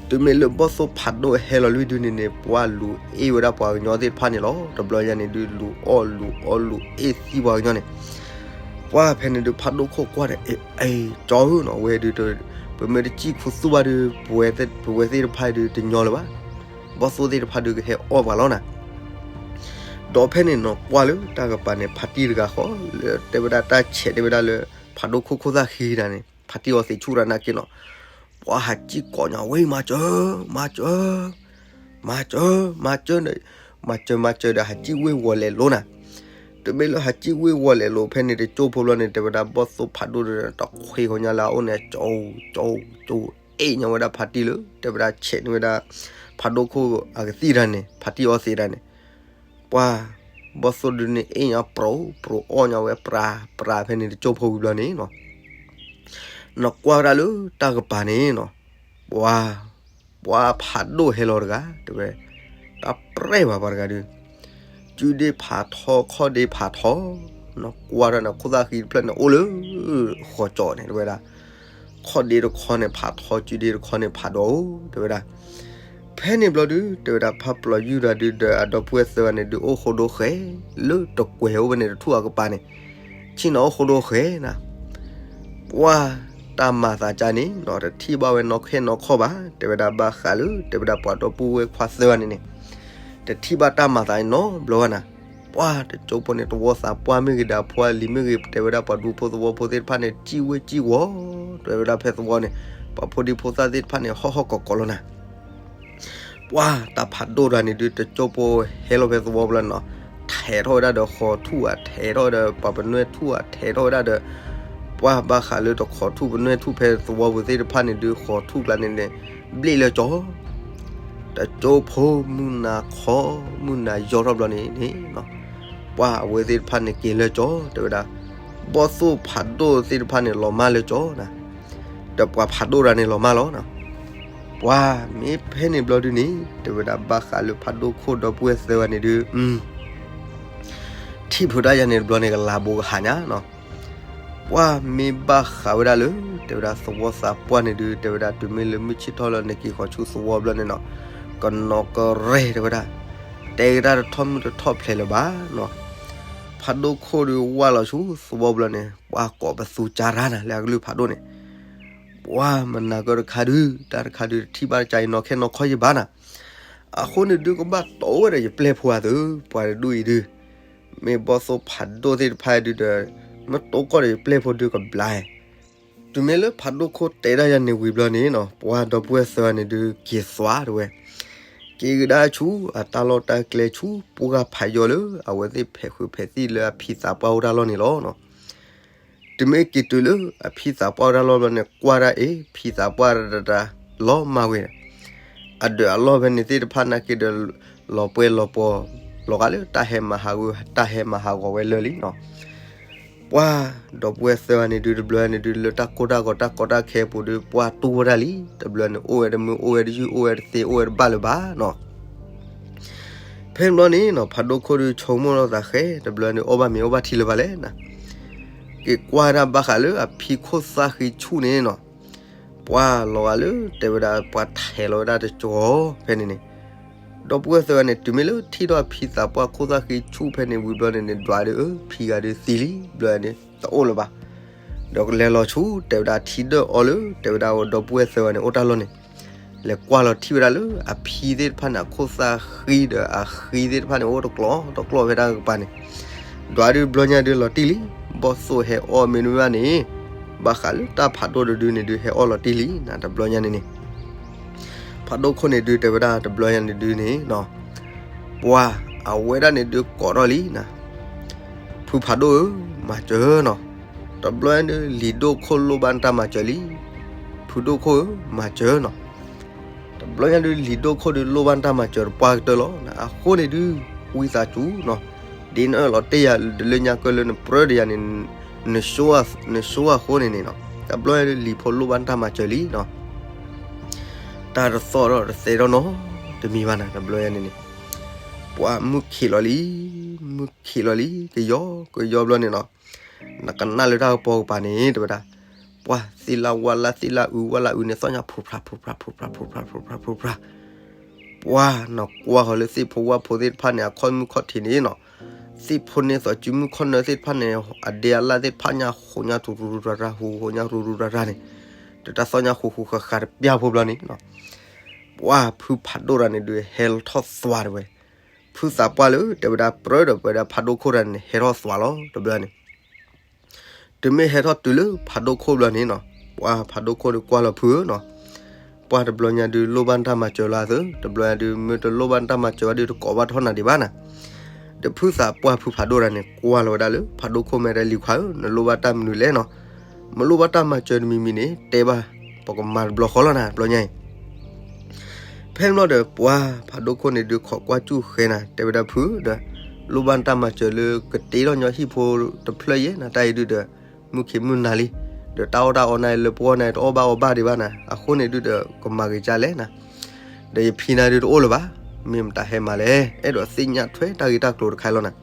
တုၤမ့ၢ်လၢဘီၣ်သိၣ်ဖးဒိၣ်ဟဲလီၤလွံၢ်ဒုန့ၣ်န့ၣ် ပှၤလူၤအ့ၣ်ဝဲဒၣ်ပှၤကညီသ့ၣ်တဖၣ်န့ၣ်လီၤ. တဘျီညါန့ၣ်ဒုး လူၤအီၣ်လူၤအီလူၤအ့ၣ်သံပှၤကညီန့ၣ် ပှၤဖဲန့ၣ်ဒုး ဖးဒိၣ်ခိၣ်ကွၢ်ဒီး အဲ, အဲ, ကၠီဧၢနီၤ ဝဲဒုး, ပမ့ၢ်တစံၣ်ခူသူၣ်ဘၣ်ဒီး ပဝဲသ့ၣ်တဖၣ်ဒုးတညီလၢၤဘၣ်, ဘီၣ်သိၣ်သ့ၣ်တဖၣ်ဒုးကဟဲအီၣ်ပှၤလီၤနၤ. ဒီးဖဲန့ၣ်နီၤ ကွၢ်လၢတၢ်ကပၤန့ၣ် ဖါတံၢ်တဂၤဃီ လၢတဲဝဲဒၣ်တၢ်ဆဲးတဲဝဲဒၣ်လၢ ဖးဒိၣ်ခိၣ်ခိၣ်သၣ်ဃံတၢ်န့ၣ် ဖါတံၢ်အီသံးဆူၣ်တၢ်နာ်က့နီၤ, ပှၤဟးစံၣ်ကိးညါဝဲ မၤစၢၤ, မၤစၢၤ, မၤစၢၤ, မၤစၢၤ, မၤစၢၤမၤစၢၤဒီး ဟးစံၣ်ဝ့ၤဝီၤလဲၤလိၤနၤ. တုၤမ့ၢ်လၢဟးစံၣ်ဝ့ၤဝီၤလဲၤလိၤဖဲန့ၣ် တကၠိဖိဘျီန့ၣ် တဲဝဲဒၣ်ဘီၣ်သိၣ်ဖးဒိၣ်ဒီး တခွ့ဃီညါလၢအအိၣ်န့ၣ် ကၠိ, ကၠိ, ကၠိ, အ့ၣ်ညါဝဲဒၣ်ဖါတံၢ်လၢ တဲဝဲဒၣ်ဆဲးန့ၢ်ဝဲဒၣ် ဖးဒိၣ်ခိၣ်အကသံၣ်တၢ်န့ၣ် ဖါတံၢ်အီသံးတၢ်န့ၣ်, ပှၤ, ဘီၣ်သိၣ်ဒုန့ၣ် အ့ၣ်ညါပြိးပြိးအီၣ်ညါဝဲပြးပြးဖဲန့ၣ် တကၠိဖိဝံၤဘျီန့ၣ်နီၤ နကွၢ်ဝဲဒၣ်လၢတၢ်ကပၤန့ၣ်နီၤ, ပှၤ, ပှၤဖးဒိၣ်ဟဲလီၤတဂၤ တဲဝဲ, တၢ်ပြဲၢ်ဘၣ်ပှၤတဂၤဒုး, စုဒ့ဖးထီ ခီၣ်ဒ့ဖးထီ, နကွၢ်တၢ်န့ၣ် ခိၣ်သၣ်ဃံတဖျၢၣ်န့ၣ် အိၣ်လၢဃီၤကၠီန့ၣ် တဲဝဲဒၣ်, ခီၣ်ဒ့တခီန့ၣ်ဖးထီ စုဒ့တခီန့ၣ်ဖးဒိၣ် တဲဝဲဒၣ် ဖဲန့ၣ်ဘျီဒုး တဲဝဲဒၣ် ဖးပျီၤယုၢ်တၢ်ဒုး ဒီးအဒီပုၢ်ဝဲၢ်သၢဂၤန့ၣ်ဒုး အိၣ်ဃိဒိဃဲၤ လၢတကွဲၤအိၣ်ဝဲန့ၣ် တထူၣ်အကပၤန့ၣ်, ဆ့ၣ်နီၤအိၣ်ဃိဒိဃဲၤနၤ, ပှၤတၢ်မၤသးကါန့ၣ်နီၤ တထံၣ်ဘၣ်ဝဲနီၢ်ခဲနီၢ်ခီၣ်ဘၣ် တဲဝဲဒၣ် ဘၣ်ဃးလၢ တဲဝဲဒၣ်ပှၤဒီပုၢ်ဝဲၢ်ခွါသၢဂၤန့ၣ်န့ၣ်, တထံၣ်ဘၣ်တၢ်မၤသးနီတဘျီဘၣ်နၤ, ပှၤတကၠိဖိန့ၣ် တဝီသးပှၢ်မ့ၢ်ဂ့ၤဒီး အဖိအလံၤမ့ၢ်ဂ့ၤ တဲဝဲဒၣ်ပှၤဒူဖိသဝီဖိသ့ၣ်တဖၣ်န့ၣ် စံၣ်ဝ့စံၣ်ဝီၤ တဲဝဲဒၣ်ဖဲသဝီန့ၣ်, ပှၤဖိဒံဖိသၣ်သ့ၣ်တဖၣ်န့ၣ် ဟီၣ်ဟီၣ်ကီၤကီၤလီၤနၤ ပှၤတၢ်ဖးဒိၣ်တၢ်န့ၣ်ဒုး တကၠိဖိဟဲလီၤဖဲသဝီပူၤလီၤနီၤ, ထဲးထီၣ်ဝဲဒၣ်ဒီးဃီၤထူၣ်ဧါ ထဲးထီၣ်ဝဲဒီးပှၤပနွဲၣ်ထူၣ်ဧါ ထဲးထီၣ်ဝဲဒၣ်ဒီး, ပှၤဘၣ်ဃးလၢတဃီၤထူၣ်ပနွဲၣ်ထူၣ်ဖဲသဝီပူၤသ့ၣ်တဖၣ်န့ၣ်ဒုး ဃီၤထူၣ်ကျါန့ၣ်န့ၣ်, ဘျ့ၣ်လၢကၠီ တကၠိဖိမုၢ်နၤခီ, မုၢ်နၤယီၤထီၣ်ဘျီန့ၣ်န့ၣ်, ပှၤအဝဲသ့ၣ်တဖၣ်န့ၣ်က့ၤလၢကၠီ တဲဝဲဒၣ်, ဘီၣ်သိၣ်ဖးဒိၣ်သ့ၣ်တဖၣ်န့ၣ်လီၤမၢ်လၢကၠီနၤ, ဒီးပှၤဖးဒိၣ်တၢ်န့ၣ်လီၤမၢ်လီၤနၤ, ပှၤမ့ၢ်ဖဲန့ၣ်ဘျီဒုးန့ၣ် တဲဝဲဒၣ်ဘၣ်ဃးလၢဖးဒိၣ်ခိၣ်ဒီပုၢ်ဝဲၢ်သၢဂၤန့ၣ်ဒုး, ထံၣ်ဖုးတၢ်ယၤန့ၣ်တဘျီန့ၣ် ကလၤဘိကဟးညါနီၤ ပှၤမ့ၢ်ဘၣ်ဃးဝဲဒၣ်လၢ တဲဝဲဒၣ်သဝီသးပှၢ်န့ၣ်ဒုး တဲဝဲဒၣ်တုၤမ့ၢ်လၢမုၢ်ဆ့ၣ်ထီၣ်လၢနက့ၤဃီၤဆူသဝီဘျီန့ၣ်နီၤ, ကနီၤကရဲၣ်တဲဝဲဒၣ်, တဲကဒါတထီၣ်မုၢ်တထီၣ်ဖျဲးလၢၤဘၣ်နီၤ, ဖးဒိၣ်ခိၣ်ဒုးဝၢ်လီၤဆူသဝီဘျီန့ၣ် ပှၤကိးပသူကၢ်ရၢ်နၤ လၢအကလုၢ်ဖးဒိၣ်န့ၣ်, ပှၤမနၤကၢတခါဒုး တၢ်တခါဒုးတထံၣ်ဘၣ်တကၢ်အံၤနီၢ်ခဲနီၢ်ခီယဘၣ်နၤ အဃိန့ၣ်ဒုးကဘၣ်တိဝဲဒီးယပျဲၢ်ဖိအသိး ပှၤတဒူၣ်အံၤဒုး, မ့ၢ်ဘီၣ်သိၣ်ဖးဒိၣ်သ့ၣ်တဖၣ်ဒုးဒီး, မ့ၢ်တိကီၢ်ဒီးယပျဲၢ်ဖိဒုးကဘျါ, တုၤမ့ၢ်လၢဖးဒိၣ်ခိၣ်တဲဒၣ်ယၤန့ၣ်ဝံၤဘျီန့ၣ်နီၤ ပှၤဒီပုၢ်ဝဲၢ်သၢဂၤန့ၣ်ဒုးက့ၤသွါတဝဲ, က့ၤကဒါဆူအတၢ်လီၢ်တၢ်ကျဲဆူပှၢ်ဖးယီၤလၢ အဝဲသ့ၣ်ဖဲးဃုာ်ဖဲးသံၣ်လၢအဖံသးပှၢ်အိၣ်တၢ်လီၢ်န့ၣ်လီၤ. တုၤမ့ၢ်က့ၤတုၤလၢအဖံသးပှၢ်အိၣ်တၢ်လီၢ်ဘျီန့ၣ် ကွၢ်ဒၣ်အ့ၣ် ဖံသးပှၢ်တၢ်တၢ်လီၤမၢ်ဝဲ, အဒၢးအလီၢ်ဖဲန့ၣ်သ့ၣ်တဖၣ်နာ်က့ဒီး လီၤပှဲၤလီၤပှီၤလီၤဂာ်လၢတၢ်ဟဲမၤဟးဂီၤ တၢ်ဟဲမၤဟးဂီၤဝဲလၢာ်လံနီၤ. ပှၤဒီပုၢ်ဝဲၢ်သၢဂၤန့ၣ်ဒုးတဘျီန့ၣ်ဒုး လၢတၢ်ကိၢ်တၢ်ဂီၤတၢ်ကီတၢ်ခဲအပူၤဒုး ပှၤတူၢ်ဝဲဒၣ်လံ, တဘျီန့ၣ် အိၣ်ဝဲတမုာ် အိၣ်ဝဲတယုၢ် အိၣ်ဝဲတသ့ အိၣ်ဝဲတဘၣ်လၢၤဘၣ်နီၤ. ဖဲန့ၣ်ဘျီန့ၣ်နီၤ ဖးဒိၣ်ခိၣ်ဒုးဆိကမိၣ်လီၤသးဃဲ တဘျီန့ၣ် အိၣ်ဘၣ်မ့ၤအိၣ်ဘၣ်ထံလၢၤဘၣ်လဲၣ်နၤ. က့ၤကွၢ်ဒၣ်ဘၣ်ဃးလၢအဖံခိၣ်သၣ်ဃံဆူၣ်န့ၣ်နီၤ, ပှၤလီၤဂာ်လၢတဲဝဲဒၣ် ပှၤထဲးလီၤဝဲဒၣ်တကၠီဖဲန့ၣ်န့ၣ်, ဒီပုၢ်ဝဲၢ်သၢဂၤန့ၣ် တုၤမ့ၢ်လၢထံၣ်ထီၣ်ဖံသးပှၢ်ခိၣ်သၣ်ဃံဆူၣ်ဖဲန့ၣ်ဝံၤဘျီန့ၣ်န့ၣ် ဒွးဒုးအၢ ဖံဂၤဒုးသံလံ ဘျီန့ၣ် တအိၣ်လၢၤဘၣ်. ဒီးကလဲၤလီၤဆူ တဲဝဲဒၣ်ထံဒၢၣ်အီၤလၢ တဲဝဲဒၣ်ဒီပုၢ်ဝဲၢ်သၢဂၤန့ၣ် အိၣ်တၢ်လီၢ်န့ၣ်, လဲၤကွၢ်လီၤထံၣ်ဝဲဒၣ်လၢအဖံသ့ၣ်တဖၣ်န့ၣ် အခိၣ်သၣ်ဃံဒီးအဃံသ့ၣ်တဖၣ်န့ၣ် အိၣ်တကျီတကျီဖဲတၢ်ကပၤန့ၣ်, ဒွးဒုးတဘျီညါဒုးလီၤတံၢ်လံ, ဘီၣ်သိၣ်ဟဲအီၣ်မ့တမ့ၢ်ဘၣ်န့ၣ်, ဘၣ်ဃးလၢတၢ်ဖးဒိၣ်တဒုန့ၣ်ဒုးဟဲအီၣ်လီၤတံၢ်လံနၤ တဘျီညါန့ၣ်န့ၣ် ဖးဒိၣ်ခိၣ်န့ၣ်ဒုးတဲဝဲဒၣ်တဘျီညါန့ၣ်ဒုးန့ၣ်နီၤ, ပှၤအဝဲဒၣ်န့ၣ်ဒုးကိးထီၣ်လံနၤ, ဖုဖးဒိၣ်ဧၢ, မၤစၢၤနီၤ, တဘျီညါဒုးလံာ်ဒိၣ်ခိၣ်လိၣ်ဘၣ်နတၢ်မၤစၢၤလံ, ဖုဒိၣ်ခိၣ်ဧၢ, မၤစၢၤနီၤ, တဘျီညါဒုးလံာ်ဒိၣ်ခိၣ်ဒုးလိၣ်ဘၣ်နတၢ်မၤစၢၤတပှၢ်ကတၢၢ်လီၤနၤ, အဃိန့ၣ်ဒုး ဝံသးစူၤနီၤ, ဒ်နအၢၣ်လီၤတ့ၢ်ယၤဒုးလၢညါကၢၢ်လၢနပြၢတယၤန့ၣ်, နဆိအဃိန့ၣ်န့ၣ်နီၤ, တဘျီညါဒုးလံာ်ဖိလိၣ်ဘၣ်နတၢ်မၤစၢၤလံနီၤ တၢ်တသီၣ်ထီၣ်တသဲထီၣ်နီတမံၤဘၣ်နၤ တဘျီညါန့ၣ်န့ၣ်, ပှၤမုၢ်ခံးလီၤလံ, မုၢ်ခံးလီၤလံ, ကယီကယီဘျီန့ၣ်နီၤ, နကနၣ်လၢတၢ်ကပီၤကပၤန့ၣ် တဲဝဲဒၣ်, ပှၤသ့ၣ်လၢဝါလၢသ့ၣ်လၢအုး ဝါလၢအုးန့ၣ် သီၣ်ညါ ဖူးဖျါဖူးဖျါဖူးဖျါဖူးဖျါဖူးဖျါ ပှၤနီၤကွၢ်ဃီၤလၢသ့ၣ်ဖိဝၣ်ဖိသ့ၣ်တဖၣ်န့ၣ် အခီၣ်မုၢ်ခီၣ်ထံးန့ၣ်နီၤ, သ့ၣ်ဖိန့ၢ်သိးစုမုၢ်ခီၣ်နၢသ့ၣ်တဖၣ်န့ၣ် အဒ့အလၣ်သ့ၣ်တဖၣ်ညါဃိးညါရူၤရူၤရၤရၤ ဟူးဃိးညါရူၤရူၤရၤရၤန့ၣ်, ဒီးတၢ်သီၣ်ညါဃူဃူဃာ်ဃာ်တပျၢ်ဖိဘျီန့ၣ်နီၤ, ပှၤဖုဖးဒိၣ်တဂၤန့ၣ်ဒုးဟဲလီၤထီၣ်သွးတဝဲ, ဖုသးပှၢ်လၢတဲဝဲဒၣ်ပြၢဒီးပဝဲဒၣ်ဖးဒိၣ်ခိၣ်တဂၤန့ၣ် ဟဲထီၣ်သွးလီၤ တဘျီန့ၣ် တုၤမ့ၢ်ဟဲထီၣ်တုၤလၢဖးဒိၣ်ခိၣ်ဘျီန့ၣ်နီၤ, ပှၤဖးဒိၣ်ခိၣ်ဒုးကွၢ်လီၤဖုဧၢနီၤ, ပှၤတဘျီညါဒုးလိၣ်ဘၣ်နတၢ်မၤစၢၤလၢအသၢ, တဘျီညါဒုးမ့ၢ်တလိၣ်ဘၣ်နတၢ်မၤစၢၤဘၣ်ဒုးတကိးဘၣ်ထီၣ်နၤဒံးဘၣ်နၤ, ဒီးဖုသးပှၢ်ဖုဖးဒိၣ်တဂၤန့ၣ် ကွၢ်လီၤဝဲဒၣ်လၢဖးဒိၣ်ခိၣ်မဲာ်ဒီးလံၤခွါဧၢ, နလိၣ်ဘၣ်တၢ်မနုၤလဲၣ်နီၤ, မ့ၢ်လိၣ်ဘၣ်တၢ်မၤစၢၤတမံၤမံၤန့ၣ် တဲဘၣ်, ပကမၤတဘျီဃီလီၤနၤ တဘျီညါအံၤ ဖဲန့ၣ်ဘျီဒီးပှၤဖးဒိၣ်ခိၣ်န့ၣ်ဒုးခိးကွၢ်စူၣ်ဃဲနၤ တဲဝဲဒၣ်ဖုဒီး, လိၣ်ဘၣ်နတၢ်မၤစၢၤလၢကတ့ထီၣ်ညီဟံၣ်ဖိတဖျၢၣ်ယဲနၤ တၢ်အံၤဒုးဒီး, မုၢ်ခံးမုၢ်နၤလံ, ဒီးတၢ်အီၣ်တၢ်အီနၤလၢပဂီၢ်နၤတအီၣ်ဘၣ်အီဘၣ်ဒံးဘၣ်နၤ အဃိန့ၣ်ဒုးဒီးကမၤဂ့ၤကၢ်လဲၣ်နၤ, ဒီးယဖံနၤဒုးတအိၣ်လၢၤဘၣ်, မ့ၢ်မတၤဟဲမၤလဲၣ်, အဲၣ်ဒိးသ့ၣ်ညါထွဲတၢ်ဂ့ၢ်တၢ်ကျိၤတခါလီၤနၤ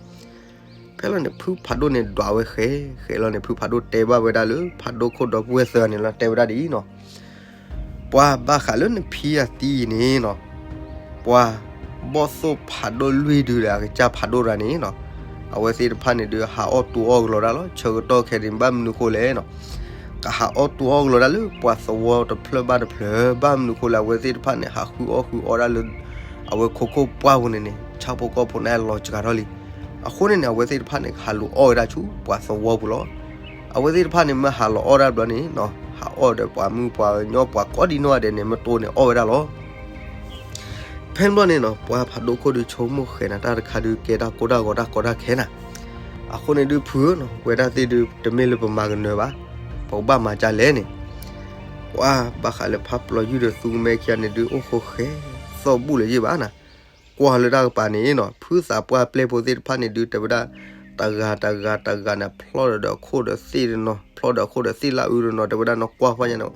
ဖဲလီၤန့ၣ် ဖုဖးဒိၣ်န့ၣ်ဒွးဝဲဃဲ, ဃဲလီၤန့ၣ် ဖုဖးဒိၣ်တဲဘၣ်ဝဲဒၣ်လၢ ဖးဒိၣ်ခိၣ်ဒီပုၢ်ဝဲၢ်သၢဂၤန့ၣ်လီၤ တဲဝဲဒၣ်ဒ်အံၤနီၤ, ပှၤဘၣ်ဃးလၢနဖံအသံအံၤန့ၣ်နီၤ, ပှၤဘီၣ်သိၣ်ဖးဒိၣ်လွံၢ်ဒုဒီးအကစၢ်ဖးဒိၣ်တဂၤန့ၣ်နီၤ, အဝဲသ့ၣ်တဖၣ်န့ၣ်ဒုးဟးအီၣ်တူအီၣ်ကလီၤဒၣ်လီၤ ဆၢကတီၢ်ခဲအံၤန့ၣ် ဘၣ်မနုၤဃိလဲၣ်နီၤ ကဟးအီၣ်တူအီၣ်ကလီၤဒၣ်လၢပှၤသဝီတဖျၢၣ်ဘၣ်တဖျၢၣ် ဘၣ်မနုၤဃိလဲၣ် အဝဲသ့ၣ်တဖၣ်န့ၣ် ဟးဃုအီၣ်ဃုအီဒၣ်လၢ အဝဲခိခိၣ်ပှၢ်ပူၤန့ၣ်န့ၣ် ဆၣ်ဖိကီၢ်ဖိန့ၣ်လီၤစှၤထီၣ်လံ, အဃိန့ၣ်န့ၣ် အဝဲသ့ၣ်တဖၣ်န့ၣ် ဟးလူၤအီၣ်ဝဲဒၣ်ဆူပှၤသဝီပူၤလီၤ. အဝဲသ့ၣ်တဖၣ်န့ၣ် မ့ၢ်ဟးလီၤအီၣ်ဒၣ်ဘျီန့ၣ်နီၤ ဟးအီၣ်ဒီးပှၤမုၣ်ပှၤညီပှၤကိးဒံနီၢ်ဂၤဒဲးန့ၣ် မ့ၢ်တိၢ်န့ၣ်အီၣ်ဝဲဒၣ်လီၤ ဖဲန့ၣ်ဘျီန့ၣ်နီၤ ပှၤဖးဒိၣ်ခိၣ်ဒုးဆိကမိၣ်ဃဲနၤတၢ်တခါဒုးကဲတၢ်ကိၢ်တၢ်ဂီၤတၢ်ကီတၢ်ခဲနၤ, အဃိန့ၣ်ဒုးဖုဧၢနီၤ ဝဲဒၣ်သ့ၣ်ဒုးတမ့ၢ်လၢပမၤကနၢၤဘၣ်, ပကဘၣ်မၤဒ်လဲၣ်န့ၣ်, ပှၤဘၣ်ဃးလၢဖးပျီၤယုၢ်ဒီးသူကမဲခံဂၤန့ၣ်ဒုးအိၣ်ဃိဃဲ သီၣ်ဘူၣ်လၢၤယ့ၢ်ဘၣ်နၤ, ကွၢ်လၢတၢ်ကပၤန့ၣ်နီၤ ဖုသးပှၢ်ပျဲၢ်ဖိသ့ၣ်တဖၣ်န့ၣ်ဒုးတဲဝဲဒၣ် တဂၤတဂၤတဂၤန့ၣ် ဖျီၣ်ဒီးအခိၣ်ဒီးသ့ၣ်တနီၤ ဖျီၣ်ဒီးအခိၣ်ဒီးသ့ၣ်လၢအုးတနီၤ တဲဝဲဒၣ်နကွၢ်ဖီၣ်ညါန့ၣ်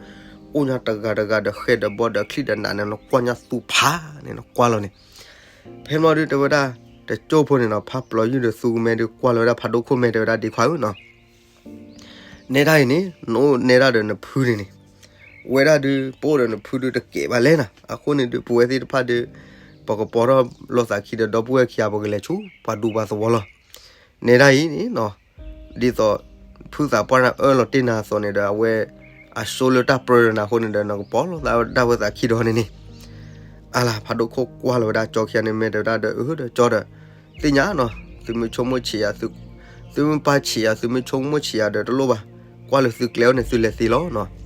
အိၣ်ညါတဂၤတဂၤဒီးဃဲဒီးဘီဒီးချံၣ်ဒီးနးန့ၣ် နကွၢ်ညါသူဖးန့ၣ် နကွၢ်လီၤန့ၣ်, ဖဲန့ၣ်ဘျီဒုးတဲဝဲဒၣ် တကၠိၢ်ဖိန့ၣ်နီၤ ဖးပျီၤယုၢ်ဒီးသူကမဲဒုးကွၢ်လီၤဝဲဒၣ်ဖးဒိၣ်ခိၣ်မဲ တဲဝဲဒၣ်ဒ့ခွါဧၢနီၤ နဲဒၣ်အံၤန့ၣ် နအိၣ်နဲဒၣ်ဒီးနဖုန့ၣ်န့ၣ်, ဝဲဒၣ်ဒုး ပအိၣ်ဒီးနဖုဒုးတကဲးဘၣ်လဲၣ်နၤ, အဃိန့ၣ်ဒုး ပဝဲသ့ၣ်တဖၣ်ဒုး ပကပီၤထီၣ်လိာ်သးခံဒီးဒီပုၢ်ဝဲၢ်ခံဂၤ ပကလဲၤဆူပှၤဒူပှၤသဝီလီၤ. နဲဒၣ်အံၤန့ၣ်နီၤ, ဒ်သိး ဖုသးပှၢ်န့ၣ်အၢၣ်လီၤတ့ၢ်နၤအသိးန့ၣ်ဒီး အဝဲ အစိလၢတၢ်ပြၢဒီးနၤအဃိန့ၣ်ဒီး နကပီၤလိာ်သးဝဲဒၣ်ဝဲသးခံဒီးန့ၣ်န့ၣ် အါလၢ် ဖးဒိၣ်ခိၣ်ကွၢ်လီၤဝဲဒၣ်ကၠီခံဂၤန့ၣ် မ့ၢ်တဲဝဲဒၣ်ဒီး အၢ ဒီးကၠီဒီး သ့ၣ်ညါနီၤ သုမ့ၢ်ဆိကမိၣ်ဆံးယၤ သုမ့ၢ်ပာ်ဆံးယၤ သုမ့ၢ်ဆိကမိၣ်ဆံးယၤဒီးတလိၣ်ဘၣ်, ကွၢ်လၢသုကျဲအိၣ်န့ၣ် သုလဲၤသ့လီၤနီၤ.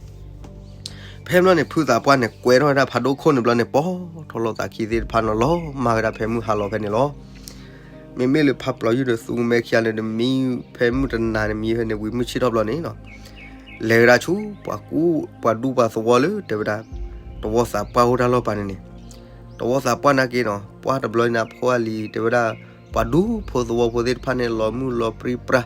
ဖဲန့ၣ်ဘျီန့ၣ် ဖုသးပှၢ်န့ၣ် ကွဲထီၣ်ဝဲဒၣ်ဖးဒိၣ်ခိၣ်န့ၣ်ဘျီန့ၣ် ပီၤထီၣ်လိာ်သးခံသ့ၣ်တဖၣ်နီၤ လီၤမၢ်ဝဲဒၣ်ဖဲမုၢ်ဟါလီၤဖဲန့ၣ်လီၤ. မ့မ့ၢ်လၢဖးပျီၤယုၢ်ဒီးသူကမဲခံဂၤန့ၣ်ဒီး မံဖဲမုၢ်တနၤန့ၣ် မံဖဲန့ၣ်ဝံၤမုၢ်ဆ့ၣ်ထီၣ်ဘျီန့ၣ်နီၤ လဲၤဝဲဒၣ်ဆူ ပှၤကူ ပှၤဒူပှၤသဝီလၢ တဲဝဲဒၣ် သဝီသးပှၢ်အိၣ်တၢ်လီၢ်ပၤန့ၣ်န့ၣ်, သဝီသးပှၢ်နာ်က့နီၤ ပှၢ်တဘျီန့ၣ် အဖိအလံၤ တဲဝဲဒၣ် ပှၤဒူဖိသဝီဖိသ့ၣ်တဖၣ်န့ၣ် လီၤမုၢ်လီၤပြံပြါ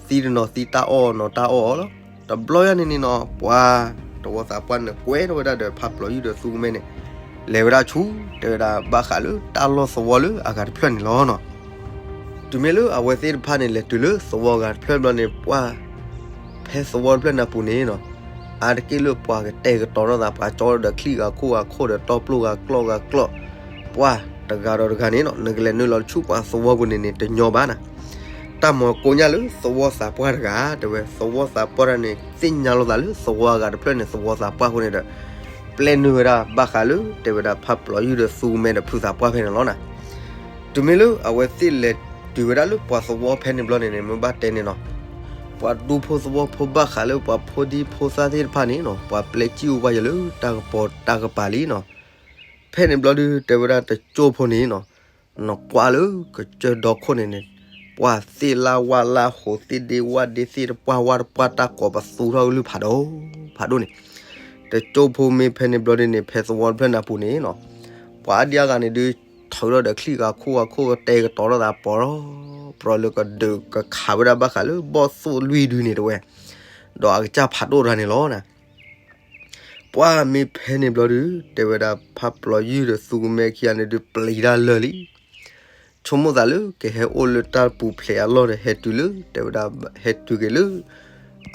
သံတနီၤသံတၢ်အီၣ်နီၤတၢ်အီၣ်အီၤလီၤ. တဘျီညါန့ၣ်န့ၣ်နီၤ ပှၤ သဝီသးပှၢ်န့ၣ် ကွဲထီၣ်ဝဲဒၣ်ဒီးဖးပျီၤယုၢ်ဒီးသူကမဲန့ၣ် လဲၤဝဲဒၣ်ဆူ တဲဝဲဒၣ်ဘၣ်ဃးလၢတၢ်လီၢ်သဝီလၢအဂၤတဖျၢၣ်န့ၣ်လီၤနီၤ. တုၤမ့ၢ်လၢအဝဲသ့ၣ်တဖၣ်န့ၣ် လဲၤတုၤလၢသဝီအဂၤတဖျၢၣ်ဘျီန့ၣ် ပှၢ် ဖဲသဝီတဖျၢၣ်န့ၣ်အပူၤန့ၣ်နီၤ အါတက့ၢ်လၢပှၤကတဲာ်ကတီၤထီၣ်သး ပှၤကၠီဒီးချံၣ်ဂၤခိၣ်ဂၤခိၣ်ဒီးတီပျိၢ်ဂၤကျီၢ်ဂၤကျီၢ် ပှၢ်တဂၤဒီးတဂၤန့ၣ်နီၤ နကလဲၤနုာ်လီၤဆူပှၤသဝီပူၤန့ၣ်န့ၣ် တညီဘၣ်နၤ. တၢ်မၤကိညၢ်လၢသဝီသးပှၢ်တဂၤ တဲဝဲ သဝီသးပှၢ်တဂၤန့ၣ် သ့ၣ်ညါလိာ်သးလၢသဝီအဂၤတဖျၢၣ်န့ၣ် သဝီသးပှၢ်အဃိန့ၣ်ဒီး ပျဲနုာ်ဝဲဒၣ်ဘၣ်ဃးလၢ တဲဝဲဒၣ်ဖးပျီၤယုၢ်ဒီးသူကမဲဒီးဖုသးပှၢ်ဖဲန့ၣ်လီၤနၤ. တုၤမ့ၢ်လၢအဝဲသ့ၣ်လဲၤတုၤဝဲဒၣ်လၢပှၤသဝီဖဲန့ၣ်ဘျီန့ၣ်န့ၣ် မ့ၢ်ဘၣ်တဲန့ၣ်နီၤ, ပှၤဒူဖိသဝီဖိဘၣ်ဃးလၢပှၤဖိဒံဖိသၣ်သ့ၣ်တဖၣ်န့ၣ်နီၤ ပှၤပျဲစံၣ်အိၣ်ပှၤယၤလၢတၢ်ကပီၤတၢ်ကပၤလံနီၤ. ဖဲန့ၣ်ဘျီဒုး တဲဝဲဒၣ်တကၠိၢ်ဖိန့ၣ်နီၤ, နကွၢ်လၢကစၢၢ်ဒီခိၣ်န့ၣ်န့ၣ်, ပှၤသ့ၣ်လၢဝၣ်လၢဟိး သ့ၣ်ဒ့ဝၣ်ဒ့ သ့ၣ်တပှၢ်ဝၣ်တပှၢ် တၢ်ကိးပသူထီၣ်ကလုၢ်ဖးဒိၣ်ဖးဒိၣ်န့ၣ်, တကၠိၢ်ဖိမ့ၢ်ဖဲန့ၣ်ဘျီဒုးန့ၣ် ဖဲသဝီတဖျၢၣ်န့ၣ်အပူၤန့ၣ်နီၤ, ပှၤအါဒံအါဂၤန့ၣ်ဒုး ထုးထီၣ်ဒီးချံၣ်ဂၤခိၣ်ဂၤခိၣ် ကတဲာ်ကတီၤထီၣ်သးပီၤလီၤ, ပြီလၢကဒုးကခးဝဲဒၣ်ဘၣ်ဃးလၢဘီၣ်သိၣ်လွံၢ်ဒုန့ၣ်တဝဲ, ဒီးအကစၢ်ဖးဒိၣ်တဂၤန့ၣ်လီၤနၤ. ပှၢ်မ့ၢ်ဖဲန့ၣ်ဘျီဒုး တဲဝဲဒၣ်ဖးပျီၤယုၢ်ဒီးသူကမဲခံဂၤန့ၣ်ဒုး ပျံၤတၢ်လၢာ်လံ. ဆိကမိၣ်သးလၢကဟဲအိၣ်လၢတၢ်ပူၤဖျဲးအလီၢ်ဒီး ဟဲတုၤလၢ တဲဝဲဒၣ် ဟဲတုၤက့ၤလၢ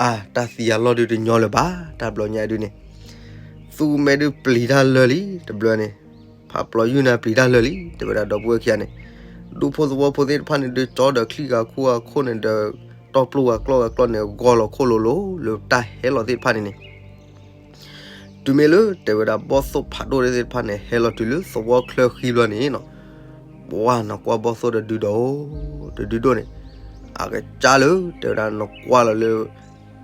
အါ တၢ်သံအလီၢ်ဒုးတညီလၢၤဘၣ် တၢ်ဘျီညါဒုးန့ၣ်, သူကမဲဒုးပျံၤတၢ်လၢာ်လံ တဘျီန့ၣ်, ဖးပျီၤယုၢ်န့ၣ်ပျံၤတၢ်လၢာ်လံ တဲဝဲဒၣ်ဒီပုၢ်ဝဲၢ်ခံဂၤန့ၣ်, ဒူဖိသဝီဖိသ့ၣ်တဖၣ်န့ၣ်ဒုး ကၠီဒီးချံၣ်ဂၤခိၣ်ဂၤခိၣ်န့ၣ်ဒီး တီၢ်ပျိၢ်ဝဲၤကျီၢ်ဝဲၤကျီၢ်န့ၣ် ဂီၢ်လီၤခိၣ်လိၤလိၤ လၢတၢ်ဟဲလီၤသ့ၣ်တဖၣ်န့ၣ်န့ၣ် တုၤမ့ၢ်လၢ တဲဝဲဒၣ်ဘီၣ်သိၣ်ဖးဒိၣ်သ့ၣ်တဖၣ်န့ၣ် ဟဲလီၤတုၤလၢသဝီချၢဃံဘျီန့ၣ်နီၤ, ပှၢ်နကွၢ်ဘီၣ်သိၣ်တဒုဒိၣ် တဒုဒိၣ်န့ၣ်, အကစၢ်လၢ တဲဝဲဒၣ်နကွၢ်လီၤလၢ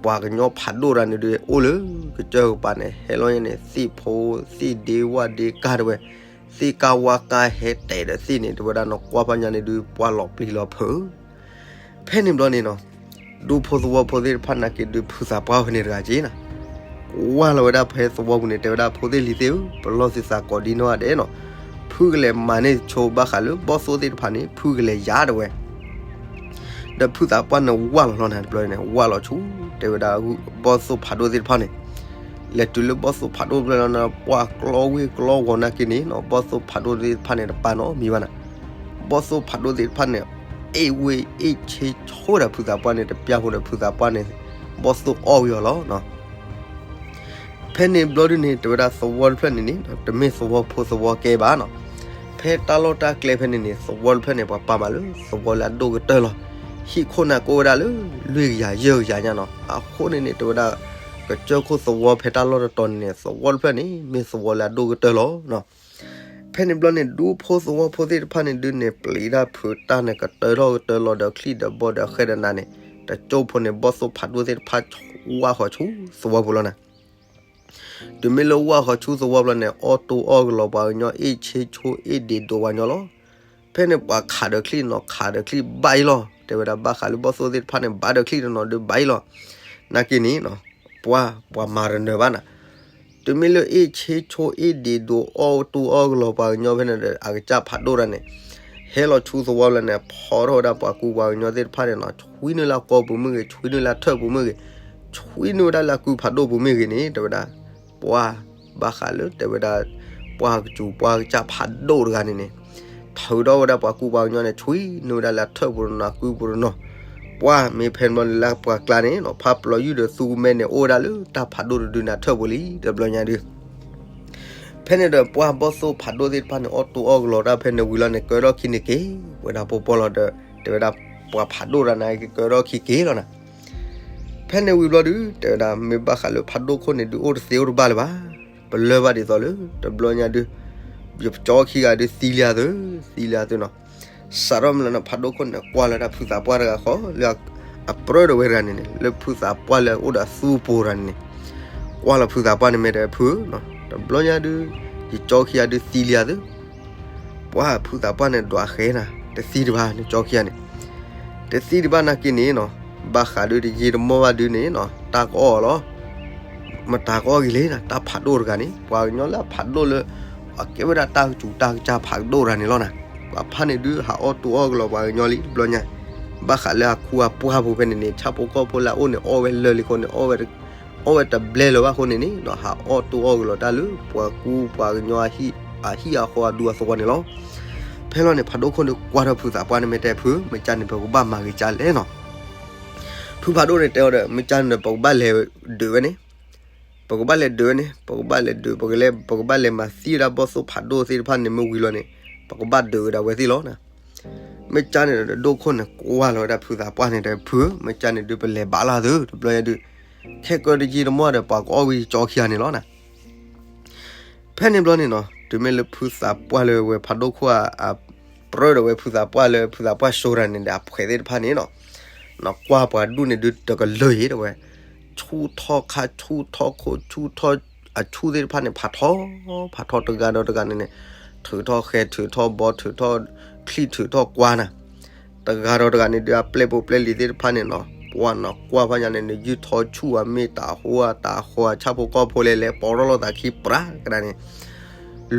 ပှၤကညီဖးဒိၣ်တဂၤန့ၣ်ဒုး အိၣ်လၢကစၢၢ်ကပၤန့ၣ် ဟဲလီၤန့ၣ် သ့ၣ်ဖိ သ့ၣ်ဒ့ဝၣ်ဒ့ကၢ်တဝဲ, သ့ၣ်ကၢ်ဝၣ်ကၢ်ဟဲတဲာ်ဒီးသ့ၣ်န့ၣ် တဲဝဲဒၣ်နကွၢ်ဖးညါန့ၣ်ဒုး ပှၢ်လီၤပျံၤလီၤဖုး ဖဲန့ၣ်ဘျီန့ၣ်နီၤ, ဒူဖိသဝီဖိသ့ၣ်တဖၣ်နာ်က့ဒုး ဖုသးပှၢ်ဖဲန့ၣ်တဂၤက့နီၤ, ကွၢ်လီၤဝဲဒၣ်ဖဲသဝီပူၤန့ၣ် တဲဝဲဒၣ်ဖိသ့ၣ်လံၤသ့ၣ်ဧၢ, ပလီၢ်သုသးကိးဒံနီၢ်ဂၤဒဲးနီၤ, ဖုကလဲၤမၤန့ၢ်ဆိဘၣ်ဃးလၢဘီၣ်သိၣ်သ့ၣ်တဖၣ်န့ၣ် ဖုကလဲၤယၤတဝဲ ဒီးဖုသးပှၢ်န့ၣ်ဝၢ်လီၤလီၤနၤတဘျီန့ၣ် ဝၢ်လီၤဆူ တဲဝဲဒၣ် ဘီၣ်သိၣ်ဖးဒိၣ်သ့ၣ်တဖၣ်န့ၣ်, လဲၤတုၤလၢဘီၣ်သိၣ်ဖးဒိၣ်တဖျၢၣ်လီၤန့ၣ် ပှၢ်ကျီဝ့ၢ်ကျီဂီၤနာ်က့န့ၣ်နီၤ, ဘီၣ်သိၣ်ဖးဒိၣ်သ့ၣ်တဖၣ်န့ၣ် တပာ်နီတမံၤဘၣ်နၤ, ဘီၣ်သိၣ်ဖးဒိၣ်သ့ၣ်တဖၣ်န့ၣ် အ့ၣ်ဝ့ၢ်အ့ၣ်ဆ့ဆိဒီးဖုသးပှၢ်န့ၣ် တပျၢ်ဖိဒီး ဖုသးပှၢ်န့ၣ် ဘီၣ်သိၣ်အီၣ်ဝံၤအီၤလီၤ. ဖဲန့ၣ်ဘျီဒုန့ၣ် တဲဝဲဒၣ်သဝီတဖျၢၣ်န့ၣ်န့ၣ် တမ့ၢ်သဝီဖိသဝီကဲဘၣ်နီၤ, ဖဲတၢ်လီၢ်တၢ်ကျဲဖဲန့ၣ်န့ၣ် သဝီတဖျၢၣ်န့ၣ် ပှၤပာ်မးလၢသဝီလၢအဒိၣ်ကတၢၢ်လီၤ. ဟံၣ်ခိၣ်န့ၣ်ကအိၣ်ဝဲဒၣ်လၢ လွံၢ်ကယၤယဲၢ်ကယၤညါနီၤ, အဃိန့ၣ်န့ၣ် တဲဝဲဒၣ် ကစၢၢ်ခိၣ်သဝီဖဲတၢ်လီၢ်တတီၤန့ၣ်န့ၣ် သဝီတဖျၢၣ်န့ၣ် မ့ၢ်သဝီလၢအဒိၣ်ကတၢၢ်လီၤ. ဖဲန့ၣ်ဘျီန့ၣ် ဒူဖိသဝီဖိသ့ၣ်တဖၣ်န့ၣ်ဒုးန့ၣ် ပျံၤတၢ်ဖုးတၢ်န့ၣ် ကတၢၢ်ထီၣ်ကတၢၢ်လီၤဒီးချံၣ်ဒီးဘီဒီးဃဲဒီးနးန့ၣ်, တကၠိၢ်ဖိန့ၣ် ဘီၣ်သိၣ်ဖးဒိၣ်သ့ၣ်တဖၣ် ဝၢ်ဃီၤဆူသဝီပူၤလီၤနၤ. တုၤမ့ၢ်လၢဝၢ်ဃီၤဆူသဝီပူၤလီၤန့ၣ် အီၣ်တိၢ်အီၣ်ကလီၤပှၤကညီ အ့ၣ်ဆ့ဆိအ့ၣ်ဒံးဒိးပှၤကညီလီၤ. ဖဲန့ၣ်ပှၤခးဒီးချံၣ်နီၤ ခးဒီးချံၣ်ဘၣ်အံၤလီၤ. တဲဝဲဒၣ်ဘၣ်ဃးလၢဘီၣ်သိၣ်သ့ၣ်တဖၣ်န့ၣ် ဘၣ်ဒီးချံၣ်တနီၤဒုးဘၣ်အံၤလီၤ. နာ်က့န့ၣ် ပှၤ ပှၤမၤတနၢၤဘၣ်နၤ. တုၤမ့ၢ်လၢအ့ၣ်ဆ့ဆိအ့ၣ်ဒံးဒိးအီၣ်တိၢ်အီၣ်ကလီၤပှၤကညီဖဲန့ၣ်ဒီး အကစၢ်ဖးဒိၣ်တၢ်န့ၣ် ဟဲလီၤဆူသဝီလီၤန့ၣ် ဖီထီၣ်ဝဲဒၣ်ပှၤကူပှၤကညီသ့ၣ်တဖၣ်န့ၣ်နီၤ ဆွံနုာ်လၢအကီၢ်ပူၤမ့ၢ်ဂ့ၤ ဆွံနုာ်လၢအထၢၣ်ပူၤမ့ၢ်ဂ့ၤ ဆွံနုာ်ဝဲဒၣ်လၢအကုဖးဒိၣ်ပူၤမ့ၢ်ဂ့ၤန့ၣ် တဲဝဲဒၣ် ပှၤ ဘၣ်ဃးလၢတဲဝဲဒၣ် ပှၤကစူၤပှၤကစၢ်ဖးဒိၣ်တဂၤန့ၣ်န့ၣ် ထုးထီၣ်ဝဲဒၣ်ပှၤကူပှၤကညီန့ၣ် ဆွံနုာ်ဝဲဒၣ်လၢအထၢၣ်ပူၤတနီၤ အကုပူၤတနီၤ. ပှၢ်မ့ၢ်ဖဲန့ၣ်ဘျီန့ၣ်လၢပှၤကျါန့ၣ်နီၤ ဖးပျီၤယုၢ်ဒီးသူကမဲန့ၣ် အိၣ်ဝဲဒၣ်လၢတၢ်ဖးဒိၣ်တဒုန့ၣ်အထၢၣ်ပူၤလံ တဘျီညါဒုး ဖဲန့ၣ်ဒီးပှၤဘီၣ်သိၣ်ဖးဒိၣ်သ့ၣ်တဖၣ်န့ၣ် အီၣ်တိၢ်အီၣ်ကလီၤတၢ်ဖဲန့ၣ်ဝံၤလီၤန့ၣ် ကၢထီၣ်ခံန့ၣ်က့ၤဝဲဒၣ်ပီပီလီၤဒီး တဲဝဲဒၣ်ပှၤဖးဒိၣ်တဂၤန့ၣ် ကကၢထီၣ်ခံက့ၤလီၤနၤ. ဖဲန့ၣ်ဝံၤဘျီဒုး တဲဝဲဒၣ်မ့ၢ်ဘၣ်ဃးလၢဖးဒိၣ်ခိၣ်န့ၣ်ဒုး အိၣ်တသ့အိၣ်တဘၣ်လၢၤဘၣ်. ပလၢၢ်ဘၣ်ဒ်သိးလၢ တဘျီညါဒုး ယကၠီခံဂၤဒုးသံလံသု သံလံသုနီၤ. စးထီၣ်မ့ၢ်လီၤန့ၣ် ဖးဒိၣ်ခိၣ်န့ၣ် ကွၢ်လီၤဝဲဒၣ်ဖုသးပှၢ်တဂၤဃီ လၢအပြၢတဝဲတဂၤန့ၣ်န့ၣ် လၢဖုသးပှၢ်လၢအအိၣ်ဒီးအသူအပူၤတဂၤန့ၣ်န့ၣ် ကွၢ်လီၤဖုသးပှၢ်န့ၣ်မ့ၢ်တဲဖု တဘျီညါဒုး ယကၠီခံဂၤဒုးသံလံသု ပှၢ်ဖုသးပှၢ်န့ၣ်ဒွးဃဲနၤ တသံတဘၣ်န့ၣ် ကၠီခံဂၤန့ၣ် တသံတဘၣ်နာ်က့န့ၣ်နီၤ ဘၣ်ဃးဒုးတယံာ်တမီၢ်ဘၣ်ဒုးန့ၣ်နီၤ တၢ်ကအီၣ်လီၤ. မတၤကအီၣ်ဂ့ၤလဲၣ်နၤ တၢ်ဖးဒိၣ်တဂၤန့ၣ် ပှၤကညီလၢအဖးဒိၣ်လၢ အကဲဝဲဒၣ်တၢ်ကစူၤတၢ်ကစၢ်ဖးဒိၣ်တဂၤန့ၣ်လီၤနၤ. ပှၤဖးန့ၣ်ဒုးဟးအီၣ်တိၢ်အီၣ်ကလီၤပှၤကညီလံ တဘျီညါ ဘၣ်ဃးလၢအခူအပှၢ်ဖိဖဲန့ၣ်န့ၣ် ဆၣ်ဖိကီၢ်ဖိလၢအအိၣ်န့ၣ် အီၣ်ဝဲလၢာ်လံအဃိန့ၣ် အီၣ်ဝဲ အီၣ်ဝဲတဘျဲလၢၤဘၣ်အဃိန့ၣ်န့ၣ်နီၤ ဟးအီၣ်တိၢ်အီၣ်ကလီၤတၢ်လၢပှၤကူပှၤကညီအဟံၣ်အဃီအဒူအသဝီန့ၣ်လီၤ. ဖဲလီၤန့ၣ် ဖးဒိၣ်ခိၣ်န့ၣ်ကွၢ်ထီၣ်ဖုသးပှၢ်န့ၣ်မ့ၢ်တဲဖု မ့ၢ်ကၢန့ၣ် ပကဘၣ်မၤဂ့ၤကၢလဲၣ်နီၤ. ဖုဖးဒိၣ်န့ၣ်တဲအီၤဒီး မ့ၢ်ကၢန့ၣ်ဒီး ပကဘၣ်လဲၤဒုးဝဲန့ၣ် ပကဘၣ်လဲၤဒုးဝဲန့ၣ် ပကဘၣ်လဲၤဒုး ပကလဲၤ ပကဘၣ်လဲၤမၤသံဝဲဒၣ်ဘီၣ်သိၣ်ဖးဒိၣ်သ့ၣ်တဖၣ်န့ၣ် မ့ၢ်ဝံၤလီၤန့ၣ် ပကဘၣ်ဒုးဝဲဒၣ်ဝဲသ့ၣ်လီၤနၤ. မ့ၢ်ကၢန့ၣ်ဒီး ဒိၣ်ခိၣ်န့ၣ်ကွၢ်လီၤဝဲဒၣ်ဖုသးပှၢ်န့ၣ်ဒီး ဖု မ့ၢ်ကၢန့ၣ်ဒုး ပလဲၤဘၣ်လၢသု တဘျီညါဒုး ခဲကၢတယံာ်တမီၢ်ဒီး ပှၤကအီၣ်ဝံၤကၠီခံဂၤန့ၣ်လီၤနၤ. ဖဲန့ၣ်ဘျီန့ၣ်နီၤ တုၤမ့ၢ်လၢဖုသးပှၢ်လၢဝဲဖးဒိၣ်ခိၣ်အပြၢဒီးဝဲဖုသးပှၢ်လၢဖုသးပှၢ်စိၤတဂၤန့ၣ်ဒီး အဖှဲးသ့ၣ်တဖၣ်န့ၣ်နီၤ, နကွၢ်ပှၤဒူၣ်န့ၣ်ဒုးတကလုာ်အံၤ တဲဝဲ, ဆူၣ်ထီၣ်ခါဆူၣ်ထီၣ်ခိၣ်ဆူၣ်ထီၣ်အဆူၣ်သ့ၣ်တဖၣ်န့ၣ် ဖးထီ ဖးထီတဂၤဒီးတဂၤန့ၣ်န့ၣ်, ထုးထီၣ်ဃဲထုးထီၣ်ဘီထုးထီၣ် ချံၣ်ထုးထီၣ်ကွၢ်နၤ တဂၤဒီးတဂၤန့ၣ်ဒုး အပျဲၢ်ဖိပျဲၢ်လံၤသ့ၣ်တဖၣ်န့ၣ်နီၤ ပှၢ်နီၤကွၢ်ဖးညါန့ၣ် နယုၢ်ထီဆူၣ်အမ့ၢ်တၢ်ဟိအတၢ်ဃီအဆၣ်ဖိကီၢ်ဖိလဲၣ်လဲၣ် ပီၢ်ထီၣ်လိာ်သးခံပြးကဒါန့ၣ်,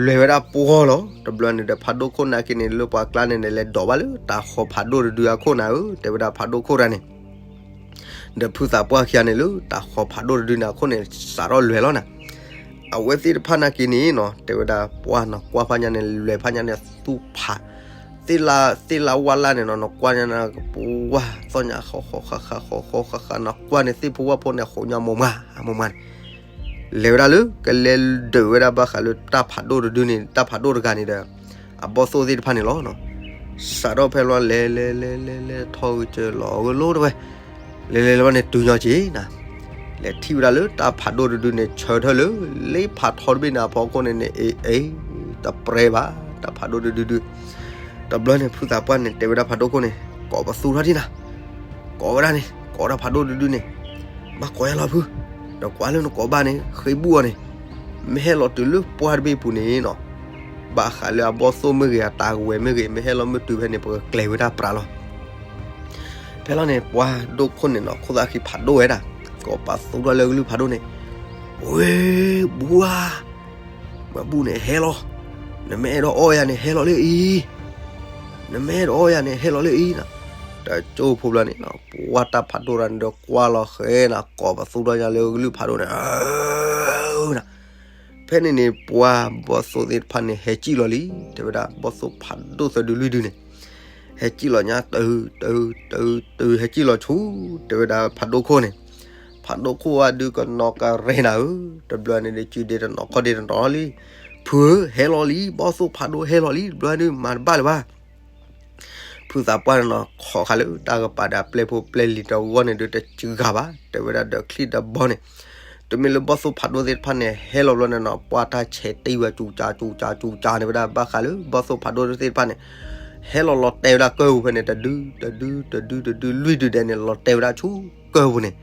လဲၤဝဲဒၣ်ပှီၢ်လီၤ. တဘျီန့ၣ်ဒီး ဖးဒိၣ်ခိၣ်နာ်က့န့ၣ် လၢပှၤကျါန့ၣ်န့ၣ် လဲၤဒိးဘၣ်လၢတၢ်ဃီဖးဒိၣ်တဒုအခိၣ်နၤဧၢ တဲဝဲဒၣ်ဖးဒိၣ်ခိၣ်တဂၤန့ၣ် ဒီးဖုသးပှၢ်ခံဂၤန့ၣ်လၢတၢ်ဃီဖးဒိၣ်တဒုန့ၣ်အခိၣ်န့ၣ် စးထီၣ်လဲၤလီၤနၤ. အဝဲသ့ၣ်တဖၣ်နာ်က့န့ၣ်နီၤ တဲဝဲဒၣ်ပှၢ်နီၤကွၢ်ဖးညါန့ၣ် လဲၤဖးညါန့ၣ်သူၣ်ဖး သ့ၣ်လါဝါလါန့ၣ်နီၤ နကွၢ်ညါန့ၣ် ပှၢ်သီၣ်ညါဃီဃီဃၣ်ဃၣ်ဃီဃီဃၣ်ဃၣ်နီၤ ကွၢ်န့ၣ်သ့ၣ်ဖိဝၣ်ဖိန့ၣ် ဃိးညါမိၢ်မး မိၢ်မးန့ၣ် လဲၤဝဲဒၣ်လၢကလဲၤဒုးဝဲဒၣ်ဘၣ်ဃးလၢတၢ်ဖးဒိၣ်တဒုန့ၣ် တၢ်ဖးဒိၣ်တဂၤန့ၣ်ဒီး အဘီၣ်သိၣ်သ့ၣ်တဖၣ်န့ၣ်လီၤ. စးထီၣ်ဖဲလီၤ လဲၤလဲၤလဲၤလဲၤလဲၤထီၣ်ဂ့ၤကၢၤလီၤအဂ့ၢ်လိၤတဲဝဲ လဲၤလဲၤလီၤဘၣ်န့ၣ် တုၤညီက့ၤနၤ လဲၤထံၣ်ဝဲဒၣ်လၢတၢ်ဖးဒိၣ်တဒုန့ၣ် ဆၢထၢၣ်လၢ လ့ဖးထီတဘ့ၣ်န့ၣ်အဖီခိၣ်န့ၣ်န့ၣ် အ့ အ့ တပြဲဘၣ် တၢ်ဖးဒိၣ်တဒုဒု တဘျီန့ၣ် ဖုသးပှၢ်န့ၣ် တဲဝဲဒၣ်ဖးဒိၣ်ခိၣ်န့ၣ် ကိးပသူထီၣ်ထံၣ်နၤ ကိးဝဲဒၣ်န့ၣ် ကိးဒၣ်ဖးဒိၣ်တဒုန့ၣ် ဘၣ်ကိးယါလီၤဖု ဒီးကွၢ်လၢနကိးဘၣ်န့ၣ် ဃ့ဘူၣ်အီၤန့ၣ် မ့ၢ်ဟဲလီၤတုၤလၢပှၢ်တဘ့ၣ်ပူၤန့ၣ်နီၤ ဘၣ်ဃးလၢအဘီၣ်သိၣ်မ့ၢ်ဂ့ၤ အတၢ်ကဝဲၤမ့ၢ်ဂ့ၤ မ့ၢ်ဟဲလီၤမ့ၢ်တုၤဖဲန့ၣ် ပကကျဲၤဝဲဒၣ်ပြးလီၤ. ဖဲလီၤန့ၣ် ပှၢ်ဒိၣ်ခိၣ်န့ၣ်နီၤ ခိၣ်သၣ်ခံဖးဒိၣ်ဝဲဒၣ် ကိးပသူထီၣ်လၢကလုၢ်ဖးဒိၣ်န့ၣ် ဝ့ၢ် ဘူၣ်ဧါ မ့ၢ်ဘူၣ်န့ၣ်ဟဲလီၤ နမ့ၢ်အဲၣ်ဒိးအီၣ်ယၤန့ၣ် ဟဲလီၤလၢအံၤ နမ့ၢ်အဲၣ်ဒိးအီၣ်ယၤန့ၣ် ဟဲလီၤလၢအံၤနီၤ တကၠိဖိဘျီန့ၣ်နီၤ ပှၢ်တၢ်ဖးဒိၣ်တဂၤန့ၣ်ဒီးကွၢ်လီၤဃဲနၤ ကိးပသူထီၣ်ညါလၢကလုၢ်ဖးဒိၣ်န့ၣ် နၤ ဖဲန့ၣ်န့ၣ် ပှၢ်ဘီၣ်သိၣ်သ့ၣ်တဖၣ်န့ၣ် ဟဲကံၣ်လီၤလံ တဲဝဲဒၣ် ဘီၣ်သိၣ်ဖးဒိၣ်သၢဒုလွံၢ်ဒုန့ၣ် ဟဲကံၣ်လီၤညါ တုၤ တုၤ တုၤ တုၤ ဟဲကံၣ်လီၤဆူ တဲဝဲဒၣ်ဖးဒိၣ်ခိၣ်န့ၣ် ဖးဒိၣ်ခိၣ်အဒုကနီၤကရဲနၤဧၢ တဘျီန့ၣ်ဒီး စုဒ့တနီၤခီၣ်ဒ့တနီၤလံ ဖုဧၢ ဟဲလီၤလံ ဘီၣ်သိၣ်ဖးဒိၣ်ဟဲလီၤလံ တဘျီဒုး မၤတဘၣ်လၢၤဘၣ် ဖုသးပှၢ်န့ၣ်နီၤ ခိးဃာ်လၢတၢ်ကပၤဒီးအပျဲၢ်ဖိပျဲၢ်လံၤတဝီန့ၣ်ဒုး တစှၤဘၣ် တဲဝဲဒၣ်ဒီးချံၣ်ဒီးဘီန့ၣ် တမ့ၢ်လၢဘီၣ်သိၣ်ဖးဒိၣ်သ့ၣ်တဖၣ်န့ၣ် ဟဲလီၤဘျီန့ၣ်နီၤ ပှၢ်တၢ်ဆဲးတံၢ်ဝဲ စူၤစူၤစူၤစူၤန့ၣ်ဝဲဒၣ် ဘၣ်ဃးလၢဘီၣ်သိၣ်ဖးဒိၣ်သ့ၣ်တဖၣ်န့ၣ် ဟဲလီၤလီၤတဲာ်ဝဲဒၣ်ကၢၢ်ပူၤဖဲန့ၣ် တဒု တဒု တဒု တဒု လွံၢ်ဒုဒဲးန့ၣ် လီၤတဲာ်ဝဲဒၣ်ဆူကၢၢ်ပူၤန့ၣ်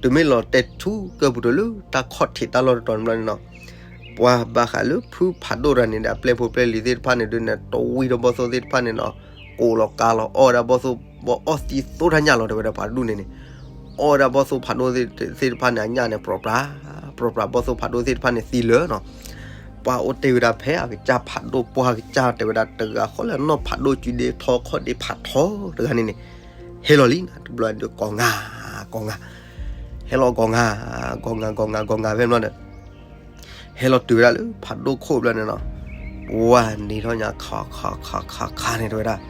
တမ့ၢ်လီၤတဲာ်ဆူကၢၢ်ပူၤဒီးလၢတၢ်ခီၣ်ထံးတၢ်လီၢ်တတီၤန့ၣ်ဘျီန့ၣ်နီၤ ပှၢ်ဘၣ်ဃးလၢဖုဖးဒိၣ်တဂၤန့ၣ်ဒီး အပျဲၢ်ဖိပျဲၢ်လံၤသ့ၣ်တဖၣ်န့ၣ်ဒုးန့ၣ် တဝံၤဒီးဘီၣ်သိၣ်သ့ၣ်တဖၣ်န့ၣ်နီၤ ကိးလီၤကါလီၤ အီၣ်ဝဲဒၣ်ဘီၣ်သိၣ် ဘီၣ်အီၣ်သံသိထၣ်ညၣ်လီၤ တဲဝဲဒၣ်ပှၤတဒူၣ်န့ၣ်န့ၣ် အီၣ်ဝဲဒၣ်ဘီၣ်သိၣ်ဖးဒိၣ်သ့ၣ်တဖၣ်န့ၣ် အညၣ်န့ၣ် ပြီပြး ပြီပြး ဘီၣ်သိၣ်ဖးဒိၣ်သ့ၣ်တဖၣ်န့ၣ်သံလၢာ်နီၤ ပှၢ်အိၣ်တ့ၢ်ဝဲဒၣ်ဖဲအကစၢ်ဖးဒိၣ် ပှၢ်ကစၢ်တဲဝဲဒၣ် တဂၤဃီလၢအနီၢ်ဖးဒိၣ်စုဒ့ထီခီၣ်ဒ့ဖးထီတဂၤန့ၣ်န့ၣ် ဟဲလီၤလံနၤ တဘျီဒုးကိးငါ ကိးငါ ဟဲလီၤကိးငါ ကိးငါ ကိးငါ ကိးငါ ဖဲန့ၣ်ဒီး ဟဲလီၤတုၤဝဲဒၣ်လၢဖးဒိၣ်ခိၣ်ဘျီန့ၣ်နီၤ ပှၢ်နံၤထီၣ်ညါ ခး ခး ခး ခး ခးန့ၣ်တဲဝဲဒၣ်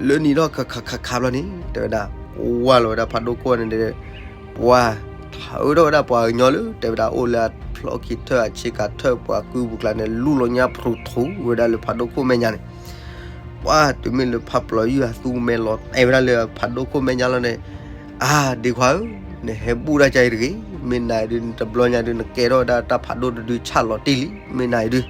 လၢနံၤထီၣ်ခး ခး ခး ခး ဘျီန့ၣ် တဲဝဲဒၣ် ပှၢ်လီၤဝဲဒၣ်ဖးဒိၣ်ခိၣ်န့ၣ်ဒီး ပှၢ်ထၢထီၣ်ဝဲဒၣ်ပှၤကညီလၢ တဲဝဲဒၣ်အိၣ်လၢအဖျီခံထၢၣ်အဆ့ကၤထၢၣ် ပှၤကုပူၤကျါန့ၣ် လူလီၤညါဖရူးထူဝဲဒၣ်လၢဖးဒိၣ်ခိၣ်မဲာ်ညါန့ၣ် ပှၢ်တုၤမ့ၢ်လၢဖးပျီၤယုၢ်အသူမဲာ်လီၤတဲာ်ဝဲဒၣ်လၢဖးဒိၣ်ခိၣ်မဲာ်ညါလီၤန့ၣ် အါ ဒ့ခွါဧၢ, နဟဲဘူၣ်တၢ်ကါအံၤတဂ့ၤ, မ့ၢ်နၤအံၤဒုး နတဘျီညါဒုး နကဲထီၣ်ဝဲဒၣ်တၢ်ဖးဒိၣ်တဒုဆၣ်လီၤတံၢ်လံ, မ့ၢ်နၤအံၤဒုး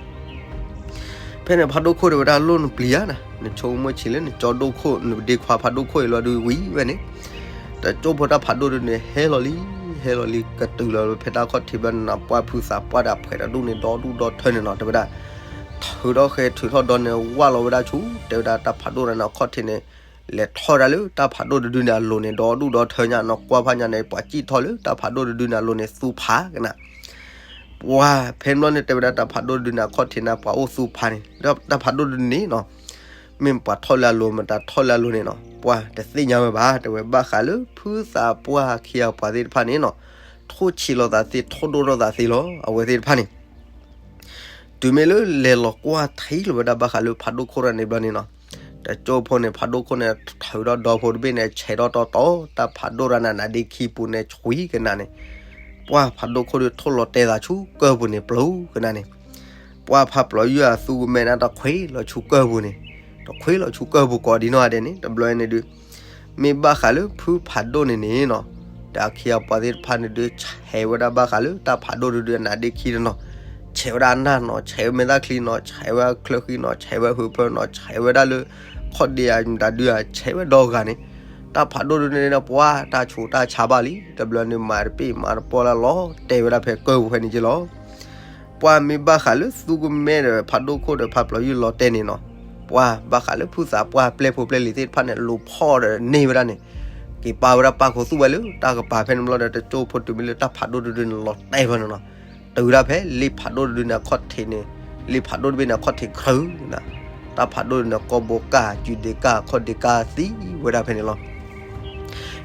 ဖဲန့ၣ်ဖးဒိၣ်ခိၣ်တဲဝဲဒၣ်လိၣ်နပျံၤဧါနၤ, နဆိကမိၣ်ဆံးလၢနကၠီဒိၣ်ခိၣ် နဒ့ခွါဖးဒိၣ်ခိၣ်အံၤလီၤဒုးဝံၤဝဲန့ၣ်, တကၠိဖိတၢ်ဖးဒိၣ်ဒုးန့ၣ် ဟဲလီၤလံ, ဟဲလီၤလံ ကတုၤလီၤဖဲတၢ်ခီၣ်ထံးဘျီန့ၣ်နီၤ ပှၢ်ဖုသးပှၢ်ဒီးအဖှဲးတဒူၣ်န့ၣ် ဒီဒူၣ်ဒီထၢန့ၣ်နီၤ တဲဝဲဒၣ် ထုးထီၣ်ဃဲထုးထီၣ်ဒီန့ၣ် ဝၢ်လီၤဝဲဒၣ်ဆူ တဲဝဲဒၣ်တၢ်ဖးဒိၣ်တဂၤန့ၣ်အခီၣ်ထံးန့ၣ် လဲၤထီၣ်ဝဲဒၣ်လၢတၢ်ဖးဒိၣ်တဒုန့ၣ်အလိၤန့ၣ် ဒီဒူၣ်ဒီထၢညါနီၤ ကွၢ်ဖးညါန့ၣ် ပှၤစံၣ်ထီၣ်လၢတၢ်ဖးဒိၣ်တဒုန့ၣ်အလိၤန့ၣ် သူဖးကနၤ ပှၢ်ဖဲန့ၣ်ဘျီန့ၣ် တဲဝဲဒၣ်တၢ်ဖးဒိၣ်တဒုန့ၣ်အခီၣ်ထံးန့ၣ် ပှၤအိၣ်သူဖးန့ၣ် ဒီးတၢ်ဖးဒိၣ်တဒုန့ၣ်နီၤ မ့ၢ်ပှၤထီၣ်လၢအလိၤမတၤထီၣ်လၢအလိၤန့ၣ်နီၤ ပှၢ်တသ့ၣ်ညါဝဲဘၣ် တဲဝဲဘၣ်ဃးလၢဖုသးပှၢ်ခံဂၤပှၤသ့ၣ်တဖၣ်န့ၣ်နီၤ ထိၣ်ဆံးလိာ်သးသ့ ထိၣ်ဒိၣ်ထီၣ်သးသ့လီၤ အဝဲသ့ၣ်တဖၣ်န့ၣ် တုၤမ့ၢ်လၢလဲၤလီၤကွၢ်ထံလီၤဝဲဒၣ်ဘၣ်ဃးလၢဖးဒိၣ်ခိၣ်တဂၤန့ၣ်ဘျီန့ၣ်နီၤ တကၠိဖိန့ၣ် ဖးဒိၣ်ခိၣ်န့ၣ် ထုးဒီးဒီဖိတဘ့ၣ်န့ၣ် ဆဲးထီၣ်တီတီ တၢ်ဖးဒိၣ်တဂၤန့ၣ် နါဒ့ခံပူၤန့ၣ်ဆွံကနၤန့ၣ် ပှၢ်ဖးဒိၣ်ခိၣ်ဒုးထိၣ်လီၤတဲာ်သးဆူကၢၢ်ပူၤန့ၣ် ပျိကနၤန့ၣ် ပှၢ်ဖးပျီၤယုၢ်အသူကမဲာ်ညါတခွ့လီၤဆူကၢၢ်ပူၤန့ၣ် တခွ့လီၤဆူကၢၢ်ပူၤကိးဒံနီၢ်ဂၤဒဲးန့ၣ် တဘျီန့ၣ်ဒုး မ့ၢ်ဘၣ်ဃးလၢဖုဖးဒိၣ်န့ၣ်န့ၣ်နီၤ ဒီးခံဂၤပှၤသ့ၣ်တဖၣ်န့ၣ်ဒုး ဆဲးဝဲဒၣ်ဘၣ်ဃးလၢတၢ်ဖးဒိၣ်တဒုအနါဒ့ခံတနီၤ ဆဲးဝဲဒၣ်အနၢ်နီၤ, ဆဲးဝဲမဲာ်သၣ်ချံနီၤ, ဆဲးဝဲချၢဃံနီၤ, ဆဲးဝဲဟုးဖၢနီၤ, ဆဲးဝဲဒၣ်လၢ ခီၣ်ဒ့အမတၤဒုးဧါ, ဆဲးဝဲဒီဂၤန့ၣ်, တၢ်ဖးဒိၣ်ဒုန့ၣ် ပှၤတၢ်ဆူးတၢ်ဆါဘၣ်လံ, တဘျီန့ၣ်မၤတပ့ၢ်မၤတပီၢ်လၢလီၤတဲာ်ဝဲဒၣ်ဖဲကၢၢ်ပူၤဖဲန့ၣ်က့လီၤ. ပှၤမ့ၢ်ဘၣ်ဃးလၢသူကမဲဒီးဖးဒိၣ်ခိၣ်ဒီးဖးပျီၤယုၢ်လီၤတဲာ်န့ၣ်နီၤ, ပှၤဘၣ်ဃးလၢဖုသးပှၢ်ပျဲၢ်ဖိပျဲၢ်လံၤသ့ၣ်တဖၣ်န့ၣ် လူၤဖီၣ်ဒီးန့ၢ်ဝဲဒၣ်န့ၣ်, က့ၤပာ်ဝဲဒၣ်ပာ်ခိးသူၣ်ဝဲလၢတၢ်ကပၤဖဲန့ၣ်ဘျီဒီး တကၠိဖိတုၤမ့ၢ်လၢတၢ်ဖးဒိၣ်ဒုဒုန့ၣ်လီၤတဲာ်ဘျီန့ၣ်နီၤ, တုၤဝဲဒၣ်ဖဲလ့ဖးဒိၣ်တဒုန့ၣ်အခီၣ်ထံးန့ၣ်, လ့ဖးဒိၣ်တဘ့ၣ်န့ၣ်အခီၣ်ထံးခရုးနၤ, တၢ်ဖးဒိၣ်န့ၣ် ကီၢ်ဘိကၢ် ယူၤဒ့ကၢ် ခီၣ်ဒ့ကၢ်သံဝဲဒၣ်ဖဲန့ၣ်လီၤ.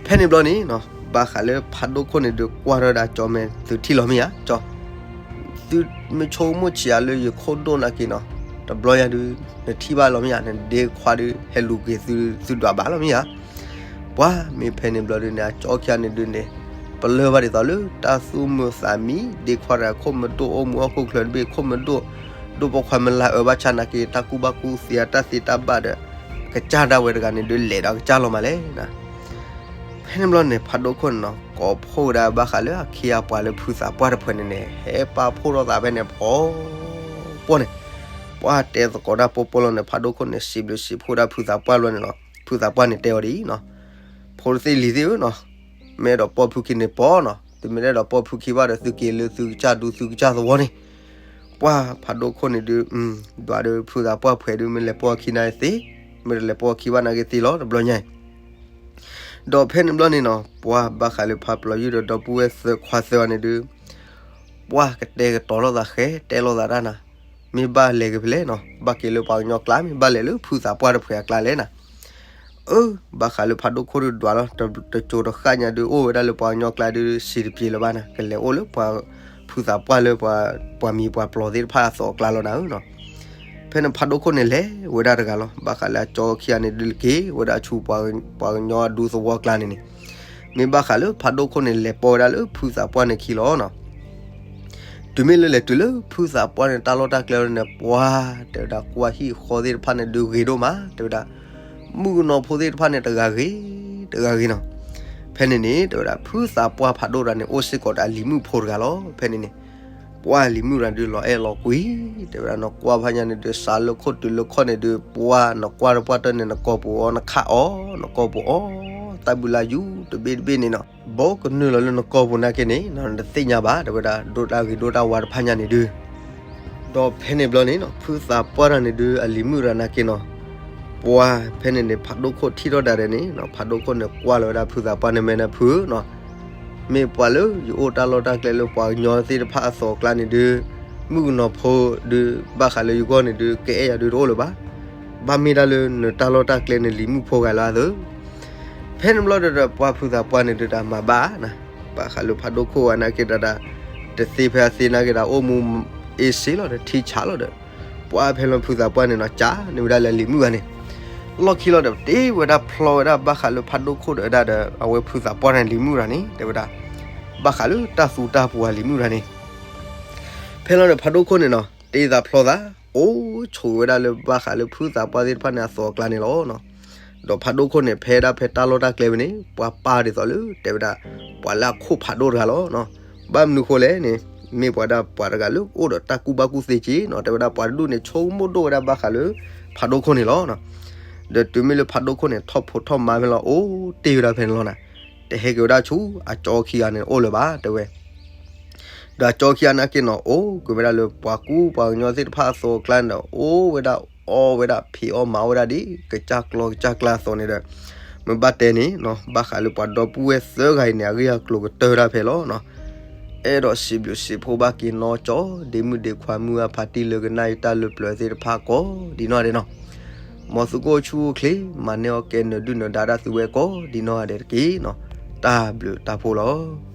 ဖဲန့ၣ်ဘျီန့ၣ်နီၤ, ဘၣ်ဃးလၢဖးဒိၣ်ခိၣ်န့ၣ်ဒုးကွၢ်ထီၣ်ဝဲဒၣ်ကၠီ မ့ၢ်သုထံၣ်လီၤမ့ၢ်ဧါ, ကၠီ သုမ့ၢ်ဆိကမိၣ်ဆံးအါလၢယခိၣ်ဒိၣ်နာ်က့နီၤ, တဘျီညါဒုး နထံၣ်ဘၣ်လီၤမ့ၢ်ဧါ, နဒ့ခွါဒုး ဟဲလူၤက့ၤသုဒွးဘၣ်လီၤမ့ၢ်ဧါ. ပှၤမ့ၢ်ဖဲန့ၣ်ဘျီဒုးန့ၣ် အကၠီခံဂၤန့ၣ်ဒုးန့ၣ် ပလၢၢ်ဘၣ်ဒ်သိးလၢတၢ်သူၣ်မုာ်သးမံ, ဒ့ခွါတဂၤခိၣ်မုၢ်ဒိၣ်အိၣ်မူအခိၣ်ချၢတဘ့ၣ်ခိၣ်မုၢ်ဒိၣ်, ဒိၣ်ပိာ်ခွါမုၢ်လၢ်အၢဘၣ်ဆၣ်နာ်က့ တၢ်ကူၣ်ဘၣ်ကူၣ်သ့အတၢ်သ့တၢ်ဘၣ်ဒီး ကစၢ်ဒၣ်ဝဲတဂၤန့ၣ်ဒုး လဲၤဒီးကစၢ်လီၤမးလဲၣ်နၤ. ဖဲန့ၣ်ဘျီန့ၣ် ဖးဒိၣ်ခိၣ်န့ၣ်နီၤ ကိးဖှိၣ်ဝဲဒၣ်ဘၣ်ဃးလၢအခ့အပှၤလၢဖုသးပှၢ်တဖုန့ၣ်န့ၣ် ဟဲပာ်ဖှိၣ်ထီၣ်သးဖဲန့ၣ်ဖီ ပီၢ်န့ၣ်, ပှၤတဲသကိးတၢ်ပီပီလီၤန့ၣ် ဖးဒိၣ်ခိၣ်န့ၣ် စံးဘျုးစံးဖှိၣ်ဒၣ်ဖုသးပှၢ်ဘျီန့ၣ်နီၤ, ဖုသးပှၢ်န့ၣ်တဲအီၤဒ်အံၤနီၤ, ဖိတသ့ၣ်လံၤသ့ၣ်ဧၢနီၤ, မ့ၢ်အဲၣ်ဒိးပိာ်ဖုခံန့ၣ်ပိာ်နီၤ, သုမ့ၢ်တအဲၣ်ဒိးပိာ်ဖုခံဘၣ်ဒီး သုက့ၤလၢသုကစၢ်ဒူသုကစၢ်သဝီန့ၣ်. ပှၤဖးဒိၣ်ခိၣ်န့ၣ်ဒုး ဒွးဒီးဖုသးပှၢ်ဖှဲးဒုး မ့ၢ်လဲၤပိာ်အခံနာ်က့သ့, မ့ၢ်တလဲၤပိာ်အခံဘၣ်နာ်က့သ့လီၤ တဘျီညါအံၤ ဒီးဖဲန့ၣ်ဘျီန့ၣ်နီၤ ပှၤဘၣ်ဃးလၢဖးပျီၤယုၢ်ဒီးဒီပုၢ်ဝဲၢ်သၢခွါသၢဂၤန့ၣ်ဒုး ပှၤကတဲာ်ကတီၤလိာ်သးဃဲ တဲလိာ်သးတၢ်နၤ, မ့ၢ်ဘၣ်လဲၤက့ၤဖဲလဲၣ်နီၤ, ဘၣ်က့ၤလၢပှၤကညီကျါ မ့ၢ်ဘၣ်လဲၤလၢဖုသးပှၢ်တဖုအကျါလဲၣ်နၤ. အၢ ဘၣ်ဃးလၢဖးဒိၣ်ခိၣ်ဒုးဒွးလီၤ တစိၤတဃၣ်ညါဒုး အိၣ်ဝဲဒၣ်လၢပှၤကညီကျါဒုး စံးတပျ့ၤလၢၤဘၣ်နၤ, ကလဲၤအိၣ်လၢပှၤဖုသးပှၢ်လၢ ပှၤမံၤပှၤပျီၤသ့ၣ်တဖၣ်အသိးအကျါလီၤနၤဧၢနီၤ. ဖဲန့ၣ်ဖးဒိၣ်ခိၣ်န့ၣ်လဲၤဝဲဒၣ်တဂၤလီၤ. ဘၣ်ဃးလၢအကၠီခံဂၤန့ၣ်ဒုးက့ၤဝဲဒၣ်ဆူပှၤကညီအဒူသဝီအကျါန့ၣ်န့ၣ်, မ့ၢ်ဘၣ်ဃးလၢဖးဒိၣ်ခိၣ်န့ၣ် လဲၤပိာ်ဝဲဒၣ်လၢဖုသးပှၢ်န့ၣ်ခံလီၤနီၤ. တုၤမ့ၢ်လၢလဲၤတုၤလၢဖုသးပှၢ်န့ၣ် တၢ်လီၢ်တၢ်ကျဲလီၤန့ၣ် ပှၤတဲဝဲဒၣ် ကွၢ်ဟံၣ်ဃီသ့ၣ်တဖၣ်န့ၣ်ဒုးဂ့ၤဒိၣ်မး တဲဝဲဒၣ်, မုၣ်ကနီၤဖိသ့ၣ်တဖၣ်န့ၣ် တဂၤဂ့ၤ တဂၤဂ့ၤနီၤ. ဖဲန့ၣ်န့ၣ် တဲဝဲဒၣ် ဖုသးပှၢ်ဖးဒိၣ်တဂၤန့ၣ် အိၣ်စ့ၢ်ကီးဒီးအလံၤမုၣ်ဖိတဂၤလီၤ. ဖဲန့ၣ်န့ၣ် ပှၤလံၤမုၣ်တဂၤဒုး လီၤအဲၣ်လီၤကွံ တဲဝဲဒၣ် နကွၢ်ဖးညါန့ၣ်ဒုး စးလၢခိၣ်တုၤလၢခီၣ်န့ၣ်ဒုး ပှၤနကွၢ်တပှၢ်တၢၢ်န့ၣ် နကိာ်ပူၤအီ နခးအီ နကိာ်ပူၤအီ တၢ်ဘုလၢယူၤတဘ့ၣ်တဘ့ၣ်န့ၣ်နီၤ, ဘီကနုာ်လီၤလၢနကိာ်ပူၤနာ်က့န့ၣ် နတသ့ၣ်ညါဘၣ် တဲဝဲဒၣ် ဒိၣ်တၢ်ဂ့ၤဒိၣ်တၢ်ဝါတဖးညါန့ၣ်ဒုး ဒီးဖဲန့ၣ်ဘျီန့ၣ်နီၤ ဖုသးပှၢ်တဂၤန့ၣ်ဒုး အလံၤမုၣ်တဂၤနာ်က့နီၤ, ပှၤဖဲန့ၣ်န့ၣ် ဖးဒိၣ်ခိၣ်ထံၣ်ထီၣ်ဒၣ်ဒဲးန့ၣ်နီၤ ဖးဒိၣ်ခိၣ်န့ၣ်ကွၢ်လီၤဝဲဒၣ်ဖုသးပှၢ်န့ၣ် မ့ၢ်နဖုနီၤ, မ့ၢ်ပှၤလၢယအိၣ်တၢ်လီၢ်တၢ်ကျဲလၢပှၤကညီသ့ၣ်တဖၣ်အသိးအကျါန့ၣ်ဒုး မုၣ်ကနီၤဖိဒုး ဘၣ်ဃးလၢယဂီၢ်န့ၣ်ဒုး ကအဲၣ်ယၤဒုးတအိၣ်လၢၤဘၣ်. ဘၣ်မ့ၢ်ဒၣ်လၢနတၢ်လီၢ်တၢ်ကျဲန့ၣ် လံၤမုၣ်ဖိဂၤလၢအသိး ဖဲန့ၣ်ဘျီဒီး ပှၤဖုသးပှၢ်န့ၣ်ဒုးတၢ်မၤဘၣ်နၤ, ဘၣ်ဃးလၢဖးဒိၣ်ခိၣ်ဝဲနာ်က့တၢ်ဒၣ် တသ့ဖဲအသ့နာ်က့တၢ်အိၣ်မူအ့စ့လီၤဒီးထံဆးလီၤဒီး ပှၤဖဲလီၤဖုသးပှၢ်န့ၣ်နီၤ ကၢ်န့ၢ်ဝဲဒၣ်လၢအလံၤမုၣ်ဂၤန့ၣ် လီၢ်ခံလီၤဒီး တ့ဝဲဒၣ်ဖျီဝဲဒၣ်ဘၣ်ဃးလၢဖးဒိၣ်ခိၣ်ဒီးဝဲဒၣ်ဒီး အဝဲဖုသးပှၢ်န့ၣ်လံၤမုၣ်တဂၤန့ၣ် တဲဝဲဒၣ် ဘၣ်ဃးလၢတၢ်သူတၢ်ပှၤလံၤမုၣ်တဂၤန့ၣ် ဖဲလီၤဒီးဖးဒိၣ်ခိၣ်န့ၣ်နီၤ တ့သးဖျီသး အိၣ်ဆိးဝဲဒၣ်လၢဘၣ်ဃးလၢဖုသးပှၢ်သ့ၣ်တဖၣ်န့ၣ်အသိးအကျါန့ၣ်လီၤ. ဒီးဖးဒိၣ်ခိၣ်န့ၣ် ဖဲဒၣ်ဖဲတၢ်လီၢ်တၢ်ကျဲဝဲန့ၣ် ပှၤပၢ်ဒ်သိးလၢတဲဝဲဒၣ် ပှၤလၢအခိၣ်ဖးဒိၣ်တဂၤလီၤ. ဘၣ်မနုၤဃိလဲၣ်န့ၣ် မ့ၢ်ပှၤဒၣ်ပှၤတဂၤလၢအိၣ်ဒီးတၢ်ကူၣ်ဘၣ်ကူၣ်သ့က့နီၤ တဲဝဲဒၣ်ပှၤတဒူၣ်န့ၣ် ဆိကမိၣ်ဒိၣ်ဝဲဒၣ်ဘၣ်ဃးလၢ ဖးဒိၣ်ခိၣ်န့ၣ်လီၤ. ဒီးတုၤမ့ၢ်လၢဖးဒိၣ်ခိၣ်န့ၣ် ထီၣ်ဖိထီၣ်မါဖဲလီၤ အိၣ်တ့ၢ်ဝဲဒၣ်ဖဲန့ၣ်လီၤနၤ, တဟဲက့ၤဝဲဒၣ်ဆူအကၠီခံဂၤန့ၣ်အိၣ်လၢၤဘၣ် တဲဝဲ ဒီးအကၠီခံဂၤနာ်က့နီၤ အိၣ်က့ၤဝဲဒၣ်လၢပှၤကူပှၤကညီသ့ၣ်တဖၣ်အသိးအကျါန့ၣ်ဒီး အိၣ်ဝဲဒၣ်အီဝဲဒၣ်ဖံးအီၣ်မၤအီၣ်ဝဲဒၣ်ဒ် ကစၢ်ကျီကစၢ်ကျါအသိးန့ၣ်ဒီး မ့ၢ်ဘၣ်တဲန့ၣ်နီၤ ဘၣ်ဃးလၢပှၤဒီပုၢ်ဝဲၢ်သၢဂၤအံၤန့ၣ် အဂ့ၢ်အကျိၤကတၢၢ်ဒၣ်ဖဲလီၤနီၤ. အဲၣ်ဒိးစံးဘျုးစံးဖှိၣ်ဘၣ်က့ၤနီၢ်ကၠီ ဒ့မုၣ်ဒ့ခွါမုၢ်အဖါတံၢ်လၢကနၣ်အံၤတၢ်လၢပျၢၤသ့ၣ်တဖၣ်ကိးဒ်နီၢ်ဒဲးနီၤ မ်သုကအိၣ်ဆူၣ်အိၣ်ချ့ မၤန့ၢ်အီၣ်ကဲနၢၤဒုၣ်နၢၤဒါဒၣ်သုဝဲကိးဒ်နီၢ်ဂၤဒဲးတက့ၢ်နီၤ. တၢ်ဘျုးတၢ်ဖှိၣ်လီၤ.